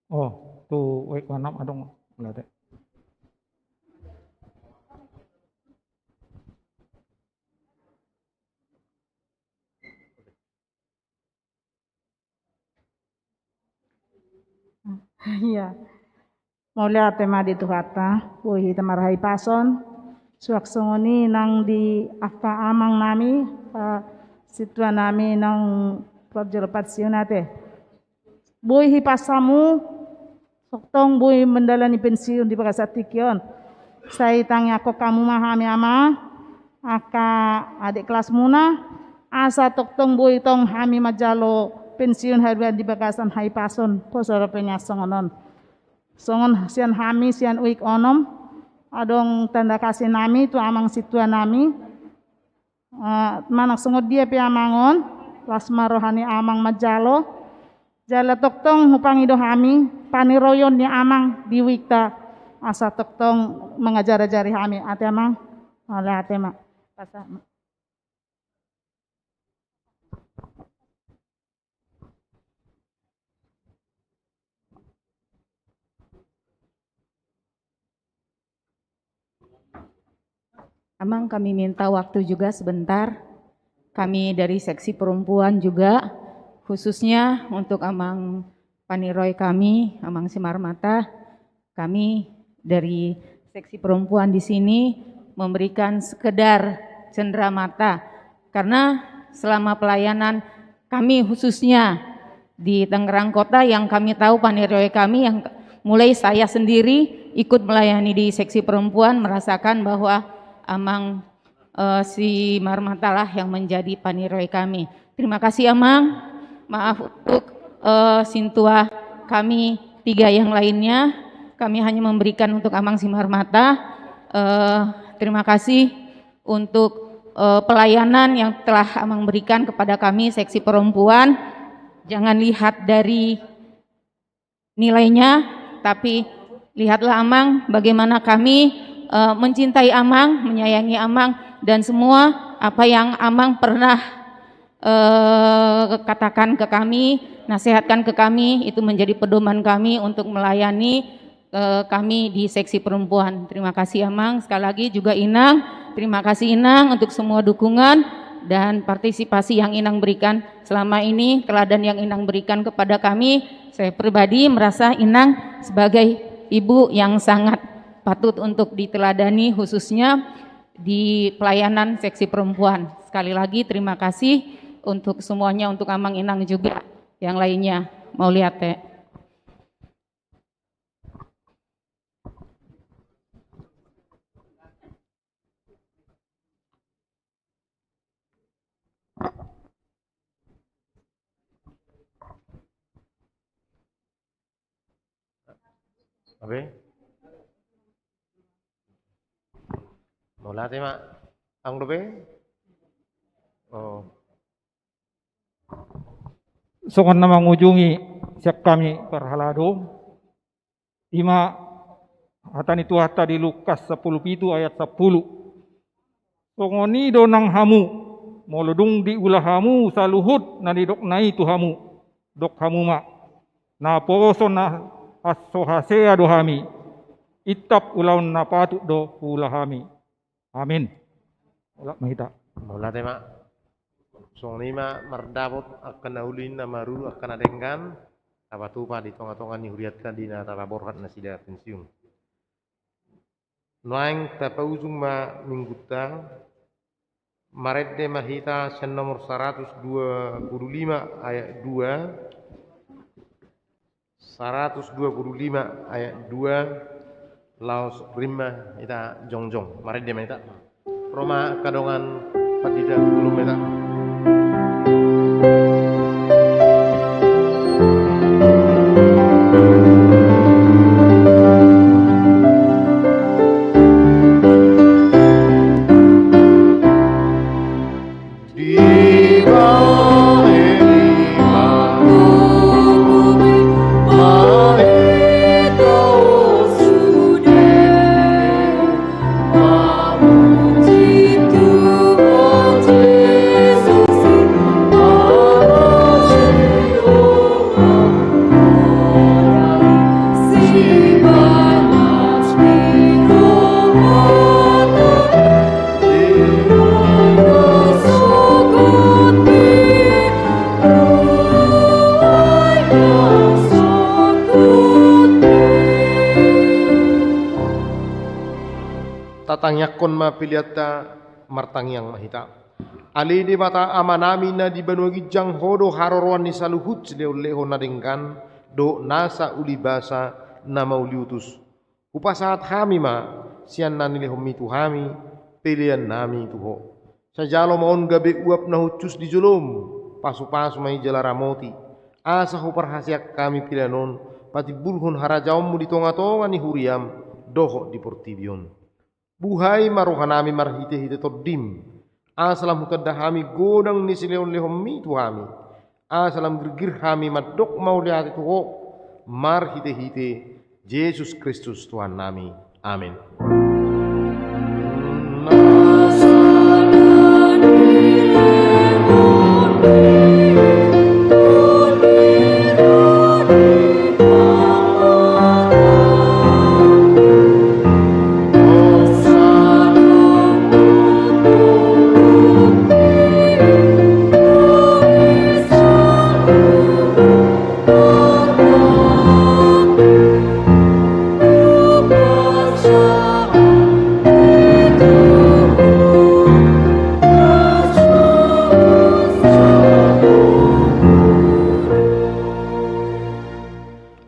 Oh, tu wek manam adong, mauliate. Iya. Mauliate ma di Tuhanta, boi hita marhahipason, suang songon i nang di angka amang nami, eh, sintua nami naung parjolo pensiun ate. Boi hipas hamu, tongtong boi mandalani pensiun di bagasan tingki on. Sai tangiangkon hamu ma hami ama, angka adik kelasmuna, asa tongtong boi tong hami manjalo pensiun haduan di bagasan hahipason, poso dope nian songon on. Songon sian hami, sian uik onom, adong tanda kasih nami tu amang sintua nami. Eh, manang songon dia pe amang on, las ma roha ni amang manjalo. Jala tongtong hupangido hami paniroion ni amang di uikta, asa tongtong mangajarajari hami. Ate amang, mauliate ma. Pasahat ma. Amang, kami minta waktu juga sebentar. Kami dari seksi perempuan juga, khususnya untuk Amang Paniroi kami, Amang Simarmata, kami dari seksi perempuan di sini memberikan sekedar cenderamata. Karena selama pelayanan kami khususnya di Tangerang Kota yang kami tahu, Paniroi kami yang mulai saya sendiri ikut melayani di seksi perempuan, merasakan bahwa Amang, eh, Simarmata lah yang menjadi Paniroi kami. Terima kasih Amang. Maaf untuk, eh, sintua kami tiga yang lainnya. Kami hanya memberikan untuk Amang Simarmata. Eh, terima kasih untuk, eh, pelayanan yang telah Amang berikan kepada kami seksi perempuan. Jangan lihat dari nilainya, tapi lihatlah Amang, bagaimana kami, eh, mencintai Amang, menyayangi Amang, dan semua apa yang Amang pernah, eh, katakan ke kami, nasihatkan ke kami, itu menjadi pedoman kami untuk melayani, eh, kami di seksi perempuan. Terima kasih Amang, sekali lagi juga Inang, terima kasih Inang untuk semua dukungan dan partisipasi yang Inang berikan selama ini, teladan yang Inang berikan kepada kami. Saya pribadi merasa Inang sebagai ibu yang sangat patut untuk diteladani, khususnya di pelayanan seksi perempuan. Sekali lagi, terima kasih untuk semuanya, untuk Amang Inang juga yang lainnya. Mauliate. Apa? Mauliate ma. Ang dope? Oh. Songon na mangujungi sian hami parhalado, ima hata ni Tuhanta di Lukas sampulu pitu ayat sampulu. Songon i do nang hamu, molo dung diula hamu saluhut na nidokna i tu hamu, dok hamu ma: Naposo na so hasea do hami, intap ulaon na patut do huula hami. Amin. Mauliate ma hita. Mauliate ma. Songon i ma mardapot angka na uli, na maruru, angka na denggan, tapatupa di tongatonga ni hurianta di na tapaborhat nasida pensiun. Nuaeng tapaujung ma minggunta, marende ma hita sian nomor saratus dua pulu lima ayat dua, saratus dua pulu lima ayat dua, laos rim ma hita jongjong. Marende ma hita. Ro ma angka dongan pandita, tulung ma hita. Tatangiangkon ma peleanta, martangiang ma hita. Ale Debata Amanami na di banua ginjang, Ho do haroroan ni saluhut silehonlehon na denggan dohot nasa uli basa na mauliutus. Hupasahat hami ma sian na nilehonMi tu hami peleannami tu Ho. Sai jalo ma on gabe uap na hushus di joloM, pasupasu ma i jala ramoti, asa huparhaseang hami pelean on patimbulhon harajaonMu di tongatonga ni huriaM dohot di portibi on. Buhai ma rohanami marhitehite TondiM, asa lam hutanda hami godang ni silehonlehonMi tu hami, asa lam girgir hami mandok mauliate tu Ho, marhitehite Jesus Kristus Tuhannami. Amin.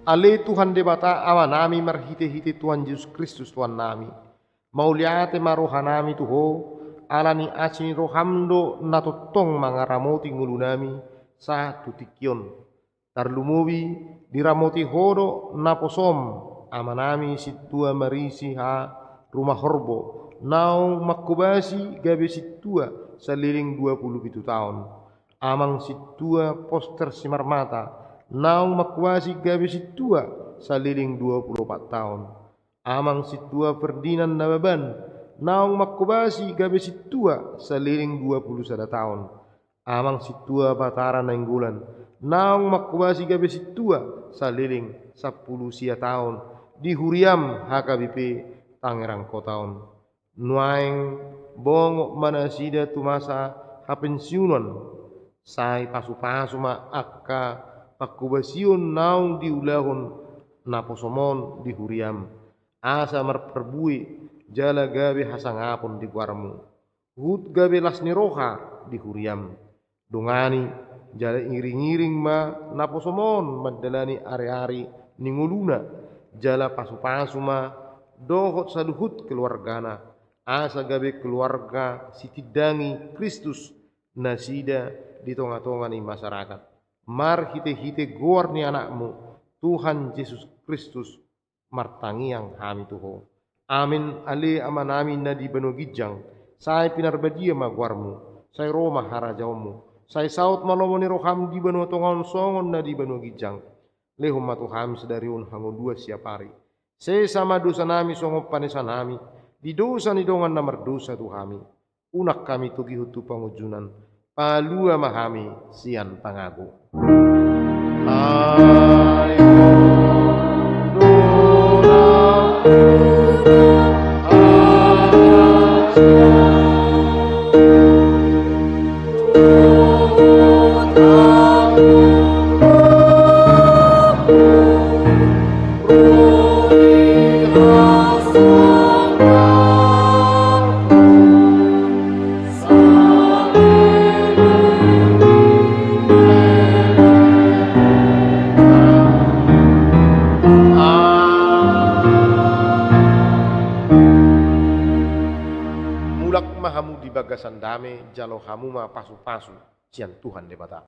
Ale Tuhan Debata Amanami marhitehite Tuhan Jesus Kristus Tuhannami, mauliate ma rohanami tu Ho, ala ni asi ni rohaM do na tongtong mangaramoti ngolunami sahat tu tingki on. Tarlumobi diramoti Ho do naposoM, amanami Sintua Marisi Harumahorbo, naung manghobasi gabe sintua saleleng dua pulu pitu taon. Amang Sintua Poster Simarmata, naung manghobasi gabe sintua saleleng dua pulu opat taon. Amang Sintua Ferdinand Nababan, naung manghobasi gabe sintua saleleng dua pulu sada taon. Amang Sintua Batara Nainggolan, naung manghobasi gabe sintua saleleng sampulu sia taon di huriaM H K B P Tangerang Kota on. Nuaeng bongot ma nasida tu masa hapensiunon, sai pasupasu ma angka panghobasion naung diulahon naposoM on di huriaM. asa marparbue jala gabe hasangapon di goarmu. Huhut gabe las ni roha di huriam. Dongani jala iring-iring ma naposom on mandalani ari-ari ni ngoluna, jala pasu-pasu ma dohot saluhut keluargana, asa gabe keluarga sitindangi Kristus nasida di tonga-tonga ni masyarakat. Marhite-hite goar ni Anakmu, Tuhan Jesus Kristus, martangiang hami tu Ho. Amen. Ale Amanami na di banua ginjang, sai pinarbadia ma goarmu, sai ro ma harajaonmu, sai saut ma lomo ni roham di banua tonga on songon na di banua ginjang. Lehon ma tu hami sadari on hangoluan siapari. Sesa ma dosanami songon panesanami di dosa ni dongan na mardosa tu hami. Unang hami togihon tu pangunjunan, palua ma hami sian pangago. Mulak ma hamu di bagasan dame, jalo hamu ma pasu-pasu sian Tuhan Debata.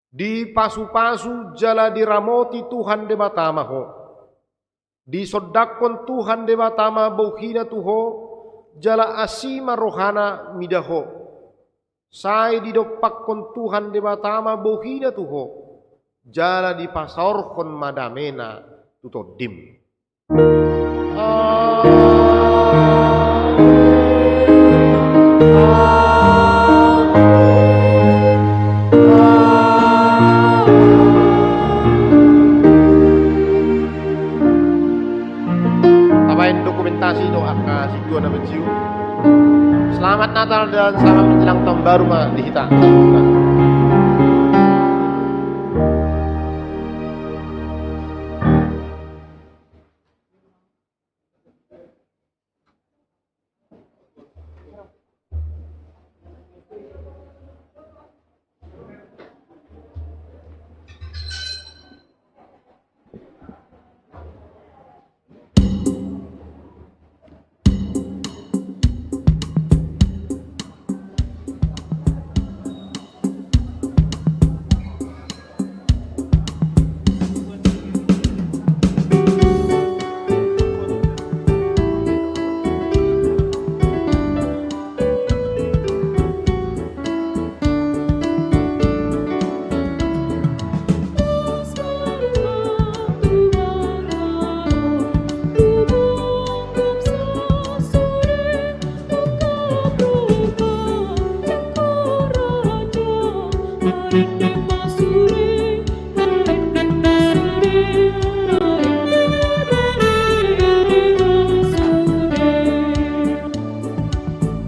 Dipasu-pasu jala diramoti Tuhan Debata ma ho. Disondangkon Tuhan Debata ma bohina tu ho, jala asi ma rohana mida ho. Sai didompakkon Tuhan Debata ma bohina tu ho, jala dipasaorhon ma damena tu tondim. Tabaen dokumentasi do angka sintua na mansiu. Selamat Natal dan selamat menjelang tahun baru ma di hita.